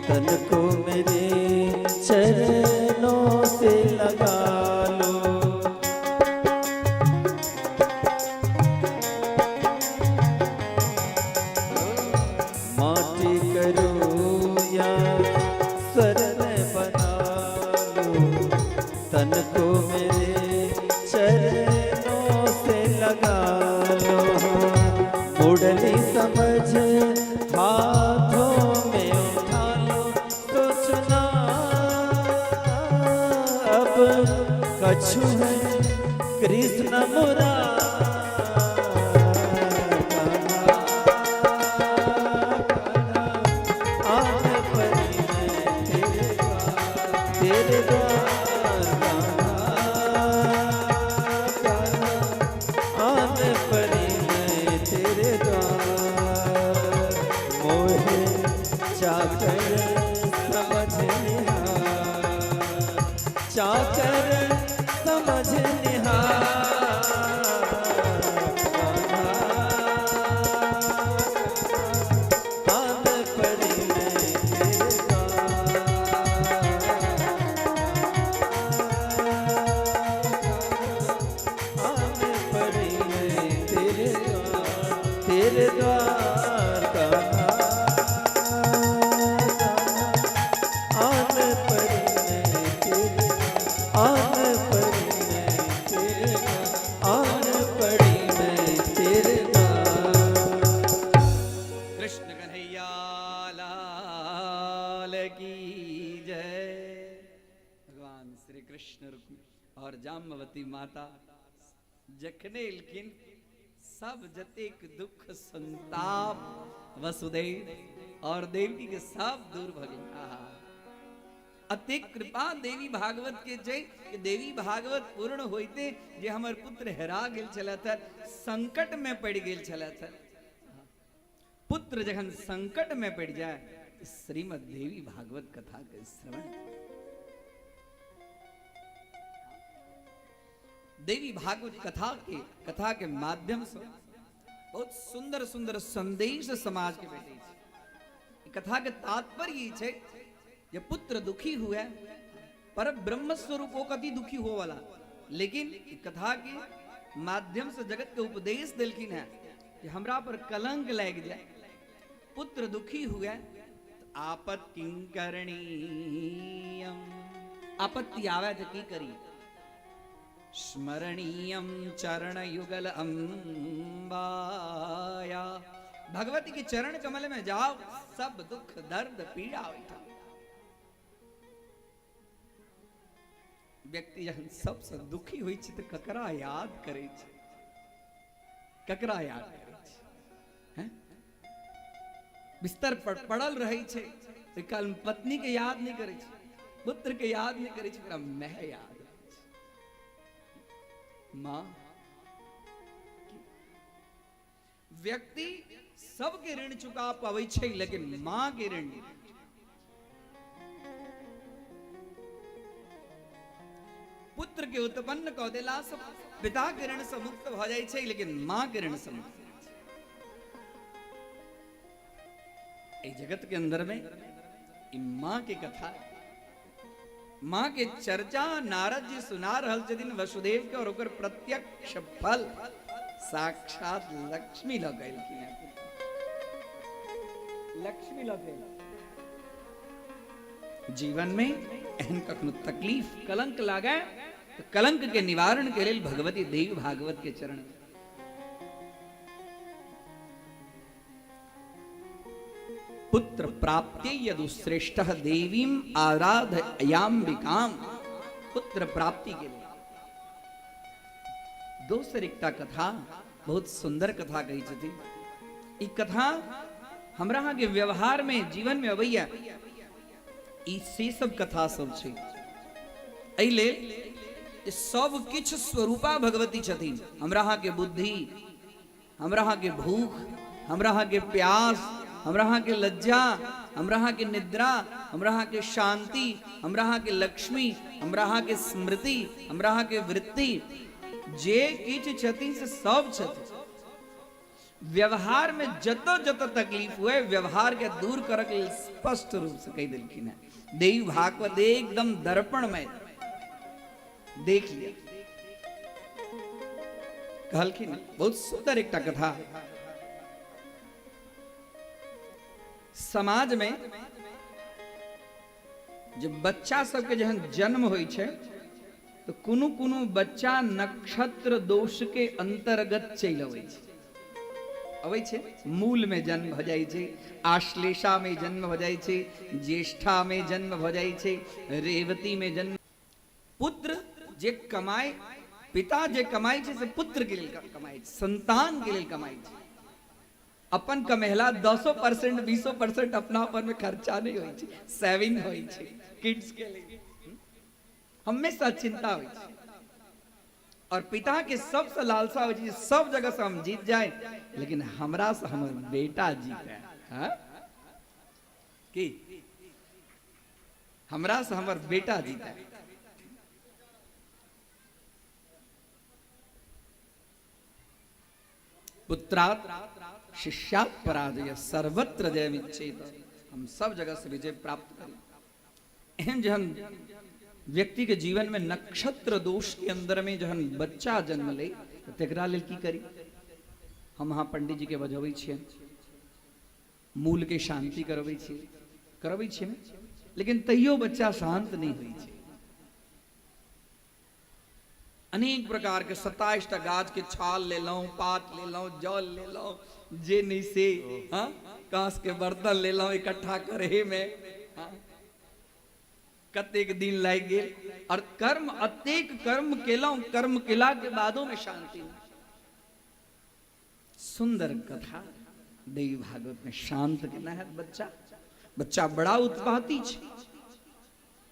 तन को मेरे चरणों से लगा लो। माटी करो या शरण बना लो, तन को मेरे चरणों से लगा लो। मुरली समझ हाथों में उठा लो, सोचना अब कछु है कृष्ण मुरा। आन परी मैं तेरे द्वार, तेरे द्वार कान्हा, कान्हा आन परी मैं तेरे द्वार। मोहे चाकर समझ निहार, चाकर समझ निहार। आन परी मैं तेरे द्वार, आन परी मैं तेरे द्वार, तेरे द्वार कान्हा, कान्हा आन परी मैं तेरे, आन परी मैं तेरे द्वार, आन परी मैं तेरे द्वार। कृष्ण कन्हैया लाल की जय। भगवान श्री कृष्ण रुक्मिणी और जाम्बवती माता जखने एलखिन सब जतेक दुख संताप वसुदेव और देवकी के सब दूर भऽ गेल। आहा, अतेक कृपा देवी भागवत के छै कि देवी भागवत पूर्ण होइते जे हमर पुत्र हेरा गेल छलथि हँ, संकट में पड़ि गेल छलथि हँ। पुत्र जखन संकट में पड़ि जाए तऽ श्रीमद् देवी भागवत कथा के श्रवण, देवी भागवत कथा के माध्यम से बहुत सुंदर सुंदर संदेश समाज के भेटै छै। कथा के तात्पर्य ई छै जे पुत्र दुखी हुए पर ब्रह्म स्वरूप ओ कति दुखी हो वाला, लेकिन कथा के माध्यम से जगत के उपदेश देलखिन है कि हमरा पर कलंक लागि जाए, पुत्र दुखी हुए आपत किं करणीयम, आपत्ति आवे तो की करी, स्मरणीयम चरण युगल अंबाया, भगवती के चरण कमल में जाओ सब दुख दर्द पीड़ा उठा। व्यक्ति जखन सबसे दुखी होइ छै तऽ ककरा याद करै छै, ककरा याद करै छै? हैं? बिस्तर पर पड़ल रहै छै, ओहि काल में पत्नी के याद नहीं करै छै, पुत्र के याद नहीं करै छै, ओकरा माय याद आबै छै। माँ व्यक्ति सबके ऋण चुका पाबै छै, लेकिन माँ के ऋण नहीं। पुत्र के उत्पन्न कऽ देला से पिता के ऋण से मुक्त भऽ जाइ छै, लेकिन माँ के ऋण से मुक्त नहि छै। एहि जगत के अंदर में ई माँ के कथा, माँ के चर्चा नारद जी सुना रहल छथिन वसुदेव के, और ओकर प्रत्यक्ष फल साक्षात लक्ष्मी लऽ के एलखिन हेँ। लक्ष्मी लऽ के जीवन में एहन कखनो तकलीफ कलंक लागे तो कलंक के निवारण के लेल भगवती देवी भागवत के चरण में। पुत्र प्राप्ति यदु श्रेष्ठ देवीम आराधयाम्बिकाम, पुत्र प्राप्ति के लिए। दोसर एकटा कथा, बहुत सुंदर कथा कहै छथिन। ई कथा हमरा अहाँ के व्यवहार में जीवन में अबैया, ई से सब कथा सब छै। एहि लेल जे सब किछु स्वरूपा भगवती छथिन। हमरा अहाँ के बुद्धि, हमरा अहाँ के भूख, हमरा अहाँ के प्यास, हमरा अहाँ के लज्जा, हमरा अहाँ के निद्रा, हमरा अहाँ के शांति, हमरा अहाँ के लक्ष्मी, हमरा अहाँ के स्मृति, हमरा अहाँ के वृत्ति, जे किछु छथिन से सब छथिन। व्यवहार में जतो जतो तकलीफ हुए व्यवहार के दूर करक लेल स्पष्ट रूप से कहि देलखिन है देवी भागवत एकदम दर्पण में देख लिया। कहलखिन बहुत सुंदर एकटा कथा। समाज में जब बच्चा सबके जहन जन्म होइ छै तो कोनो कोनो बच्चा नक्षत्र दोष के अंतर्गत चलि अबै छै, अबै छै मूल में जन्म भऽ जाइ छै, आश्लेषा में जन्म भऽ जाइ छै, ज्येष्ठा में जन्म भऽ जाइ छै, रेवती में जन्म। पुत्र जे कमाए, पिता जे कमाइ छै से पुत्र के लेल कमाइ छै, संतान के लेल कमाइ छै। अपन कमेला 10% 20% अपना पर में खर्चा नहीं होइ छै, सेविंग होइ छै किड्स के लिए, हमेशा चिंता होइ छै। और पिता के सबसे लालसा होइ छै सब जगह से हम जीत जाए, लेकिन हमरा से हमर बेटा जीते। हाँ की हमरा से हमर बेटा जीते। पुत्रात् शिष्यात् पराजय सर्वत्र जयमिच्छेत, हम सब जगह से विजय प्राप्त करी। एहन जहन व्यक्ति के जीवन में नक्षत्र दोष के अंदर में जहन बच्चा जन्म ले तो तेकरा लेल की करी? हम अहाँ पंडित जी के बजबै छियनि, मूल के शांति करबै छियै, करबै छियै ने, लेकिन तैयो बच्चा शांत नहीं होइ छै। अनेक प्रकार के 27 टा गाछ के छाल लेलहुँ, पात लेलहुँ, जल लेलहुँ, जे नहीं से, हाँ, कांस के बर्तन लेलहुँ इकट्ठा करे में, हाँ, कतेक दिन लागि गेल। और कर्म अतेक कर्म केलहुँ, कर्म केला के बादो में शांति नहीं। सुंदर कथा देवी भागवत में शांत केना है बच्चा। बच्चा बड़ा उत्पाती छै,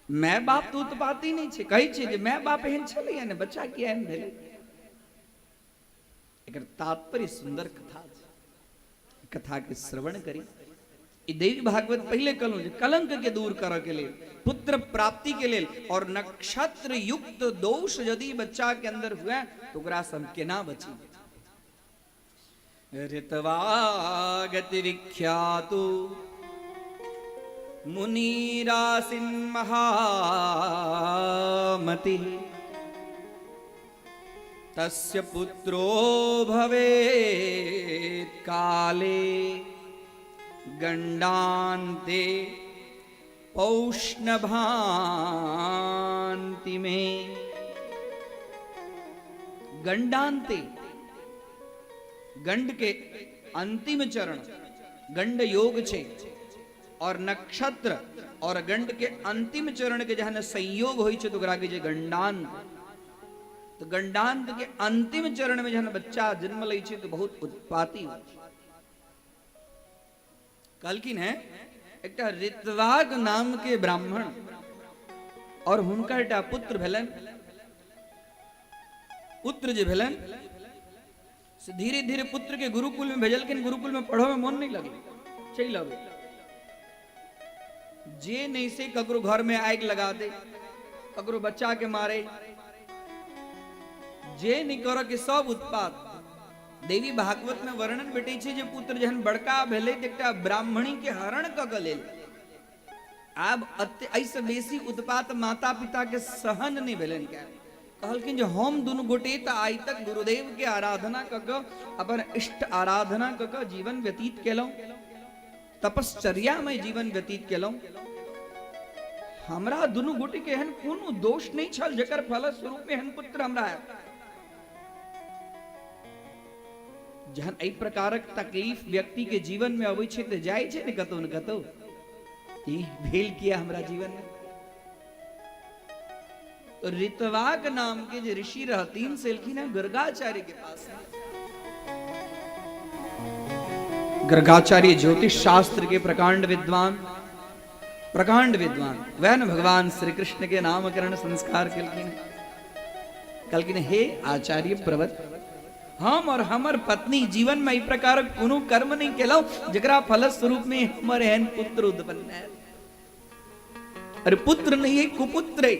my बाप तो उत्पाती नहीं छै, कहै छै जे my बाप एहन छलैया ने, बच्चा किया एहन भेलै। एकर तात्पर्य सुंदर कथा छै, कथा के श्रवण करी। ई देवी भागवत पहले कहलहुँ जे कलंक के दूर करऽ के लेल, पुत्र प्राप्ति के लेल, और नक्षत्र युक्त दोष यदि बच्चा के अंदर हुए तो ओकरा से हम केना बची। ऋतवागति विख्यातु मुनिरासिन महामति तस्य पुत्रो भवेत् काले गंडान्ते पौष्णभांति में। गंडान्ते गंड के अंतिम चरण गंड योग छे, और नक्षत्र और गंड के अंतिम चरण के जहन संयोग होई छे तो ओकरा कहै छै गंडांत। तो गंडांत के अंतिम चरण में जहन बच्चा जन्म लै छे तो बहुत उत्पाती होइ छै। कहलखिन हैं एकटा ऋतवाग नाम के ब्राह्मण और हुनका एकटा पुत्र भेलनि। पुत्र जे भेलनि से धीरे धीरे पुत्र के गुरुकुल में भेजलखिन। गुरुकुल में पढ़ो में मन नहीं लगलै, चलि अबै जे नहीं से ककरो घर में आगि लगा दे, ककरो बच्चा के मारे, जे नहीं कर के सब उत्पात। देवी भागवत में वर्णन भेटै छै जे पुत्र जहन बड़का भेलै तऽ एकटा ब्राह्मणी के हरण कऽ के लेल। आब एहिसँ बेसी उत्पात माता पिता के सहन नहीं भेलनि। कहलखिन जे हम दुनू गोटे तऽ आइ तक गुरुदेव के आराधना कऽ के, अपन इष्ट आराधना कऽ के जीवन व्यतीत केलहुँ, तपश्चर्या में जीवन व्यतीत केलहुँ। हमरा दुनू गोटे के एहन कोनो दोष नहीं छल जकर फलस्वरूप में एहन पुत्र हमरा आयल। जहन एहि प्रकारक तकलीफ व्यक्ति के जीवन में अबै छै तऽ जाइ छै ने कतौ ने कतौ, ई भेल किया हमरा जीवन में। तो ऋतवाक नाम के जे ऋषि रहतीन से एलखिन हैं गर्गाचार्य के पास। गर्गाचार्य ज्योतिष शास्त्र के प्रकांड विद्वान, प्रकांड विद्वान वह न भगवान श्री कृष्ण के नामकरण संस्कार केलखिन। कहलखिन हे आचार्य प्रवत, हम और हमर पत्नी जीवन में एहि प्रकारक कोनो कर्म नहीं केलहुँ जकरा फलस्वरूप में हमर एहन पुत्र उत्पन्न है। अरे पुत्र नहीं है, कुपुत्र है।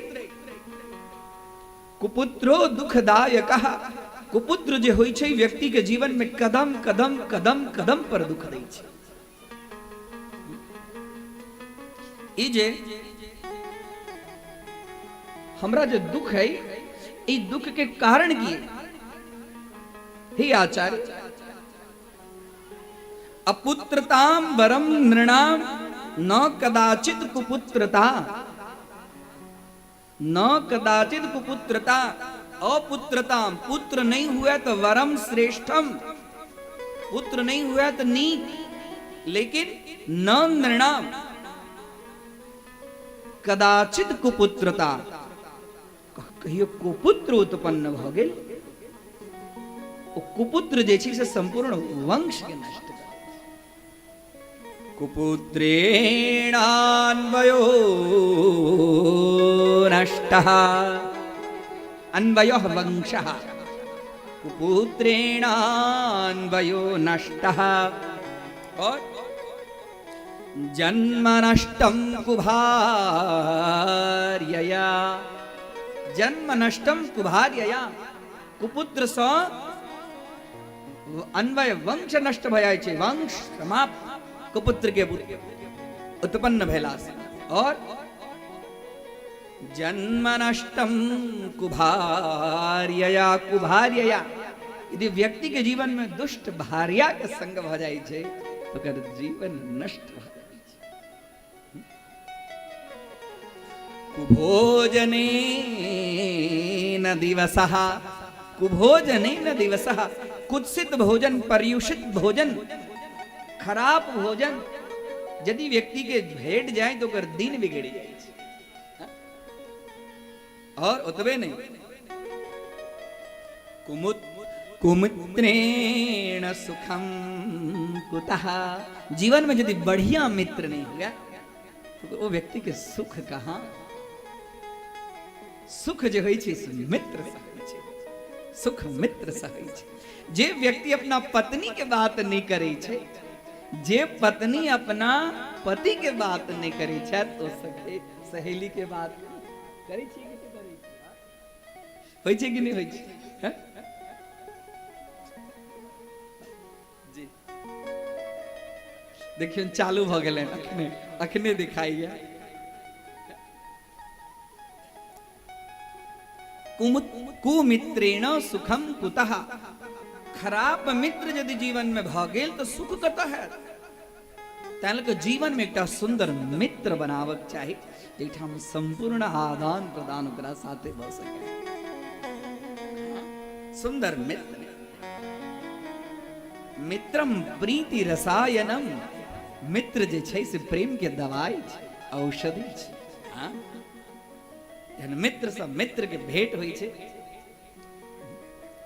कुपुत्रो दुखदायक, कुपुत्र जे होइ छै व्यक्ति के जीवन में कदम कदम कदम कदम पर दुख दै छै। ई जे हमरा जे दुख है, ई दुख के कारण की है? हे आचार्य, अपुत्रताम वरम नृणाम न कदाचित कुपुत्रता, न कदाचित कुपुत्रता, अपुत्रताम पुत्र नहीं हुआ तो वरम श्रेष्ठम, पुत्र नहीं हुआ तो नीक, लेकिन न नृणाम कदाचित कुपुत्रता, कहियो कुपुत्र उत्पन्न भ गेल, ओ कुपुत्र जे छै से संपूर्ण वंश के नष्ट कर। कुपुत्रेणान्वयो नष्टः, अन्वयो वंशः, कुपुत्रेणान्वयो नष्टः, और जन्म नष्टम कुभार्यया, जन्म नष्टम कुभार्यया, कुपुत्र सँ अन्वय वंश नष्ट भऽ जाइ छै, वंश समाप्त कुपुत्र के उत्पन्न भेला से। और जन्म नष्टम कुभार्यया, कुभार्यया, यदि व्यक्ति के जीवन में दुष्ट भार्या के संग भऽ जाइ छै ओकर जीवन नष्ट भऽ जाइ छै। कुभोजनेन दिवसः, कुभोजनेन दिवसः, कुत्सित भोजन, पर्युषित भोजन, खराब भोजन यदि व्यक्ति के भेट जाए तो ओकर दिन बिगड़ जाए छै। और ओतबे नहीं, कुमित्रेण सुखम कुतः, जीवन में यदि बढ़िया मित्र नहीं हुआ तो वो व्यक्ति के सुख कहाँ। सुख जे होइ छै से मित्र से होइ छै, सुख मित्र से होइ छै। जे व्यक्ति अपना पत्नी के बात नहीं करै छै, जे पत्नी अपना पति के बात नहीं करै छै, तो सखे सहेली के बात करै छै कि नहि करै छै? होइ छै कि नहि होइ छै? हैं? जी देखियौ चालू भऽ गेलै, अखने अखने दिखाइए। कुमित्रेण सुखम कुतः, खराब मित्र यदि जीवन में भऽ गेल तऽ सुख कतऽ हैत? तैं लऽ कऽ जीवन में एकटा सुंदर मित्र बनाबक चाही जाहिठाम संपूर्ण आदान प्रदान ओकरा साथे भऽ सकै। सुंदर मित्र, मित्रम प्रीति रसायनम, मित्र जे छै से प्रेम के दवाई छै, औषधि छै। हाँ? जहन मित्र से मित्र के भेंट होइ छै।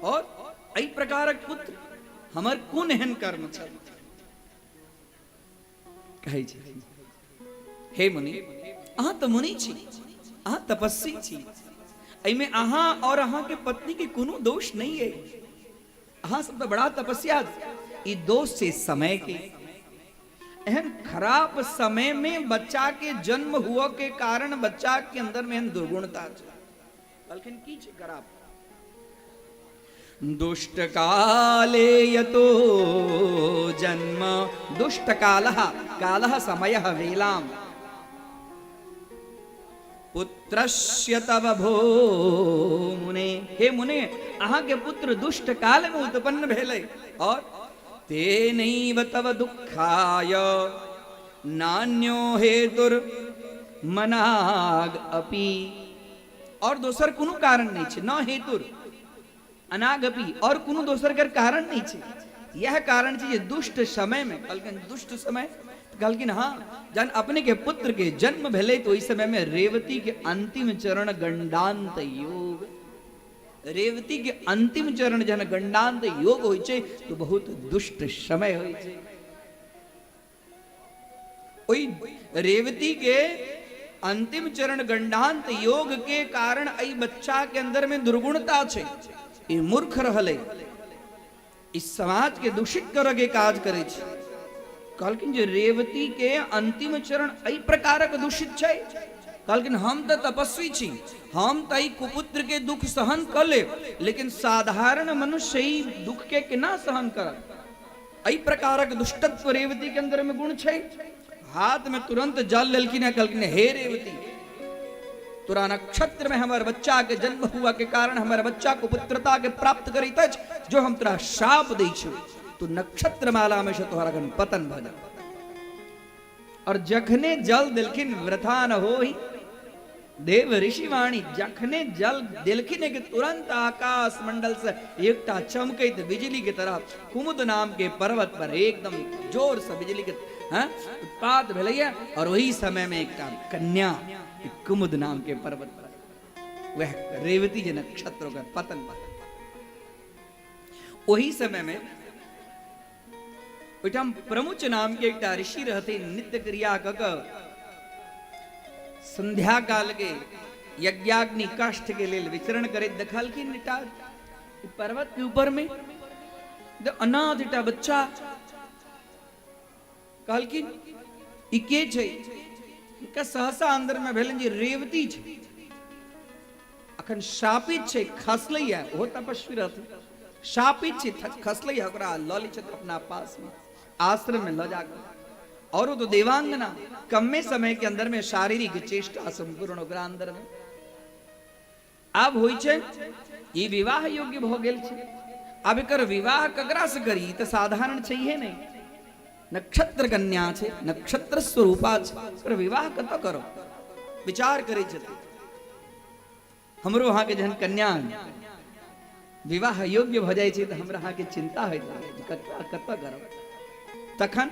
और एहि प्रकारक पुत्र हमर कोन एहन कर्म छल? कहै छथिन, हे मुनि, अहाँ तऽ मुनि छी, अहाँ तपस्वी छी, एहिमे अहाँ और अहाँके पत्नी के कोनो दोष नहीं है, अहाँ सब तऽ बड़ा तपस्या, ई दोष छै समय के। एहन खराब समय में बच्चा के जन्म हुआ के कारण बच्चा के अंदर में एहन दुर्गुणता छै। कहलखिन की छै खराब? दुष्ट काले यतो जन्म, दुष्ट कालः, कालः समयः वेलाम, पुत्रस्य तव भो मुने, हे मुने अहाँ के पुत्र दुष्ट काल में उत्पन्न भेलै, और तेनैव तव दुखाय नान्यो हेतुर मनाग अपि, और दोसर कोनो कारण नहीं छै, न हेतुर अनागपि, और कोनो दोसर के कारण नहीं छै, यह कारण छै जे दुष्ट समय में। कहलखिन दुष्ट समय? कहलखिन हाँ, जहन अपने के पुत्र के जन्म भेलै तो ओहि समय में रेवती के अंतिम चरण गंडांत योग, रेवती के अंतिम चरण जहन गंडांत योग होइ छै तो बहुत दुष्ट समय होइ छै। ओहि रेवती के अंतिम चरण गंडांत योग के कारण एहि बच्चा के अंदर में दुर्गुणता छै, ई मूर्ख रहलै, इस समाज के दूषित करऽ के काज करै छै। कहलखिन जे रेवती के अंतिम चरण एहि प्रकारक दूषित छै। कहलखिन हम तऽ तपस्वी छी, हम तऽ एहि कुपुत्र के दुख सहन कऽ लेब, लेकिन साधारण मनुष्य ई दुख के केना सहन करत? एहि प्रकारक दुष्टत्व रेवती के अंदर में गुण छै। हाथ में तुरंत जल लेलखिन है, कहलखिन हे रेवती, तोरा नक्षत्र में हमर बच्चा के जन्म हुआ के कारण हमर बच्चा को पुत्रता के प्राप्त करैत अछि, जो हम तोरा शाप दै छियौ, तो नक्षत्र माला में से तोहरा अखन पतन भऽ जाओ। और जखने जल देलखिन, वृथा न होई देव ऋषि वाणी, जखने जल देलखिन कि तुरंत आकाश मंडल से एकटा चमकैत बिजली के तरह कुमुद नाम के पर्वत पर एकदम जोर से बिजली के उत्पात भेलैया, और वही समय में एकटा कन्या कुमुद नाम के पर्वत पर वह रेवती जे नक्षत्र ओकर पतन भऽ। ओही समय में ओहिठाम प्रमुच नाम के एकटा ऋषि रहथिन, नित्य क्रिया कऽ कऽ संध्या काल के यज्ञाग्नि काष्ठ के लेल विचरण करैत देखलखिन एकटा पर्वत के ऊपर में अनाथ एकटा बच्चा। कहलखिन ई के छै? हिनका सहसा अंदर में भेलनि जे रेवती छै, अखन शापित छै, खसलै है, ओहो तपस्वी रहथिन, शापित छै, खसलै है, ओकरा लऽ लै छथि अपना पास में, आश्रम में लऽ जाकर। और वो तो देवांगना, कमे समय के अंदर में शारीरिक चेष्टा संपूर्ण ओकरा अंदर में आब होइ छै, ई विवाह योग्य भऽ गेल छै। आब एकर विवाह ककरा से करी? तऽ साधारण छैहे नहि, नक्षत्र कन्या छै, नक्षत्र स्वरूपा छै, एकर विवाह कतऽ करब? विचार करै छथिन। हमरो अहाँके जहन कन्या विवाह योग्य भऽ जाइ छै तऽ हमरा अहाँके चिंता होइत रहै जे कतऽ कतऽ करब, तखन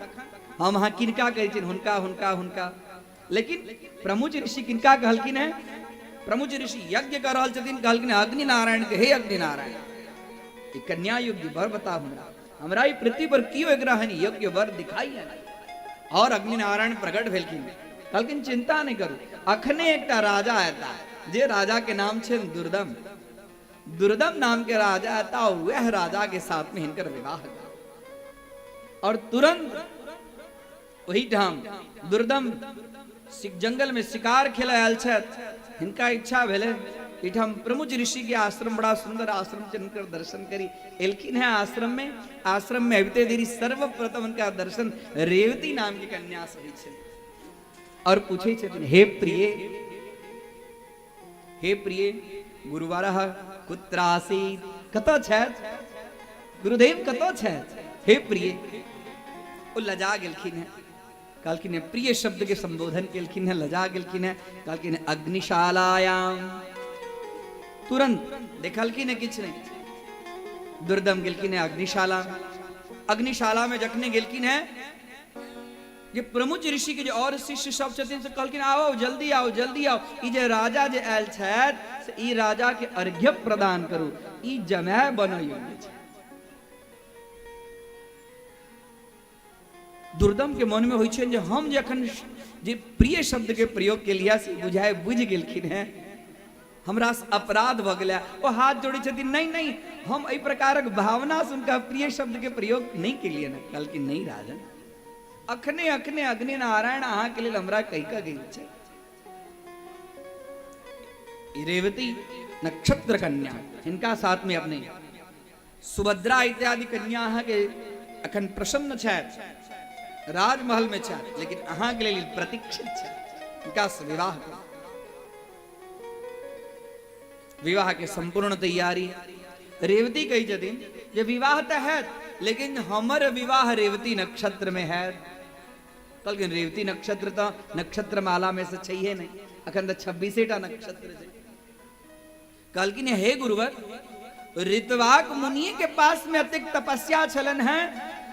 हम अहाँ किनका कहै छियनि? हुनका हुनका हुनका। लेकिन प्रमुच ऋषि किनका कहलखिन है? प्रमुच ऋषि यज्ञ कर रहल छथिन, कहलखिन अग्नि नारायण के, हे अग्नि नारायण, ई कन्या योग्य वर बताउ हमरा, हमरा ई पृथ्वी पर कियो एकरा हन योग्य वर दिखाई है। और अग्नि नारायण प्रकट भेलखिन, कहलखिन चिंता नहीं करू, अखने एकटा राजा एता, जे राजा के नाम छै दुर्दम, दुर्दम नाम के राजा एता, वह राजा के साथ में हिनकर विवाह कर। और तुरंत ओहिठाम दुर्दम जंगल में शिकार खेल आयल छथि, हिनका इच्छा भेलै एहिठाम प्रमुख ऋषि के आश्रम, बड़ा सुंदर आश्रम छै, हिनकर दर्शन करी। एलखिन है आश्रम में, आश्रम में अबिते देरी सर्वप्रथम हुनका दर्शन रेवती नाम के कन्या से होइ छै और पूछै छथिन, हे प्रिय, हे प्रिय, गुरुवरः कुत्रासीत, कतऽ छथि गुरुदेव, कतऽ छथि हे प्रिय? ओ लजा गेलखिन है, कहलखिन है प्रिय शब्द के संबोधन केलखिन है, लजा गेलखिन है, कहलखिन है अग्निशालायाम। तुरंत देखलखिन है किछु नहीं, दुर्दम गेलखिन है अग्निशाला। अग्निशाला में जखने गेलखिन है, जे प्रमुख ऋषि के जे और शिष्य सब छथिन से कहलखिन आओ जल्दी आओ जल्दी आओ, ई जे राजा जे आयल छथि से ई राजा के अर्घ्य प्रदान करू, ई जमाय बनय योग्य छै। दुर्दम के मन में होइ छनि जे हम जखन जे प्रिय शब्द के प्रयोग केलियै से बुझाय बुझि गेलखिन हेँ, हमरा से अपराध भऽ गेलै। ओ हाथ जोड़ै छथिन, नहि नहि, हम एहि प्रकारक भावना से हुनका प्रिय शब्द के प्रयोग नहि केलियनि। कहलखिन नहि राजन, अखने अखने अग्नि नारायण अहाँके लेल हमरा कहि कऽ गेल छै। रेवती नक्षत्र कन्या, हिनका साथ में अपने सुभद्रा इत्यादि कन्या अहाँके अखन प्रसन्न छथि, राजमहल में छथि, लेकिन अहाँके लेल प्रतीक्षित छथि, हिनका से विवाह करू। विवाह के संपूर्ण तैयारी। रेवती कहै छथिन जे विवाह तऽ हैत, लेकिन हमर विवाह रेवती नक्षत्र में हैत। कहलखिन रेवती नक्षत्र तऽ नक्षत्र माला में से छैहे नहि, अखन तऽ 26 टा नक्षत्र छै। कहलखिन हे गुरुवर, ऋतवाक मुनि के पास में अतेक तपस्या छलन है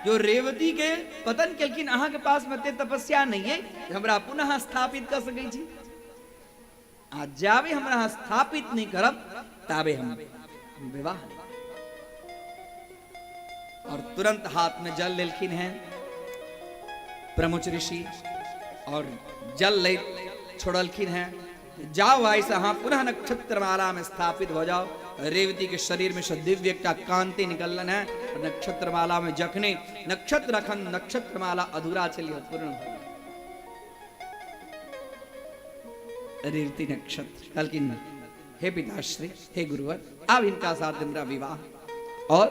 जो रेवती के पतन केलखिन, अहाँ के पास में अतेक तपस्या नहीं है हमरा पुनः स्थापित कर सकै छी। आ जाबे हमरा स्थापित नहीं करब ताबे हम विवाह नहीं। और तुरंत हाथ में जल लेलखिन हैं प्रमुच ऋषि और जल ले छोड़लखिन हैं, जाओ आई से अहाँ पुनः नक्षत्रमाला में स्थापित हो जाओ। रेवती के शरीर में से दिव्य एकटा कांति निकललन है और नक्षत्रमाला में जखने नक्षत्र अखन नक्षत्रमाला अधूरा चलिए पूर्ण हो। रेवती नक्षत्र कहलखिन हे पिताश्री, हे गुरुवर, आब हिनका साथ हमरा विवाह। और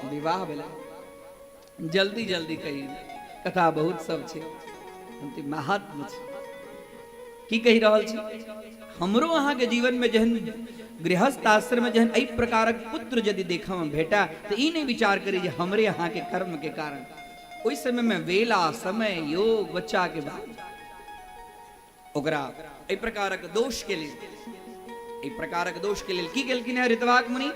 विवाह भेलै। जल्दी जल्दी कही, कथा बहुत सब छै, अंतिम महात्म छै। की कहि रहल छी? हमरो अहाँके जीवन में जहन गृहस्थ आश्रम में जहन एहि प्रकारक पुत्र यदि देखऽ में भेटा तऽ ई नहि विचार करी जे हमरे अहाँके कर्म के कारण। ओहि समय में वेला समय योग बच्चा के बाद ओकरा एहि प्रकारक दोष के लेल, एहि प्रकारक दोष के लेल की केलखिन है ऋतवाक मुनि?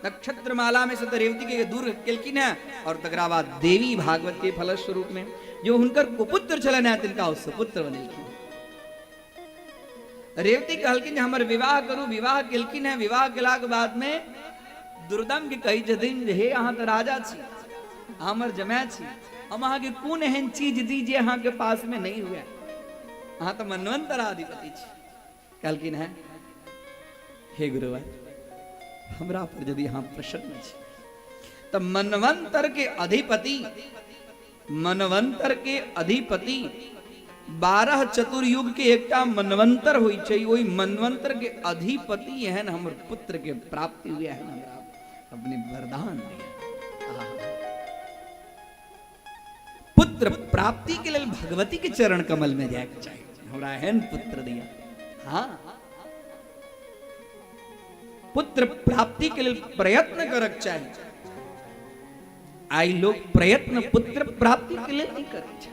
नक्षत्र माला में से तऽ रेवती के दूर केलखिन है और तकरा बाद देवी भागवत के फलस्वरूप में जो हुनकर कुपुत्र छलनि है तिनका ओ सुपुत्र बनेलखिन। रेवती कहलखिन जे हमर विवाह करू, विवाह केलखिन है। विवाह केलाक बाद में दुर्दम के कहै छथिन जे हे अहाँ तऽ राजा छी, हमर जमाय छी, हम अहाँके कोन एहन चीज दी जे अहाँके पास में नहीं हुए, अहाँ तऽ मनवंतराधिपति छी। कहलखिन है हे गुरुवर, हमरा पर यदि अहाँ प्रसन्न छी तऽ मनवंतर के अधिपति, मनवंतर के अधिपति 12 चतुर्युग के एकटा मनवंतर होइ छै, ओहि मनवंतर के अधिपति एहन हमर पुत्र के प्राप्ति हुए, एहन हमरा अपने वरदान दिया। पुत्र प्राप्ति के लेल भगवती के चरण कमल में जाए के चाही, हमरा एहन पुत्र दिया। हाँ, पुत्र प्राप्ति के लेल प्रयत्न करक चाही। आई लोग प्रयत्न पुत्र प्राप्ति के लेल नहीं करै छै।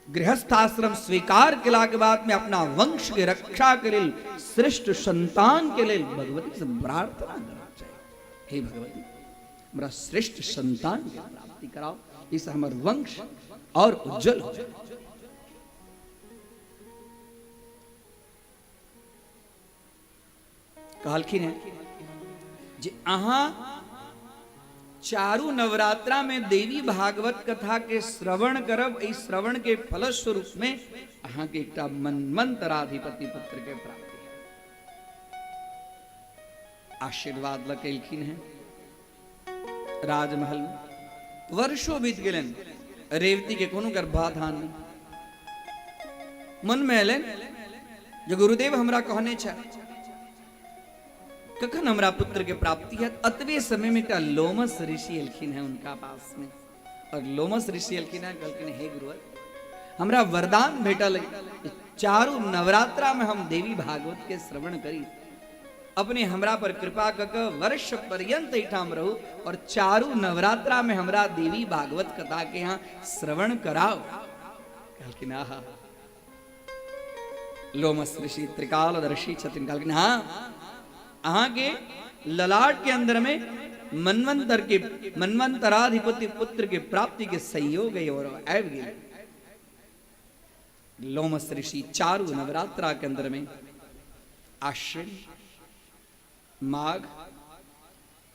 गृहस्थाश्रम स्वीकार केला के बाद में अपना वंश के रक्षा के लेल, श्रेष्ठ संतान के लेल भगवती से प्रार्थना करना चाहिए। हे भगवती, हमरा श्रेष्ठ संतान के प्राप्ति कराओ, इस हमर वंश और उज्जवल हो जाए। कहलखिन है जे अहाँ चारू नवरात्रा में देवी भागवत कथा के श्रवण करब, एहि श्रवण के फलस्वरूप में अहाँ के एकटा मनमंतराधिपति पुत्र के प्राप्ति है। आशीर्वाद लऽ के एलखिन हैं राजमहल में। वर्षों बीत गेलनि, रेवती के कोनो गर्भाधान नहीं। मन में एलनि जे गुरुदेव हमरा कहने छथि कखन हमरा पुत्र के प्राप्ति है। अतबे समय में एकटा लोमस ऋषि एलखिन हैं उनका पास में, और लोमस ऋषि एलखिन हैं, कहलखिन हे गुरुवर, हमरा वरदान भेटल, चारू नवरात्रा में हम देवी भागवत के श्रवण करी, अपने हमरा पर कृपा क के वर्ष पर्यंत एहिठाम रहू और चारू नवरात्रा में हमरा देवी भागवत कथा के यहाँ श्रवण कराओ। कहलखिन आहा। लोमस ऋषि त्रिकालदर्शी छथिन। कहलखिन हाँ, अहाँ के ललाट के अंदर में मनवंतर के मनवंतराधिपति पुत्र के प्राप्ति के संयोग है और आबि गेल। लोमस ऋषि चारू नवरात्रा के अंदर में आश्विन, माघ,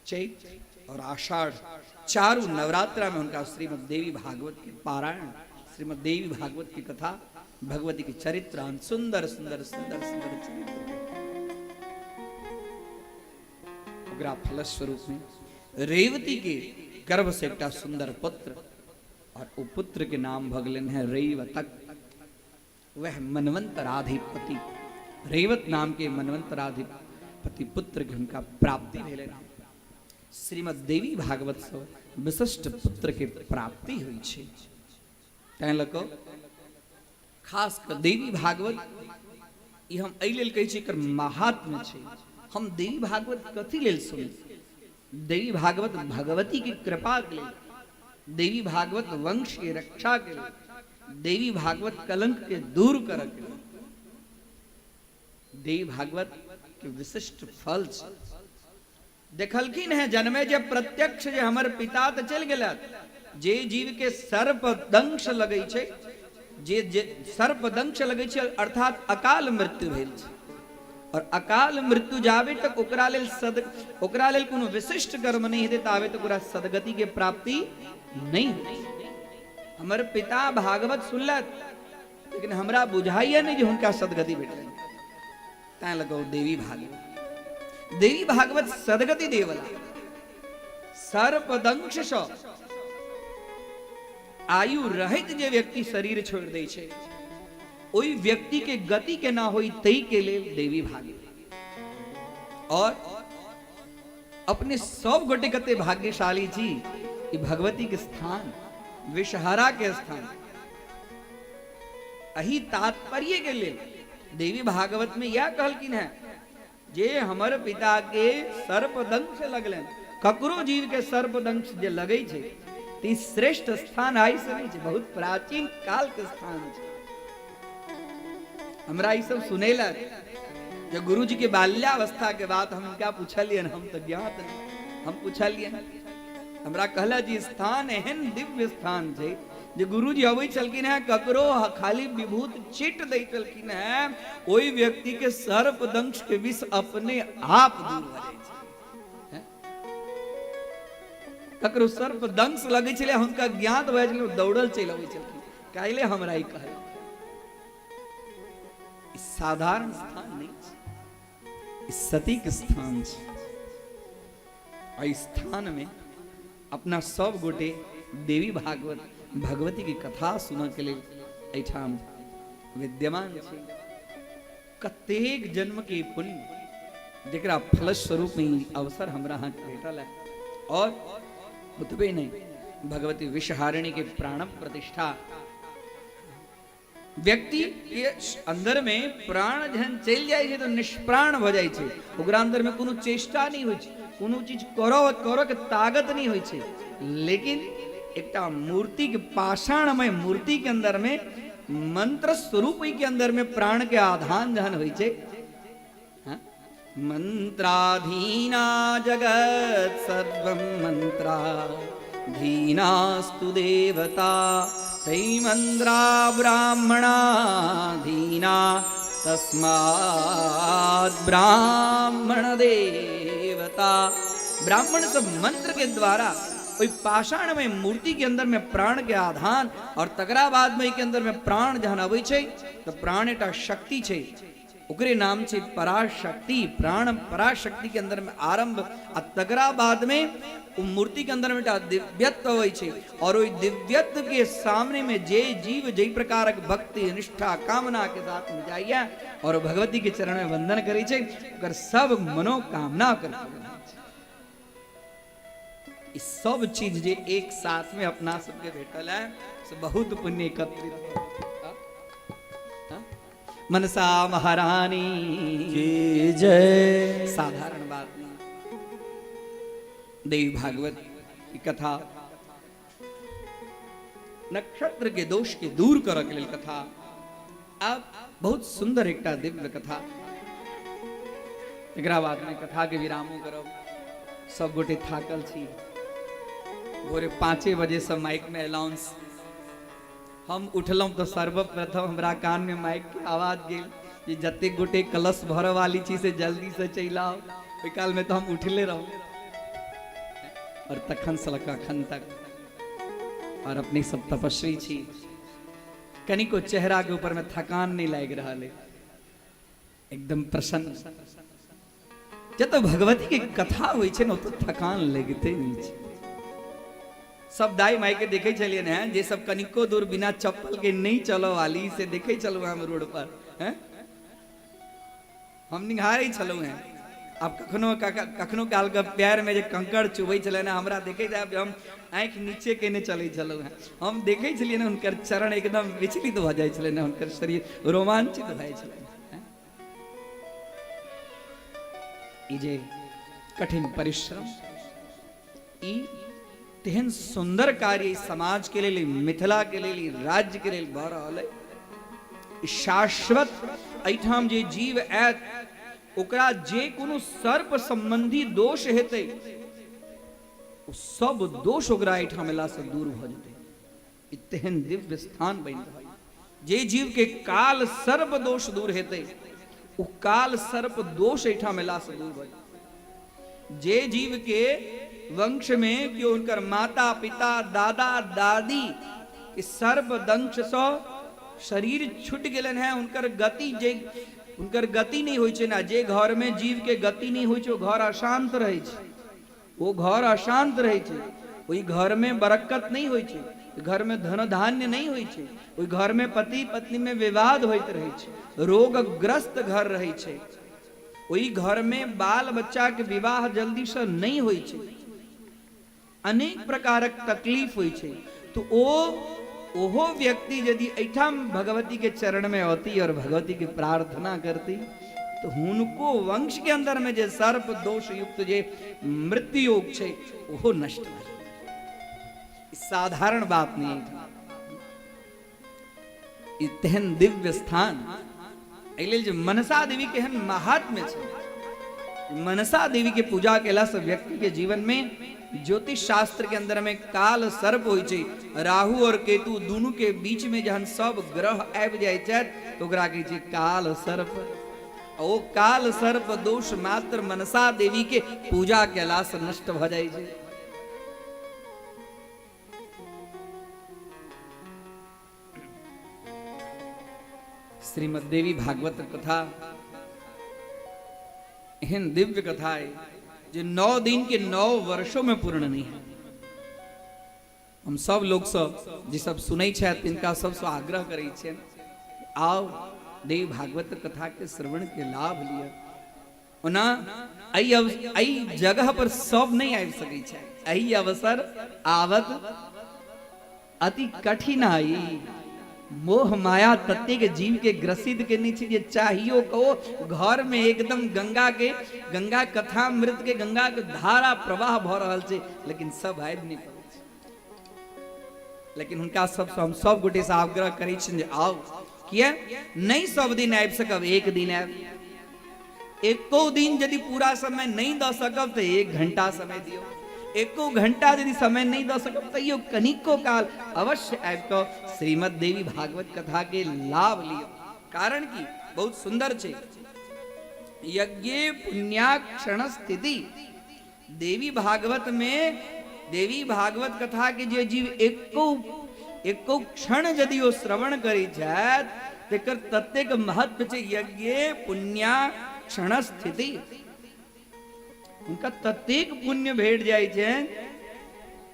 चैत और आषाढ़ चारू नवरात्रा में हुनका श्रीमद देवी भागवत के पारायण, श्रीमद देवी भागवत की कथा, भगवती के चरित्र, सुंदर सुंदर सुंदर सुंदर चरित्र। ओकरा फलस्वरूप में रेवती के गर्भ से एकटा सुंदर पुत्र, और ओ पुत्र के नाम भऽ गेलनि है रेवतक। वह मनवंतराधिपति रेवत नाम के मनवंतराधिपति पुत्र के हुनका प्राप्ति भेलनि। श्रीमद देवी भागवत से विशिष्ट पुत्र के प्राप्ति होइ छै। तैं लऽ कऽ खास कऽ देवी भागवत ई हम एहि लेल कहै छी, एकर महात्म्य छै। हम देवी भागवत कथी लेल सुनी? देवी भागवत भगवती के कृपा के लेल, देवी भागवत वंश के रक्षा के लेल, देवी भागवत कलंक के दूर करऽ के लेल। देवी भागवत के विशिष्ट फल छै। देखलखिन है जन्मे जे प्रत्यक्ष जे हमर पिता तऽ चलि गेलथि। जे जीव के सर्प दंश लगै छै, जे जे सर्प दंश लगै छै, अर्थात अकाल मृत्यु भेल छै, और अकाल मृत्यु जाबे तक ओकरा लेल सद ओकरा लेल कोनो विशिष्ट कर्म नहि हेतै, ताबे तक ओकरा सदगति के प्राप्ति नहि होई। हमर पिता भागवत सुनलथि, लेकिन हमरा बुझाइए नहि जे हुनका सदगति भेटलनि। तैं लगो देवी भागवत, देवी भागवत सदगति देवला। सर्पदंश सँ आयु रहित जे व्यक्ति शरीर छोड़ दै छै, ओहि व्यक्ति के गति के ना होई तई के लेल देवी भागवत। और अपने सब गोटे कते भाग्यशाली छी कि भगवती के स्थान, विषहरा के स्थान, अही तात्पर्य के लेल देवी भागवत में यह कहलखिन है जे हमर पिता के सर्पदंश लगलन, ककरो जीव के सर्पदंश जे लगै छै त ई श्रेष्ठ स्थान आइ से नहीं छै, बहुत प्राचीन काल के स्थान छै। हमरा ई सब सुनेलक जे गुरुजी के बाल्यावस्था के बात हम इनका पूछलियन, हम तो ज्ञात नहीं, हम पूछलियन, हमरा कहला जी स्थान एहन दिव्य स्थान छै जे गुरुजी अबै छलखिन हैं, ककरो खाली विभूत चिट दै छलखिन हैं, ओहि व्यक्ति के सर्पदंश के विष अपने आप दूर भऽ जाइ छै। ककरो सर्पदंश लगै छलै, हुनका ज्ञात भऽ जाइ छलै, दौड़ल चलि अबै छलखिन। काल्हि हमरा ई कहल, ई साधारण स्थान नहि छै, ई सतीक स्थान छै। एहि स्थान में अपना सब गोटे देवी भागवत भगवती के कथा सुनऽ के लेल एहिठाम विद्यमान छी। कतेक जन्म के पुण्य जकरा फलस्वरूप में ई अवसर हमरा अहाँके भेटल है। और ओतबे नहीं, भगवती विषहारिणी के प्राण प्रतिष्ठा, व्यक्ति के अंदर में प्राण जहन चलि जाइ छै तऽ निष्प्राण भऽ जाइ छै, ओकरा अंदर में कोनो चेष्टा नहि होइ छै, कोनो चीज करऽ करऽ के ताकत नहि होइ छै। लेकिन एकटा मूर्ति के पाषाणमय मूर्ति के अंदर में मंत्र स्वरूप के अंदर में प्राण के आधान जहन होइ छै, हाँ? मंत्राधीना जगत सर्वं मंत्राधीनास्तु देवता तै मंत्रा ब्राह्मणाधीना तस्मात् ब्राह्मण देवता। ब्राह्मण सब मंत्र के द्वारा ओहि पाषाणमय मूर्ति के अंदर में प्राण के आधान, और तकरा बाद में के अंदर में प्राण जहन अबै छै तऽ प्राण एकटा शक्ति छै, ओकरे नाम छै पराशक्ति। प्राण पराशक्ति के अंदर में आरंभ, आ तकरा बाद में ओ मूर्ति के अंदर में एकटा दिव्यत्व अबै छै, और ओहि दिव्यत्व के सामने में जे जीव जाहि प्रकारक भक्ति निष्ठा कामना के साथ में जाइए और भगवती के चरण में वंदन करै छै, ओकर सब मनोकामना ओकर पूर्ण होइ छै। ई सब चीज जे एक साथ में अपना सबके भेटल है से बहुत पुण्य एकत्रित। मनसा महारानी की जय। साधारण बात नहीं देवी भागवत की कथा, नक्षत्र के दोष के दूर करऽ के लेल कथा। आब बहुत सुंदर एकटा दिव्य कथा, एकरा बाद में कथा के विरामो करब। सब गोटे थाकल छी, भोरे 5 बजे से माइक में अनाउंस। हम उठलहुँ तऽ सर्वप्रथम हमरा कान में माइक के आवाज गेल जे जतेक गोटे कलश भरऽ वाली छी से जल्दी से चलि आउ। ओहि काल में तऽ हम उठले रहूँ। और तखन से लऽ कऽ अखन तक और अपने सब तपस्वी छी। कनिको चेहरा के ऊपर में थकान नहीं लागि रहल है, एकदम प्रसन्न। जतऽ भगवती के कथा होइ छै ने ओतऽ थकान लगिते नहि छै। सब दाई माई के देखे छलियनि हैं जे सब कनिको दूर बिना चप्पल के नहीं चलऽ वाली से देखे छलहुँ हम रोड पर हैं, हम निहारै छलहुँ हैं। आब कखनो कखनो काल के पैर में जे कंकड़ चुबै छलै ने, हमरा देखै जायब जे हम आँखि नीचे केने चलै छलहुँ हैं। हम देखै छलियै ने हुनकर चरण एकदम विचलित भऽ जाइ छलै ने, हुनकर शरीर रोमांचित भऽ जाइ छलै। ई जे कठिन परिश्रम, ई तेहन सुंदर कार्य समाज के लेल, मिथिला के लेल, राज्य के लेल भऽ रहल है शाश्वत। एहिठाम जे जीव आयत ओकरा जे कोनो सर्प संबंधी दोष हेतै ओ सब दोष ओकरा एहिठाम अयलासँ दूर भऽ जेतै। ई तेहन दिव्य स्थान बनि रहल। जे जीव के काल सर्प दोष दूर हेतै ओ काल सर्प दोष एहिठाम अयलासँ दूर भऽ जेतै। जे जीव के वंश में केओ हुनकर माता पिता दादा दादी के सर्प दंश सँ शरीर छूटि गेलनि हैं, हुनकर गति जे हुनकर गति नहीं होइ छै ना, जे घर में जीव के गति नहीं होइ छै ओ घर अशांत रहै छै, ओ घर अशांत रहै छै, ओहि घर में बरकत नहीं होइ छै, घर में धन धान्य नहीं होइ छै, ओहि घर में पति पत्नी में विवाद होइत रहै छै, रोगग्रस्त घर रहै छै, ओहि घर में बाल बच्चा के विवाह जल्दी से नहीं होइ छै, अनेक प्रकारक तकलीफ होइ छै। तो ओहो व्यक्ति यदि एहिठाम भगवती के चरण में औती और भगवती के प्रार्थना करती तो हुनको वंश के अंदर में जे सर्प दोष युक्त जे मृत्यु योग छै ओहो नष्ट भऽ जेतै। साधारण बात नहीं है। ई तेहन दिव्य स्थान एहि लेल जे मनसा देवी के एहन महात्म्य छै। मनसा देवी के पूजा केला से व्यक्ति के जीवन में ज्योतिष शास्त्र के अंदर में काल सर्प होइ छै, राहु और केतु दोनों के बीच में जहन सब ग्रह आबि जाइ छथि तो ओकरा कहै छै काल सर्प। ओ काल सर्प दोष मात्र मनसा देवी के पूजा केला से नष्ट भऽ जाइ छै। श्रीमद देवी भागवत कथा एहन दिव्य कथा है जे 9 दिन के 9 वर्षों में पूर्ण नहीं है। हम सब लोग सब जे सब सुनै छथि तिनका सबसँ आग्रह करै छियनि, आओ देवी भागवत कथा के श्रवण के लाभ लिअ। ओना एहि जगह पर सब नहीं आबि सकै छै, एहि अवसर आवत अति कठिन आई। मोह माया ततेक जीव के ग्रसित केने छै जे चाहियो को घर में एकदम गंगा के गंगा कथामृत के गंगा के धारा प्रवाह भऽ रहल छै, लेकिन सब आबि नहि पबै छै। लेकिन हुनका सबसँ हम सब गोटे से आग्रह करै छियनि जे आउ, किया नहीं सब दिन आबि सकब, एक दिन आबि, एको दिन यदि पूरा समय नहीं दऽ सकब तऽ 1 घंटा समय दियौ, एको घंटा यदि समय नहीं दऽ सकब तैयो कनिको काल अवश्य आबि कऽ श्रीमद देवी भागवत कथा के लाभ लियौ। कारण की बहुत सुंदर छै, यज्ञे पुण्याक्षण स्थिति। देवी भागवत में देवी भागवत कथा के जे जीव एको एको क्षण यदि ओ श्रवण करै छथि तेकर ततेक महत्व छै। यज्ञे पुण्या क्षण स्थिति, हुनका ततेक पुण्य भेट जाइ छै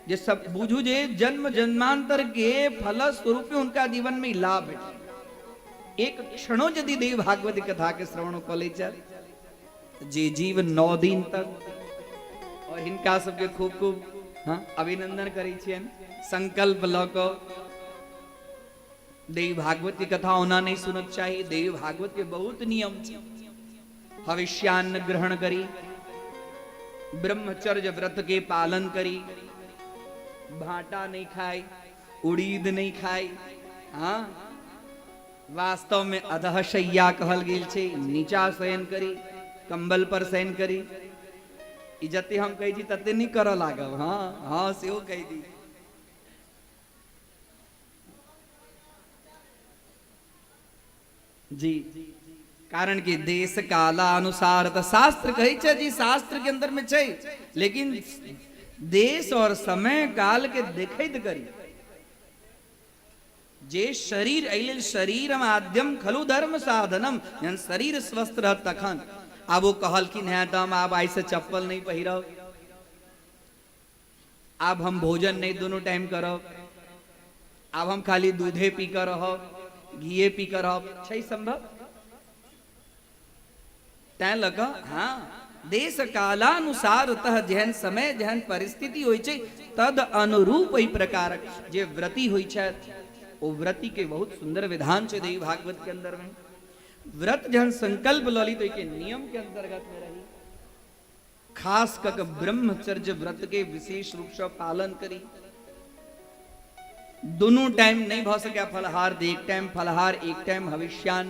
जे सब बुझू जे जन्म जन्मांतर के फल स्वरूप हुनका जीवन में लाभ भेट। एक क्षणो यदि देवी भागवत कथा के श्रवण कऽ लै छथि जे जीव 9 दिन तक, और हिनका सबके खूब खूब हाँ अभिनंदन करै छियनि। संकल्प लऽ कऽ देवी भागवत के कथा ओना नहीं सुनक चाही, देवी भागवत के बहुत नियम छै। हविष्यान्न ग्रहण करी, ब्रह्मचर्य व्रत के पालन करी, भाटा नहीं खाई, उड़ीद नहीं खाई, हाँ वास्तव में अधःशय्या कहल गेल छै, नीचा शयन करी, कंबल पर शयन करी। ई जते हम कहै छी तते नहीं करऽ लागब, हाँ हाँ सेहो कहि दी। जी, कारण कि देश कालानुसार तऽ शास्त्र कहै छै जी, शास्त्र के अंदर में छै, लेकिन देश और समय काल के देखैत करी। जे शरीर एहि लेल शरीरम आद्यम खलु धर्म साधनम, जहन शरीर स्वस्थ रहत तखन। आब ओ कहलखिन हेँ तऽ हम आब आइसँ चप्पल नहि पहिरब, आब हम भोजन नहि दुनू टाइम करब, आब हम खाली दूधे पी कऽ रहब, घीए पी कऽ रहब, छै संभव? तैं लऽ कऽ हाँ देश कालानुसार तह जेहन समय जेहन परिस्थिति होइ छै तद अनुरूप एहि प्रकारक जे व्रती होइ छथि ओ व्रती के बहुत सुंदर विधान छै देवी भागवत के अंदर में। व्रत जहन संकल्प लऽ ली तो ओहिके नियम के अंतर्गत में रही, खास कऽ कऽ ब्रह्मचर्य व्रत के विशेष रूप से पालन करी। दुनू टाइम नहीं भऽ सकै फलहार, तऽ एक टाइम फलहार एक टाइम हविष्यान।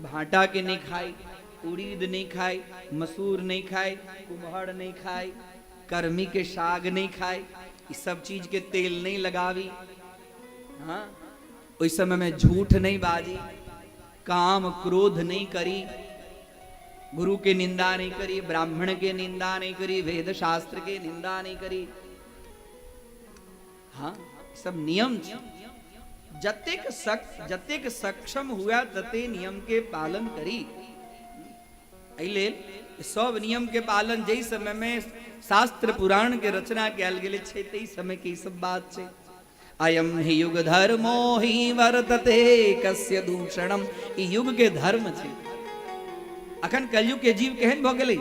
भाटा के नहीं खाई, उड़ीद नहीं खाई, मसूर नहीं खाई, कुम्हड़ नहीं खाई, कर्मी के साग नहीं खाई, ई सब चीज के तेल नहीं लगावी। हाँ, ओहि समय में झूठ नहीं बाजी, काम क्रोध नहीं करी, गुरु के निंदा नहीं करी, ब्राह्मण के निंदा नहीं करी, वेद शास्त्र के निंदा नहीं करी। हाँ, सब नियम छै। जतेक सक्षम हुआ तते नियम के पालन करी। एहि लेल सब नियम के पालन जाहि समय में शास्त्र पुराण के रचना कयल गेल छै ताहि समय के ई सब बात छै। अयम हि युग धर्मो हि वर्तते कस्य दूषणम, ई युग के धर्म छै। अखन कलयुग के जीव केहन भऽ गेलै?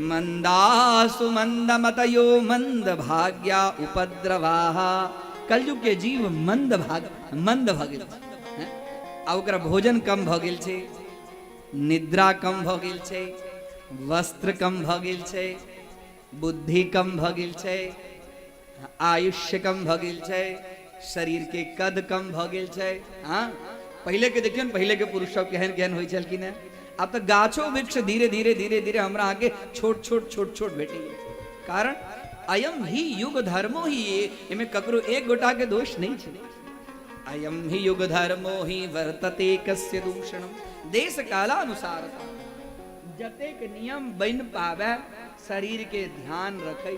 मंदासु मंद मतयो मंद भाग्या उपद्रवाह। कलयुग के जीव मंद भाग मंद भऽ गेल छै, हैं? आ ओकरा भोजन कम भऽ गेल छै, निद्रा कम भऽ गेल छै, वस्त्र कम भऽ गेल छै, बुद्धि कम भऽ गेल छै, आयुष्य कम भऽ गेल छै, शरीर के कद कम भऽ गेल छै। हाँ, पहिले के देखियौ ने, पहिले के पुरुष सब केहन केहन होइ छलखिन हेँ। आब तऽ गाछो वृक्ष धीरे धीरे धीरे धीरे हमरा अहाँके छोट छोट छोट छोट भेटैए। कारण अयम ही युग धर्मो ही, एहिमे ककरो एक गोटा के दोष नहीं छै। अयम ही युग धर्मो ही वर्तते कस्य दूषणम, देश कालानुसार जतेक नियम बनि पावे शरीर के ध्यान रखे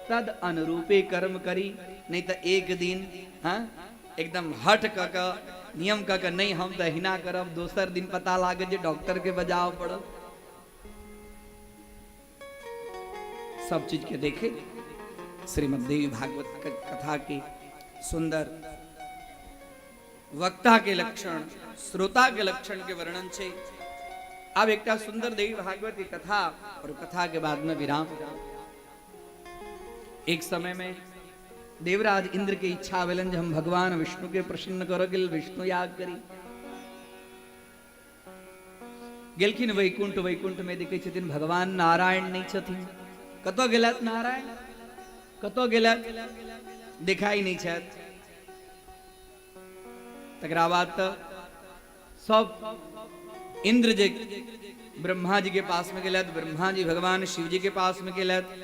तद अनुरूपे कर्म करी, नहीं तो एक दिन हाँ एकदम हट क क नियम क क नहीं हम तऽ हिना करब, दोसर दिन पता लागत जे डॉक्टर के बजाव पड़ल। सब चीज के देखे श्रीमद् देवी भागवत कथा के सुंदर वक्ता के लक्षण श्रोता के लक्षण के वर्णन छै। आब एकटा सुंदर देवी भागवत की कथा और कथा के बाद में विराम। एक समय में देवराज इंद्र के इच्छा भेलन जे हम भगवान विष्णु के प्रसन्न करऽ के लेल विष्णु याग करी। गेलखिन वैकुंठ, वैकुंठ में देखै छथिन भगवान नारायण नहीं छथिन। कतऽ गेलथि नारायण, कतऽ गेलथि, देखाई नहीं छथि। तकरा बाद तऽ सब इंद्र जे ब्रह्मा जी के पास में गेलथि, ब्रह्मा जी भगवान शिव जी के पास में गेलथि।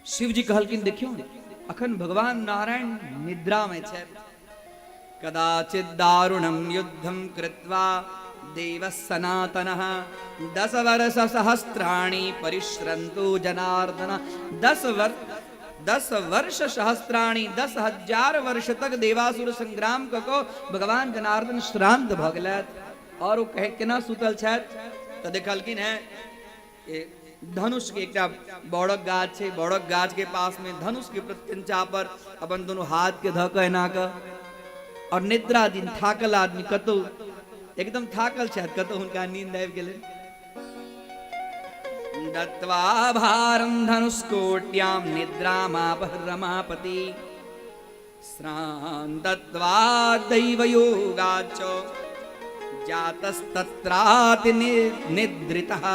शिव जी कहलखिन देखियौ ने अखन भगवान नारायण निद्रा में छथि। कदाचित दारुणम युद्धम कृत्वा देवः सनातनः 10 वर्ष सहस्राणि परिश्रन्तु जनार्दन। 10 वर्ष सहस्राणि 10,000 वर्ष तक देवासुर संग्राम क क भगवान जनार्दन श्रांत भ गेलथि। और ओ कहे केना सुतल छथि तऽ देखलखिन हेँ धनुष के एकटा बड़क गाछ छै, बड़क गाछ के पास में धनुष के प्रत्यंचा पर अपन दोनों हाथ के धऽ कऽ एना कऽ और निद्रा दिन थाकल आदमी कतौ एकदम थाकल छथि, कतौ हुनका नींद आबि गेलनि। दत्वा भारम धनुष्कोट्याम निद्रामापह रमापति श्रान्तत्वा दैवयोगाच्च जातस्तत्राति निद्रितः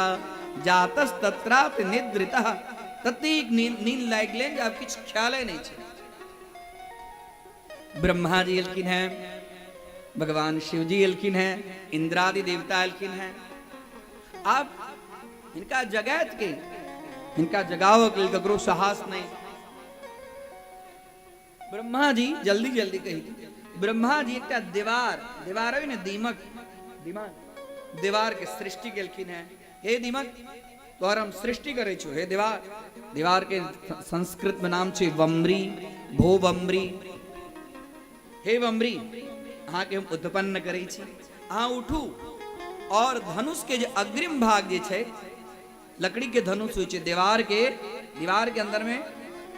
जातस्तत्राति निद्रितः। ततेक नींद लागि गेलनि जे आब किछु ख्याले नहि छै। ब्रह्मा जी एलखिन हैं, भगवान शिव जी एलखिन हैं, इंद्रादि देवता एलखिन हैं। आब हिनका जगायत के, हिनका जगावक लेल ककरो साहस नहि। ब्रह्मा जी जल्दी जल्दी कही, ब्रह्मा जी एकटा दीवार, दीवार है ने दीमक, दिमाग दीवार के सृष्टि केलखिन हैं। हे दीमक तोहर हम सृष्टि करै छो, हे दीवार दीवार के संस्कृत में नाम छै बमरी, भो बमरी। हे बमरी, अहाँके हम उत्पन्न करै छी, अहाँ उठू और धनुष के जे अग्रिम भाग जे छै, लकड़ी के धनुष होइ छै, दीवार के अंदर में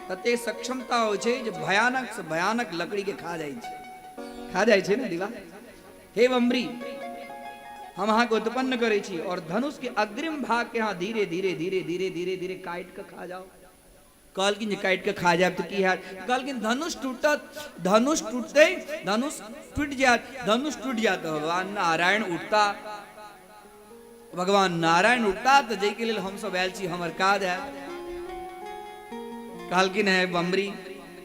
तते सक्षमता होइ छै जे भयानक से भयानक लकड़ी के खा जाइ छै, खा जाइ छै ने दीवार। हे बमरी, हम अहाँके उत्पन्न करै छी और धनुष के अग्रिम भाग के अहाँ धीरे धीरे धीरे धीरे धीरे धीरे काटि कऽ खा जाउ। कहलखिन जे काटि कऽ खा जायब तऽ की हैत? कहलखिन धनुष टूटत, धनुष टूटतै, धनुष टूटि जायत, धनुष टूटि जायत तऽ भगवान नारायण उठता, भगवान नारायण उठता तऽ जाहिके लेल हमसभ आयल छी हमर काज हैत। कहलखिन है बमरी,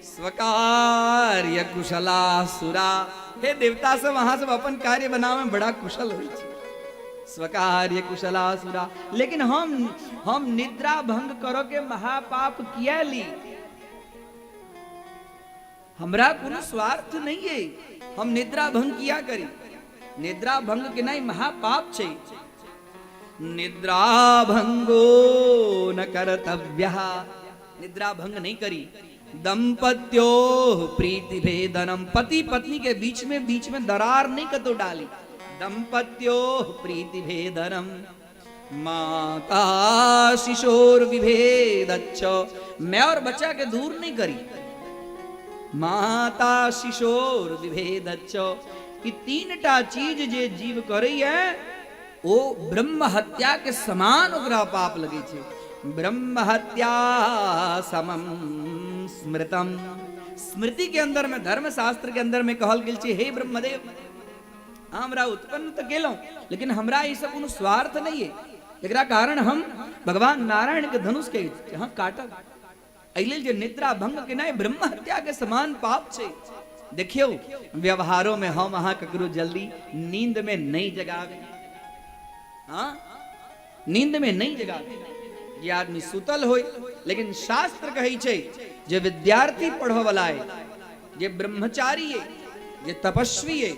स्वकार्य कुशला सुरा, हे देवता सब, अहाँ सब अपन कार्य बनावे में बड़ा कुशल होइ छी, स्वकार्य कुशला सुरा, लेकिन हम निद्रा भंग करो के महापाप किया ली? हमरा कोनो स्वार्थ नहीं है, हम निद्रा भंग किया करी? निद्रा भंग के नहीं महापाप छै। निद्रा भंगो न कर्तव्य, निद्रा भंग नहीं करी। दंपत्यो प्रीति भेदनम, पति पत्नी के बीच में दरार नहीं कतो डाली। दंपत्यो प्रीति भेदनम, माता शिशोर विभेदच्च, मैं और बच्चा के दूर नहीं करी। माता शिशोर विभेदच्च, ई तीन टा चीज जे जीव करैया ओ ब्रह्म हत्या के समान ओकरा पाप लगे छै। ब्रह्म हत्या समम स्मृतम, स्मृति के अंदर में, धर्म शास्त्र के अंदर में कहल गेल छै, हे ब्रह्मदेव, हमरा उत्पन्न तऽ केलहुँ, लेकिन हमरा ई सब कोनो स्वार्थ नहीं है, एकरा कारण हम भगवान नारायण के धनुष के यहाँ काटब। एहि लेल जे निद्रा भंग केनाइ ब्रह्म हत्या के समान पाप छै। देखियौ व्यवहारों में हम अहाँ ककरो जल्दी नींद में नहीं जगावे, हाँ नींद में नहीं जगावे, जे आदमी सुतल होय, लेकिन शास्त्र कहै छै जे विद्यार्थी पढ़ऽ वाला है, जे ब्रह्मचारी है, जे तपस्वी है,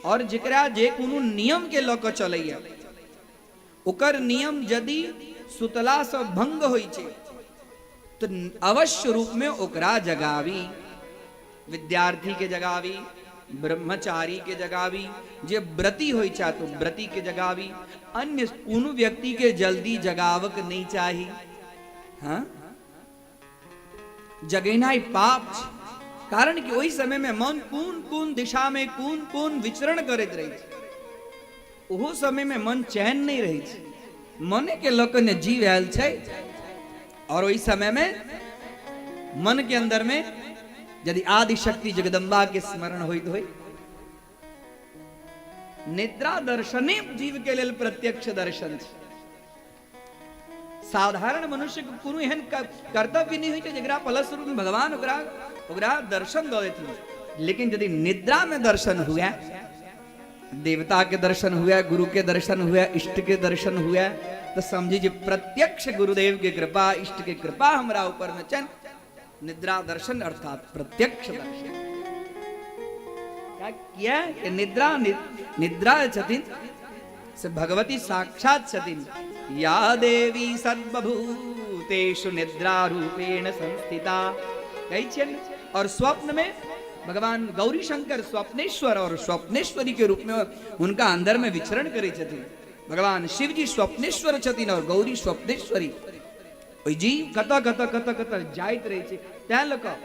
और जेकरा जे कोनो नियम के लऽ कऽ चलैया, ओकर नियम यदि सुतला से भंग होइ छै तऽ अवश्य रूप में ओकरा जगावी। विद्यार्थी के जगावी, ब्रह्मचारी के जगावी, जे व्रती होइ छै तो व्रती के जगावी, अन्य कोनो व्यक्ति के जल्दी जगावक नहीं चाही। हाँ, जगेनाइ पाप छै, कारण कि ओहि समय में मन कोन कोन दिशा में कोन कोन विचरण करैत रहै छै, ओहो समय में मन चैन नहीं रहै छै, मने के लऽ कऽ ने जीव आयल छै, और ओहि समय में मन के अंदर में यदि आदि शक्ति जगदम्बा के स्मरण होइत होय, निद्रा दर्शने जीव के लेल प्रत्यक्ष दर्शन छै। साधारण मनुष्य के कोनो एहन कर्तव्य नहीं होइ छै जकरा फलस्वरूप में भगवान ओकरा दर्शन दऽ देथिन, लेकिन यदि निद्रा में दर्शन हुए, देवता के दर्शन हुए, गुरु के दर्शन हुए, इष्ट के दर्शन हुए, तो समझी जे प्रत्यक्ष गुरुदेव के कृपा, इष्ट के कृपा हमरा ऊपर में चन। निद्रा दर्शन अर्थात प्रत्यक्ष दर्शन। किया कि निद्रा छथिन से भगवती साक्षात छथिन। या देवी सर्वभूतेषु निद्रा रूपेण संस्थिता कहै छियनि। और स्वप्न में भगवान गौरी शंकर स्वप्नेश्वर और स्वप्नेश्वरी के रूप में हुनका अंदर में विचरण करै छथिन। भगवान शिव जी स्वप्नेश्वर छथिन और गौरी स्वप्नेश्वरी। ओहि जीव कतऽ कतऽ कतऽ कतऽ जाइत रहै छै, तैं लऽ कऽ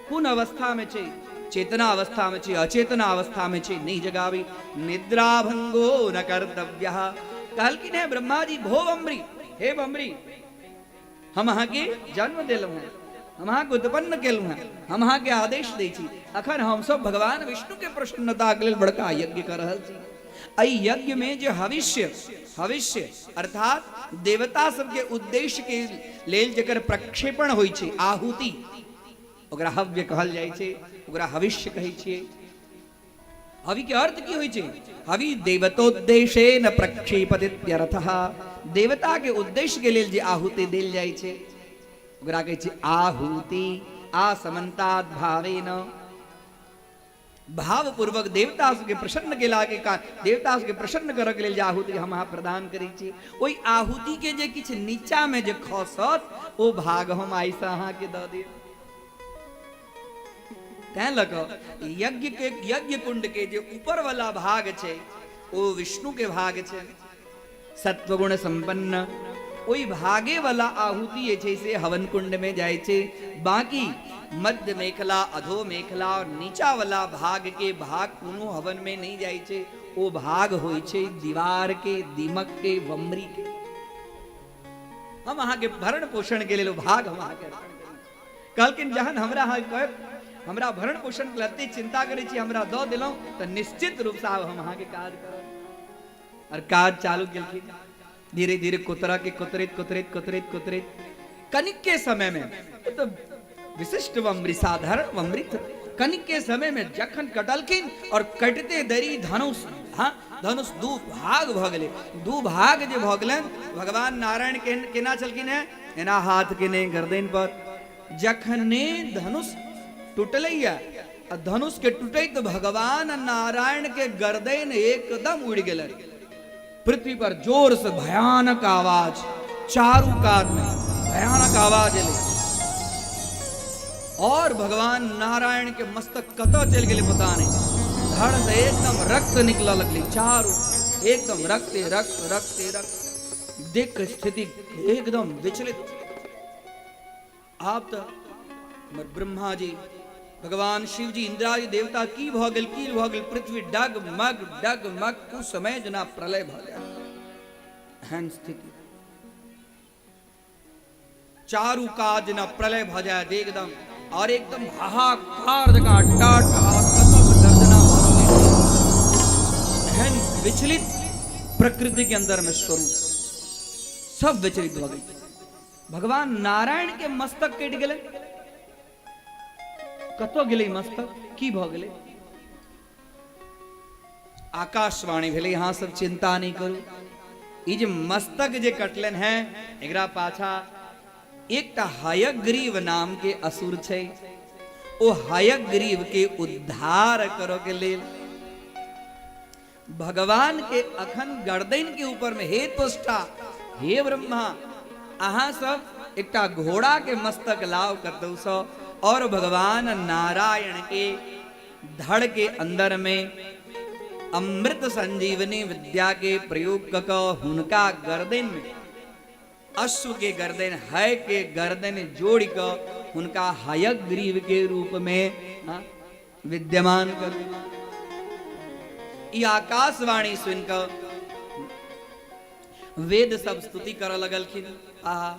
कोन अवस्था में छै, चेतना अवस्था में छै, अचेतना अवस्था में छै, नहीं जगावी। निद्रा भंगो न कर्तव्य। कहलखिन हे ब्रह्मा जी, भो बम्बरी, हे बम्बरी, हम अहाँके जन्म देलहुँ हैं, हम अहाँके उत्पन्न केलहुँ हैं, हम अहाँके आदेश दै छी, अखन हम सब भगवान विष्णु के प्रसन्नता के लेल बड़का यज्ञ कर रहल छी। एहि यज्ञ में जे हविष्य अर्थात देवता सबके उद्देश्य के लेल जकर प्रक्षेपण होइ छै, आहुति, ओकरा हव्य कहल जाइ छै, ओकरा हविष्य कहै छियै। हवि के अर्थ की होइ छै? हवि देवतोद्देशेन प्रक्षेपतित्यर्थः। देवता के उद्देश्य के लेल जे आहुति देल जाइ छै ओकरा कहै छै आहुति। आ समन्ताद्भावेन भावपूर्वक देवता सबके प्रसन्न केला के कारण देवता सबके प्रसन्न करऽ के लेल जे आहुति हम अहाँ प्रदान करै छी, ओहि आहुति के जे किछु नीचा में जे खसत ओ भाग हम आइसँ अहाँके दऽ देब। तैं लऽ कऽ यज्ञ के यज्ञ कुंड के जे ऊपर वाला भाग छै ओ विष्णु के भाग छै, सत्वगुण संपन्न ओहि भागे वाला आहुति जे छै से हवन कुंड में जाइ छै। बाकी मध्य मेखला, अधो मेखला और नीचा वाला भाग के भाग कोनो हवन में नहीं जाइ छै, ओ भाग होइ छै दीवार के, दीमक के, बमरी के। हम अहाँके भरण पोषण के लेल ओ भाग हम अहाँके अर्पण करै छी। कहलखिन जहन हमरा अहाँ कह हमरा भरण पोषण के लेल एते चिंता करै छी, हमरा दऽ देलहुँ तऽ निश्चित रूपसँ आब हम अहाँके काज करब। और काज चालू केलखिन, धीरे धीरे कोतरा के कोतरैत कोतरैत कोतरैत कोतरैत कनिक के समय में ओ तऽ विशिष्ट वमृत, साधारण वमृत, कनिक के समय में जखन कटलखिन और कटते देरी धनुष, हाँ धनुष दू भाग भऽ गेलै। दू भाग जे भऽ गेलनि, भगवान नारायण केना छलखिन हेँ, एना हाथ केने गर्दन पर। जखने धनुष टूटलैया आ धनुष के टूटैत भगवान नारायण के गर्दन एकदम उड़ि गेलनि पृथ्वी पर। जोर से भयानक आवाज, चारू कात में भयानक आवाज एलै और भगवान नारायण के मस्तक कतऽ चलि गेलै पता नहीं, धड़ से एकदम रक्त निकलऽ लगलै, चारू एकदम रक्त रक्त रक्त रक्त। देख के स्थिति एकदम विचलित। आब तऽ हमर ब्रह्मा जी, भगवान शिव जी, इंद्रा जी देवता की भऽ गेल, की भऽ गेल, पृथ्वी डग मग डग मग, कुछ समय जेना प्रलय भऽ जाय एहन स्थिति, चारू कात जेना प्रलय भऽ जायत एकदम, और एकदम हाहाकार जकाँ टाट कतऽ से गर्जना भऽ रहल एहन विचलित प्रकृति के अंदर में स्वरूप सब विचलित भऽ गेल। भगवान नारायण के मस्तक कटि गेलै, कतऽ गेलै मस्तक, की भऽ गेलै? आकाशवाणी भेलै, अहाँ सब चिंता नहीं करू, ई जे मस्तक जे कटलनि हैं एकरा पाछा एकटा हयग्रीव नाम के असुर छै, ओ हयग्रीव के उद्धार करऽ के लेल भगवान के अखन गर्दन के ऊपर में, हे तुष्टा, हे ब्रह्मा, अहाँ सब एकटा घोड़ा के मस्तक लाओ कतौ सँ और भगवान नारायण के धड़ के अंदर में अमृत संजीवनी विद्या के प्रयोग क कऽ हुनका गर्दन में अश्व के गर्दन, हय के गर्दन जोड़ कऽ हुनका हयग्रीव के रूप में विद्यमान करू। ई आकाशवाणी सुनि कऽ वेद सब स्तुति करऽ लगलखिन। आहा,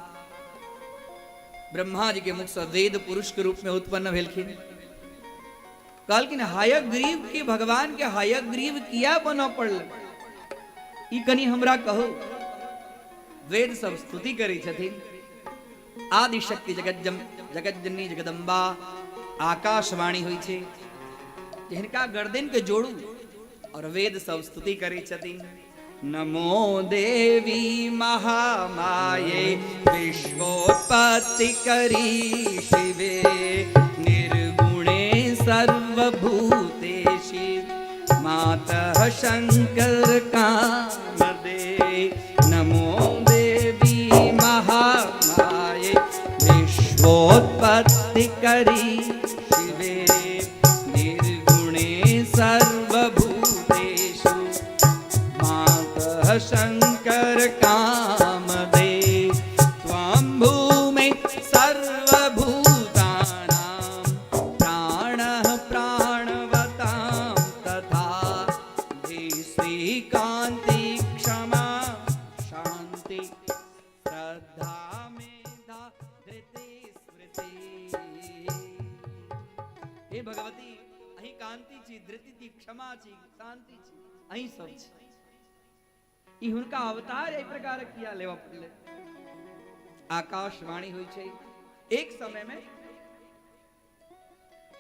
ब्रह्मा जी के मुख से वेद पुरुष के रूप में उत्पन्न भेलखिन। कहलखिन हयग्रीव के, भगवान के हयग्रीव किया बनऽ पड़ल, ई कनि हमरा कहू। वेद सब स्तुति करै छथिन। आदिशक्ति जगज्जम जगज्जननी जगदम्बा आकाशवाणी होइ छै, हिनका गर्दन के जोड़ू और वेद सब स्तुति करै छथिन। नमो देवी महामाये विश्वोत्पत्ति करी शिवे, निर्गुणे सर्वभूतेषु मातः शंकर कामदे। नमो देवी महामाये विश्वोत्पत्ति करी शिवे, निर्गुणे सर्वभूतेषु मातः शंकर कामदे। त्वां भूमे सर्वभूतानां प्राणः प्राणवतां तथा श्रीकान्ति क्षमा शान्ति श्रद्धा मेधा धृति स्मृति। हे भगवती, अहीं कांति छी, धृति छी, क्षमा छी, शांति छी, अहीं सब छी। ई हुनका अवतार एहि प्रकार किया लेबऽ पड़लै? आकाशवाणी होइ छै। एक समय में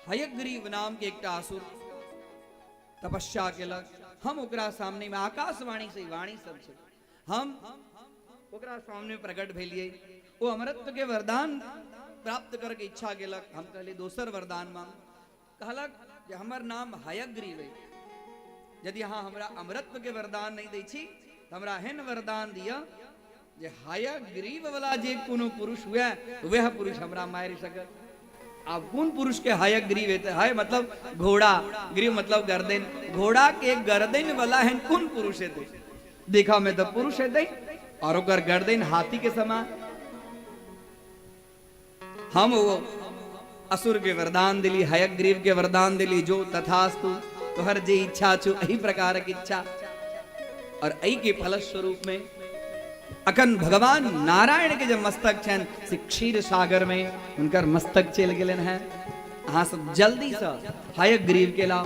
हयग्रीव नाम के एकटा असुर तपस्या केलक। हम ओकरा सामने में आकाशवाणी से वाणी सब छै, हम ओकरा सामने प्रकट भेलियै। ओ अमरत्व के वरदान प्राप्त करके इच्छा केलक। हम कहलियै दोसर वरदान मांग। कहलक जे हमर नाम हयग्रीव अइ। यदि अहाँ हमरा अमरत्व के वरदान नहि दै छी तऽ हमरा एहन वरदान दिअ जे हयग्रीव वाला जे कोनो पुरुष हुए वएह पुरुष हमरा मारि सकत। आब कोन पुरुष के हयग्रीव हेतै? हय मतलब घोड़ा, ग्रीव मतलब गर्दन, घोड़ा के गर्दन वाला एहन कोन पुरुष हेतै? देखा में तऽ पुरुष हेतै और ओकर गर्दन हाथी के समान। हम वो असुर के वरदान दिली, हयग्रीव के वरदान दिली, जो तथास्तु, तोहर जे इच्छा छो एही प्रकार के इच्छा। और एहि के फलस्वरूप में अखन भगवान नारायण के जे मस्तक छनि से क्षीर सागर में हुनकर मस्तक चलि गेलनि हैं। अहाँ सब जल्दी से हयग्रीव के लाओ।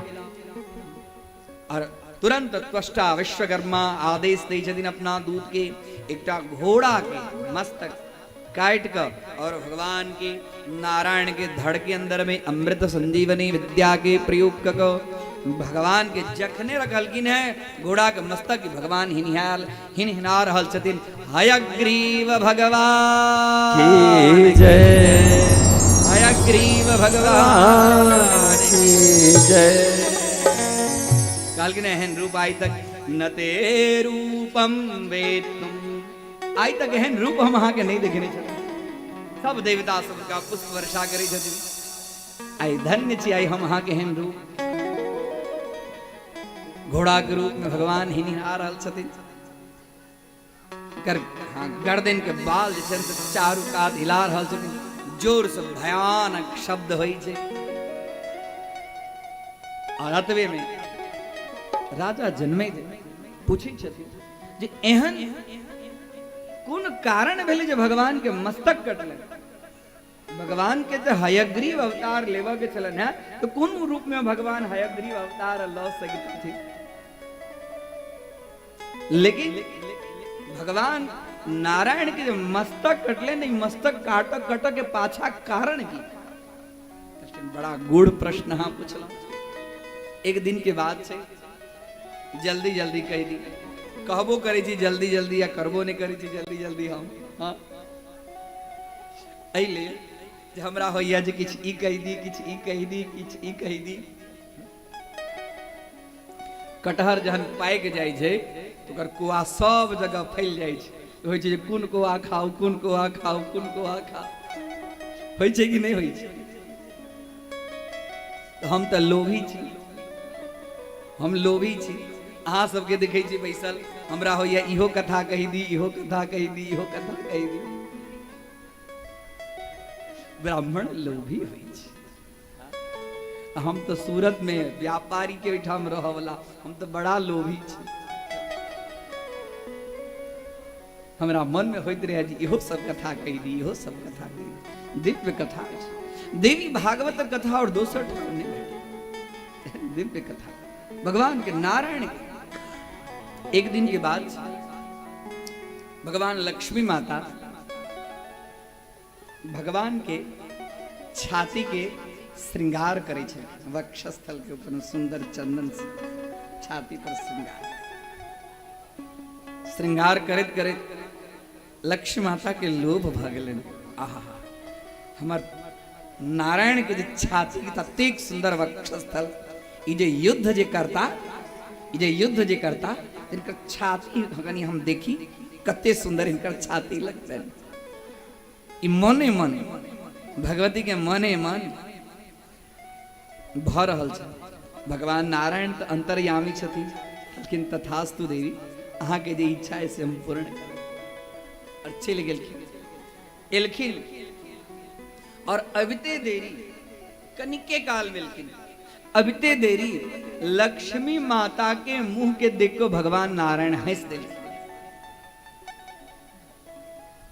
और तुरंत त्वष्टा विश्वकर्मा आदेश दै छथिन अपना दूत के, एकटा घोड़ा के मस्तक काटि कऽ और भगवान के नारायण के धड़ के अंदर में अमृत संजीवनी विद्या के प्रयोग कऽ कऽ भगवान के जखने रखलखिन है घोड़ा के मस्तक, भगवान हिनहिनायल हिनहिना रहल छथिन, हयग्रीव भगवान की जय, हयग्रीव भगवान की जय। कहलखिन एहन रूप आइ तक न ते रूपम वेत्तुम, आइ तक एहन रूप हम अहाँके नहि देखने छलहुँ। सब देवता सबका पुष्प वर्षा करै छथिन, आइ धन्य छी आइ हम अहाँके एहन रूप। घोड़ा के रूप में भगवान हिनहिना रहल छथिन, कर हाँ, गर्दन के बाल जे छनि से चारू कात हिला रहल छथिन, जोर से भयानक शब्द होइ छै। और अतबे में राजा जन्मे पूछै छथिन जे एहन कोन कारण भेलै जे भगवान के मस्तक कटलै? भगवान के तऽ हयग्रीव अवतार लेबऽ के छलनि हेँ, तऽ कोन रूप में भगवान हयग्रीव अवतार लऽ सकथिन? लेकिन भगवान नारायण के जे मस्तक कटले नहीं, मस्तक काटक कटक के पाछा कारण की? बड़ा गूढ़ प्रश्न अहाँ पूछलहुँ। एक दिन के बात छै, जल्दी जल्दी कहि दी, कहबो करै छी जल्दी जल्दी या करबो नहि करै छी जल्दी जल्दी हम। हाँ, एहि लेल जे हमरा होइया जे किछु ई कहि दी, किछु ई कहि दी, किछु ई कहि दी। कटहर जहन पाकि जाइ छै तऽ ओकर कुआ सब जगह फैल जाइ छै, होइ छै जे कोन कुआ खाउ, कोन कुआ खाउ, कोन कुआ खाउ, होइ छै कि नहि होइ छै? हम तऽ लोभी छी, हम लोभी छी। अहाँ सबके देखै छी बैसल, हमरा होइया इहो कथा कहि दी, इहो कथा कहि दी, इहो कथा कहि दी। ब्राह्मण लोभी होइ छै। हम तऽ सूरत में व्यापारी के ओहिठाम रहऽ वाला, हम तऽ बड़ा लोभी छी। हमरा मन में होइत रहे जे इहो सब कथा कहि दी, इहो सब कथा कहि दी। दिव्य कथा अछि देवी भागवत कथा, और दोसर ठाम नहि भेटत दिव्य कथा भगवान के नारायण के। एक दिन के बाद भगवान लक्ष्मी माता भगवान के छाती के श्रृंगार करै छै, वक्षस्थल के ऊपर सुंदर चंदन से छाती पर श्रृंगार श्रृंगार करैत करैत लक्ष्मी माता के लोभ भऽ गेलनि, आहा हमर नारायण के जे छाती के ततेक सुंदर वक्षस्थल, ई जे युद्ध जे करता, ई जे युद्ध जे करता, इनकर छाती कनि हम देखी कते सुंदर इनकर छाती लगतनि। ई मने मन भगवती के मने मन भऽ रहल छै। भगवान नारायण तऽ अंतर्यामी छथिन, लेकिन तथास्तु देवी, अहाँके जे इच्छा है से हम पूर्ण करब। और चलि गेलखिन, एलखिन और अबिते देरी कनिके काल मिलखिन, अबिते देरी लक्ष्मी माता के मुंह के देख कऽ भगवान नारायण हंसि देलखिन।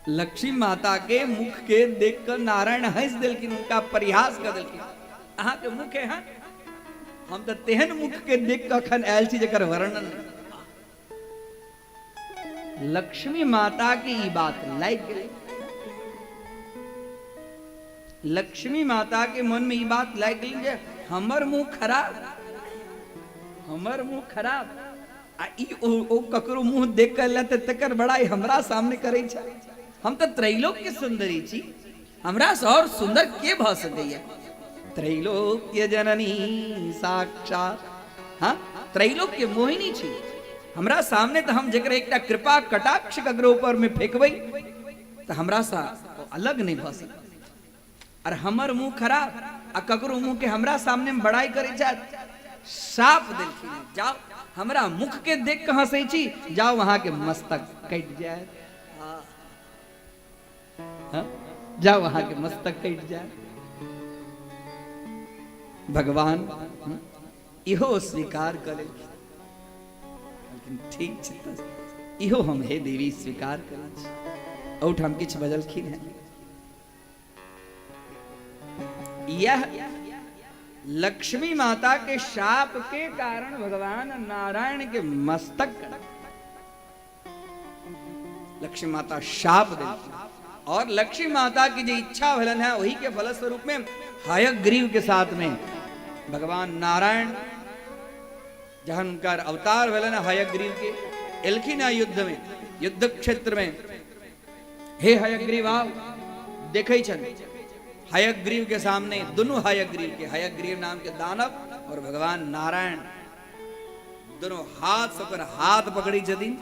लक्ष्मी माता के मुख के देख कऽ नारायण हंसि देलखिन, हुनका परिहास कऽ देलखिन, अहाँके मुख एहन, हम तऽ तेहन मुख के देख कऽ अखन आयल छी जकर वर्णन नहि। लक्ष्मी माता के ई बात लागि गेलै। लक्ष्मी माता के मन में ई बात लागि गेलै जे हमर मुंह खराब, हमर मुंह खराब, आ ई ओ ककरो मुंह देख कऽ लेतै तकर बड़ाई हमरा सामने करै छै। हम तऽ त्रैलोक्य सुंदरी छी, हमरा से और सुंदर के भऽ सकैया? त्रैलोक्य जननी साक्षात। हाँ, त्रैलोक्य मोहिनी छी। हमरा सामने तऽ हम जकरा एकटा कृपा कटाक्ष ककरो ऊपर में फेंकबै तऽ हमरा सँ अलग नहि भऽ सकत। और हमर मुंह खराब आ ककरो मुंह के हमरा सामने में बड़ाई करे छथि, साप देलखिन हँ, जाओ हमरा मुख के देख के हंसै छी, जाओ अहाँ के मस्तक कटि जायत। हाँ? जाओ अहाँ के मस्तक कटि जायत। भगवान इहो स्वीकार कऽ लेलखिन, कहलखिन ठीक छै तऽ इहो हम हे देवी स्वीकार करै छी। ओहिठाम किछु बजलखिन हेँ। यह लक्ष्मी माता के शाप के कारण भगवान नारायण के मस्तक लक्ष्मी माता शाप देलखिन और लक्ष्मी माता की जो इच्छा भेलन है वही के फलस्वरूप में हयग्रीव के साथ में भगवान नारायण जहन उनकर अवतार भेलन हयग्रीव के एलखिन है युद्ध में, युद्ध क्षेत्र में। हे हयग्रीव आओ, देखै छन हयग्रीव के सामने दोनों हयग्रीव के, हयग्रीव नाम के दानव और भगवान नारायण दोनों हाथ से ओकर हाथ पकड़ी छथिन,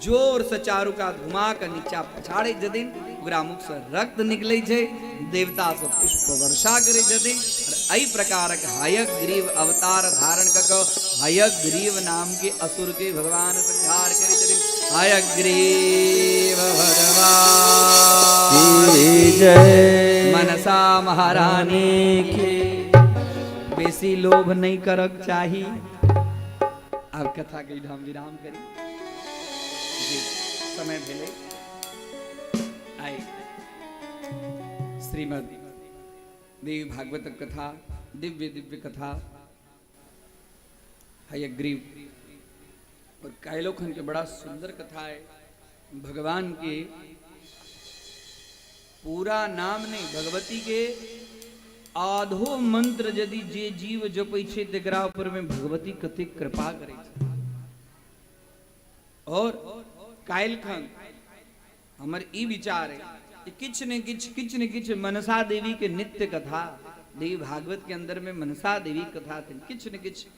जोर से चारू कात घुमा के नीचा पछाड़े छथिन, ओकरा मुख से रक्त निकले छै, देवता सब पुष्प वर्षा करे छथिन। और एहि प्रकारक हयग्रीव अवतार धारण क के हयग्रीव नाम के असुर के भगवान संहार करे छथिन। हयग्रीव भगवान की जय। मनसा महारानी की। बेसी लोभ नहीं करक चाही। आब कथा के एहिठाम विराम करी, जी समय भेलै। आइ श्रीमद देवी भागवत कथा, दिव्य दिव्य कथा हयग्रीव और कायलोखन के बड़ा सुंदर कथा है। भगवान के पूरा नाम नहीं, भगवती के आधो मंत्र यदि जे जीव जपै छै तकरा ऊपर में भगवती कतेक कृपा करै छै। और काल्हिखन हमर ई विचार है कि किछु ने किछु, किछु ने किछु मनसा देवी के नित्य कथा, देवी भागवत के अंदर में मनसा देवी कथा थी, किछु ने किछु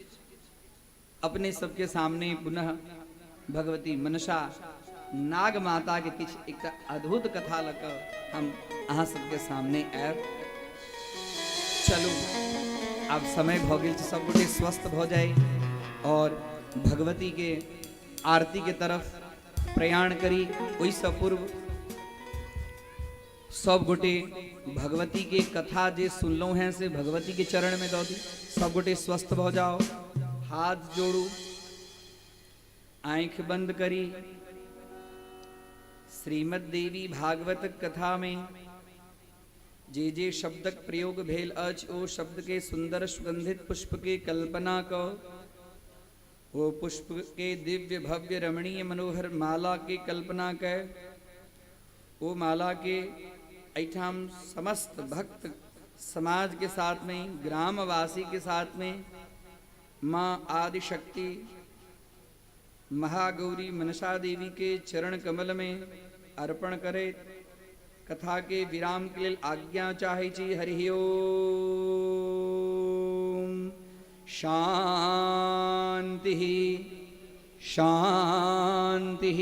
अपने सबके सामने पुनः भगवती मनसा नाग माता के किछु एक अद्भुत कथा लऽ कऽ हम अहाँ सबके सामने आयब। चलू आब समय भऽ गेल छै, सब गोटे स्वस्थ भऽ जाय और भगवती के आरती के तरफ प्रयाण करी। ओहिसँ पूर्व सब गोटे भगवती के कथा जे सुनलहुँ हैं से भगवती के चरण में दऽ दी। सब गोटे स्वस्थ भऽ जाओ, हाथ जोड़ू, आँखि बंद करी। श्रीमद देवी भागवत कथा में जे जे शब्दक प्रयोग भेल अछि ओ शब्द के सुंदर सुगंधित पुष्प के कल्पना क ओ पुष्प के दिव्य भव्य रमणीय मनोहर माला के कल्पना क ओ माला के एहिठाम समस्त भक्त समाज के साथ में, ग्रामवासी के साथ में माँ आदिशक्ति महागौरी मनसा देवी के चरण कमल में अर्पण करे कथा के विराम के लिए आज्ञा चाहे छी। हरि ओम। शांति शांति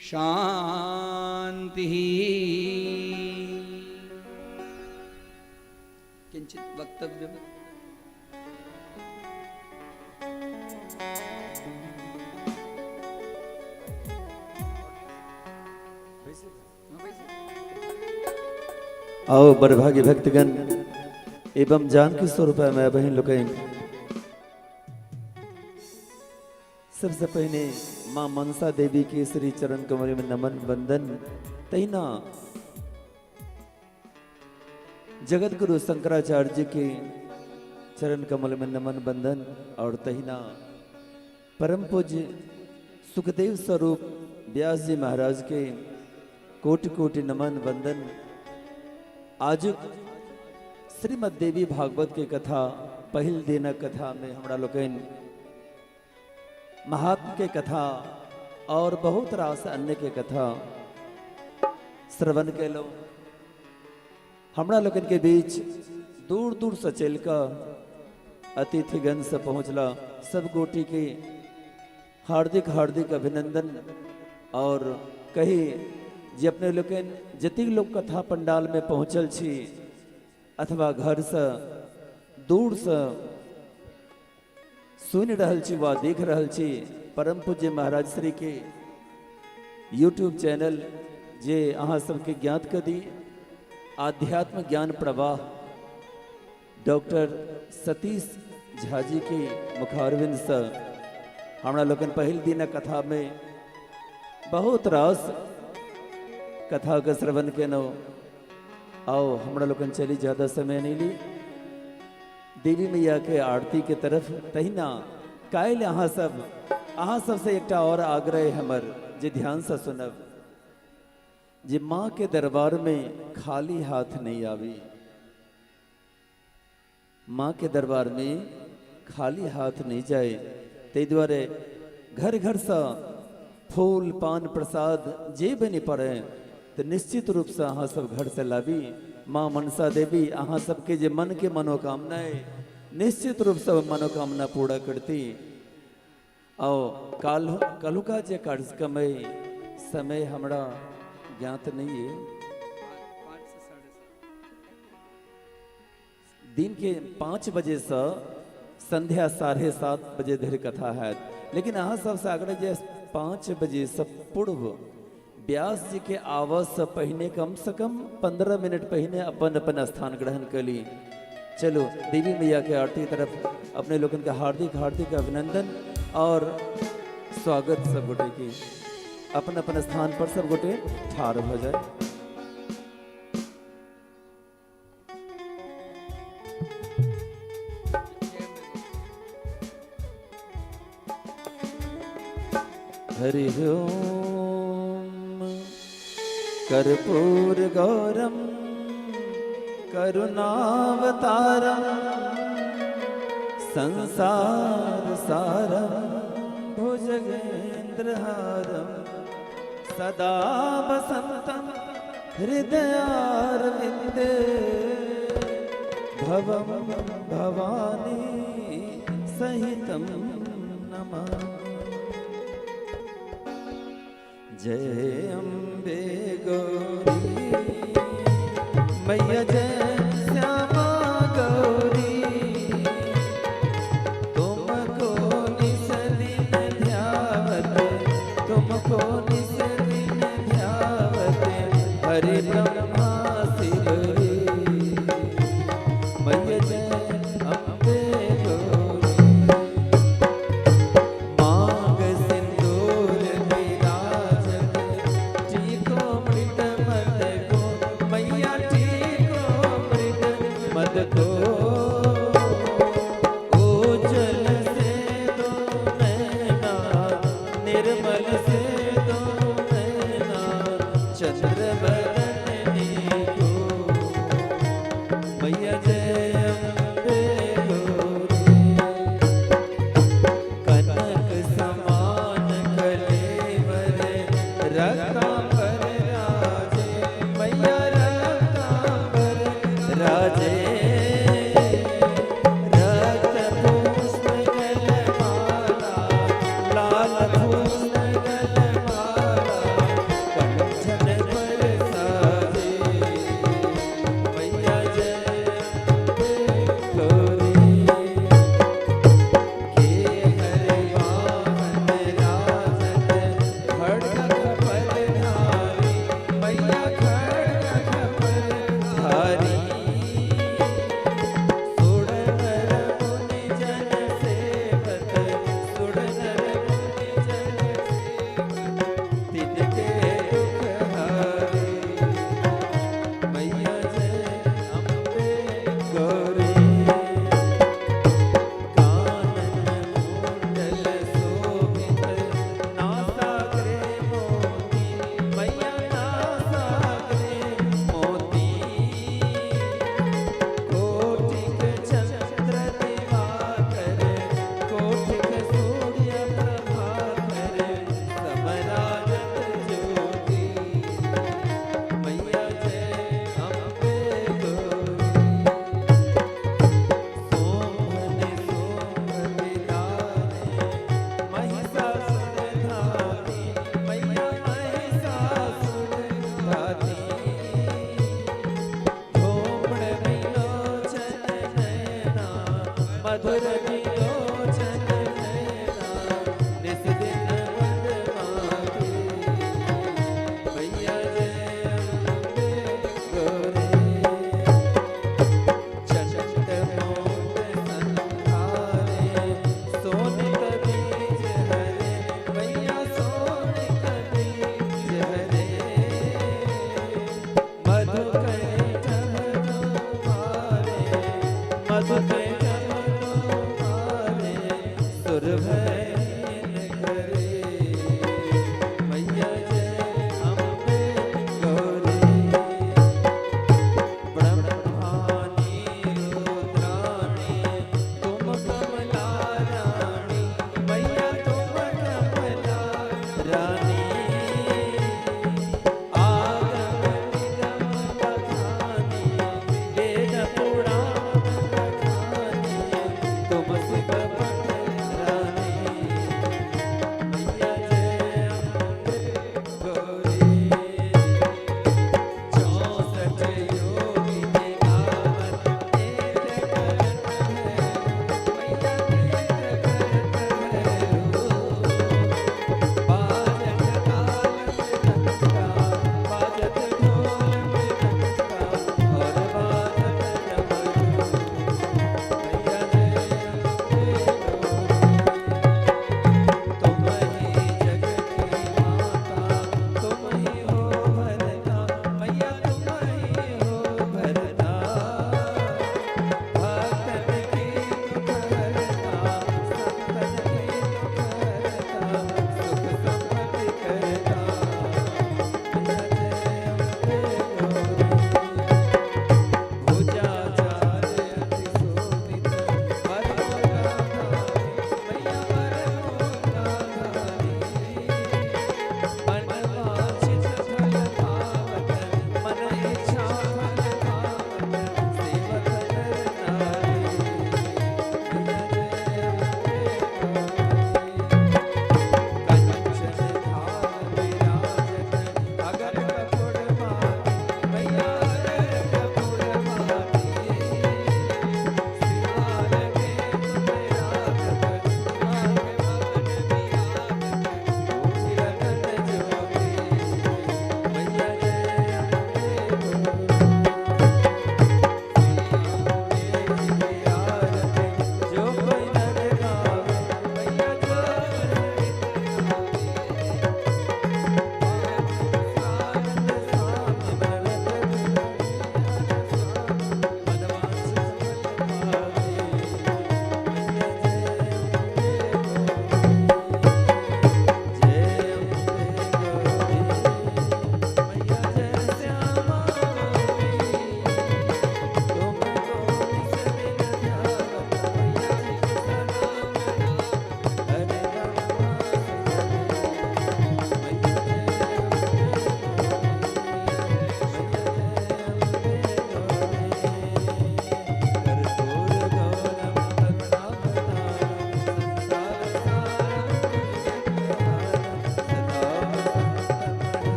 शांति। किंचित वक्तव्य। आओ बड़भाग्य भक्तगण एवं जानकी स्वरूप माय बहिन लोकनि, सबसे पहले माँ मनसा देवी के श्री चरण कमल में नमन वंदन। तहिना जगत गुरु शंकराचार्य जी के चरण कमल में नमन वंदन। और तहिना परम पूज्य सुखदेव स्वरूप व्यास जी महाराज के कोटि कोटि नमन वंदन। आज श्रीमद देवी भागवत के कथा पहिल दिनक कथा में हमरा लोकनि महात्म के कथा और बहुत रास अन्य के कथा श्रवण केलहुँ। हमरा लोकनि के बीच दूर दूरसँ चलि कऽ अतिथिगण से पहुँचला, सब गोटी के हार्दिक हार्दिक अभिनंदन। और कही जे अपने लोकनि जतेक लोक कथा पंडाल में पहुँचल छी अथवा घरसँ दूरसँ सुनि रहल छी वा देख रहल छी परम पूज्य महाराज श्री के यूट्यूब चैनल जे अहाँ सबके ज्ञात कऽ दी, आध्यात्म ज्ञान प्रवाह डॉक्टर सतीश झा जी के मुखारविंदसँ हमरा लोकनि पहिल दिनक कथामे बहुत रास कथाके श्रवण केलहुँ। आओ हमरा लोकनि चली, ज़्यादा समय नहीं ली, देवी मैया के आरती के तरफ। तहिना काल्हि अहाँ सबसे एकटा और आग्रह हमर जे ध्यान से सुनब, जे माँ के दरबार में खाली हाथ नहीं आवी, माँ के दरबार में खाली हाथ नहीं जाए। ताहि दुआरे घर घरसँ फूल पान प्रसाद जे बनि पड़े तो निश्चित रूपसँ अहाँ सब घरसँ लाबी। माँ मनसा देवी अहाँ सबके जे मन के मनोकामना है निश्चित रूपसँ मनोकामना पूरा करती। आओ कलुका जे कार्यक्रम है समय हमरा ज्ञात नहीं है, दिन के 5 बजे से संध्या 7:30 बजे धरि कथा है, लेकिन अहाँ सबसे आग्रह जे 5 बजे से पूर्व व्यास जी के आवाज से पहिने कम से कम 15 मिनट पहिने अपन अपन स्थान ग्रहण कर ली। चलो देवी मैया के आरती तरफ अपने लोगन का हार्दिक हार्दिक अभिनंदन और स्वागत। सब गोटे के अपन अपन स्थान पर सब गोटे ठाढ़ हो जाए। हरि ओम। कर्पूर गौरम करुणावतारम संसार सारम भुजगेंद्रहारम सदा वसंतम हृदयारविंदे भवम भवानी सहितं नमामि। जय अम्बे गौरी मैया, जय श्यामा गौरी, तुमको निस दिन ध्यावत, तुमको निस दिन ध्यावत हरि ब्रह्मा शिवरी मैया, जय अम्बे गौरी। मांग सिंदूर विराजत टीको मृत मद को मैया, टीको मृत मद को, उज्जवल से दो नैना, निर्मल से दो नैना, चंद्र बदन को मैया, जय अम्बे गौरी। कनक समान कलेवर रक्तांबर राजे मैया, रक्तांबर राजे, रक्त पुष्प गलमाला, लाल फूल गलमाला, कंठन पर साजे मैया, जय अम्बे गौरी। के हरि वाहन राजत खड्ग खपर धारी मैया, खड्ग खपर धारी, मधुर विलोचन नैना, निस दिन मद माते, मैया जय अम्बे गौरी। चंद मोद संहारे, सोनित बीज हरे, मैया सोनित बीज हरे। मधु कैटभ मारे, मधु कैटभ मारे, सुर भयहीन करे, मैया जय अम्बे गौरी। ब्रह्मानी रुद्राणी, तुम कमला रानी, मैया तुम कमला रानी। आगम निगम बखानी, वेद पुराण बखानी, तुम शिव पट रानी, मैया जय अम्बे गौरी। 64 योगिनी गावत, एक करत है, मैया एक करत है। बाजत ताल मृदंगा, बाजत ढोल मृदंगा, और बाजत डमरू, मैया जय अम्बे गौरी। तुम ही जग की माता, तुम ही हो भरता, मैया तुम ही हो भरता। भक्तन की दुख हरता, संतन की दुख हरता, सुख संपत्ति करता, मैया जय अम्बे गौरी। भुजा चार अति शोभित, वरमुला धारी, मैया वरमुला धारी। मन वांछित फल पावत, मन इच्छा फल पावत, सेवक नर नारी, मैया जय अम्बे गौरी। कंचन थाल विराजत, अगर कपूर माती, मैया अगर कपूर माती। सिंगार के तुम राखत, आंख भवन विराजत, ऊँची रतन ज्योति, मैया जय अम्बे गौरी। आरती जो कोई नर गावे, मैया जो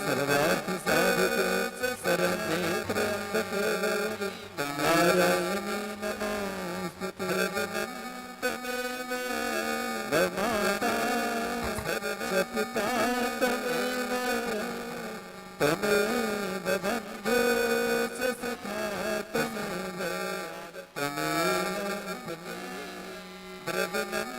सर्वार्थ साधके शरणे त्र्यंबके नारायणी नमोस्तुते। माता च पिता तमेव, तमेव बन्धु च सखा तमेव, तमेव द्रविणं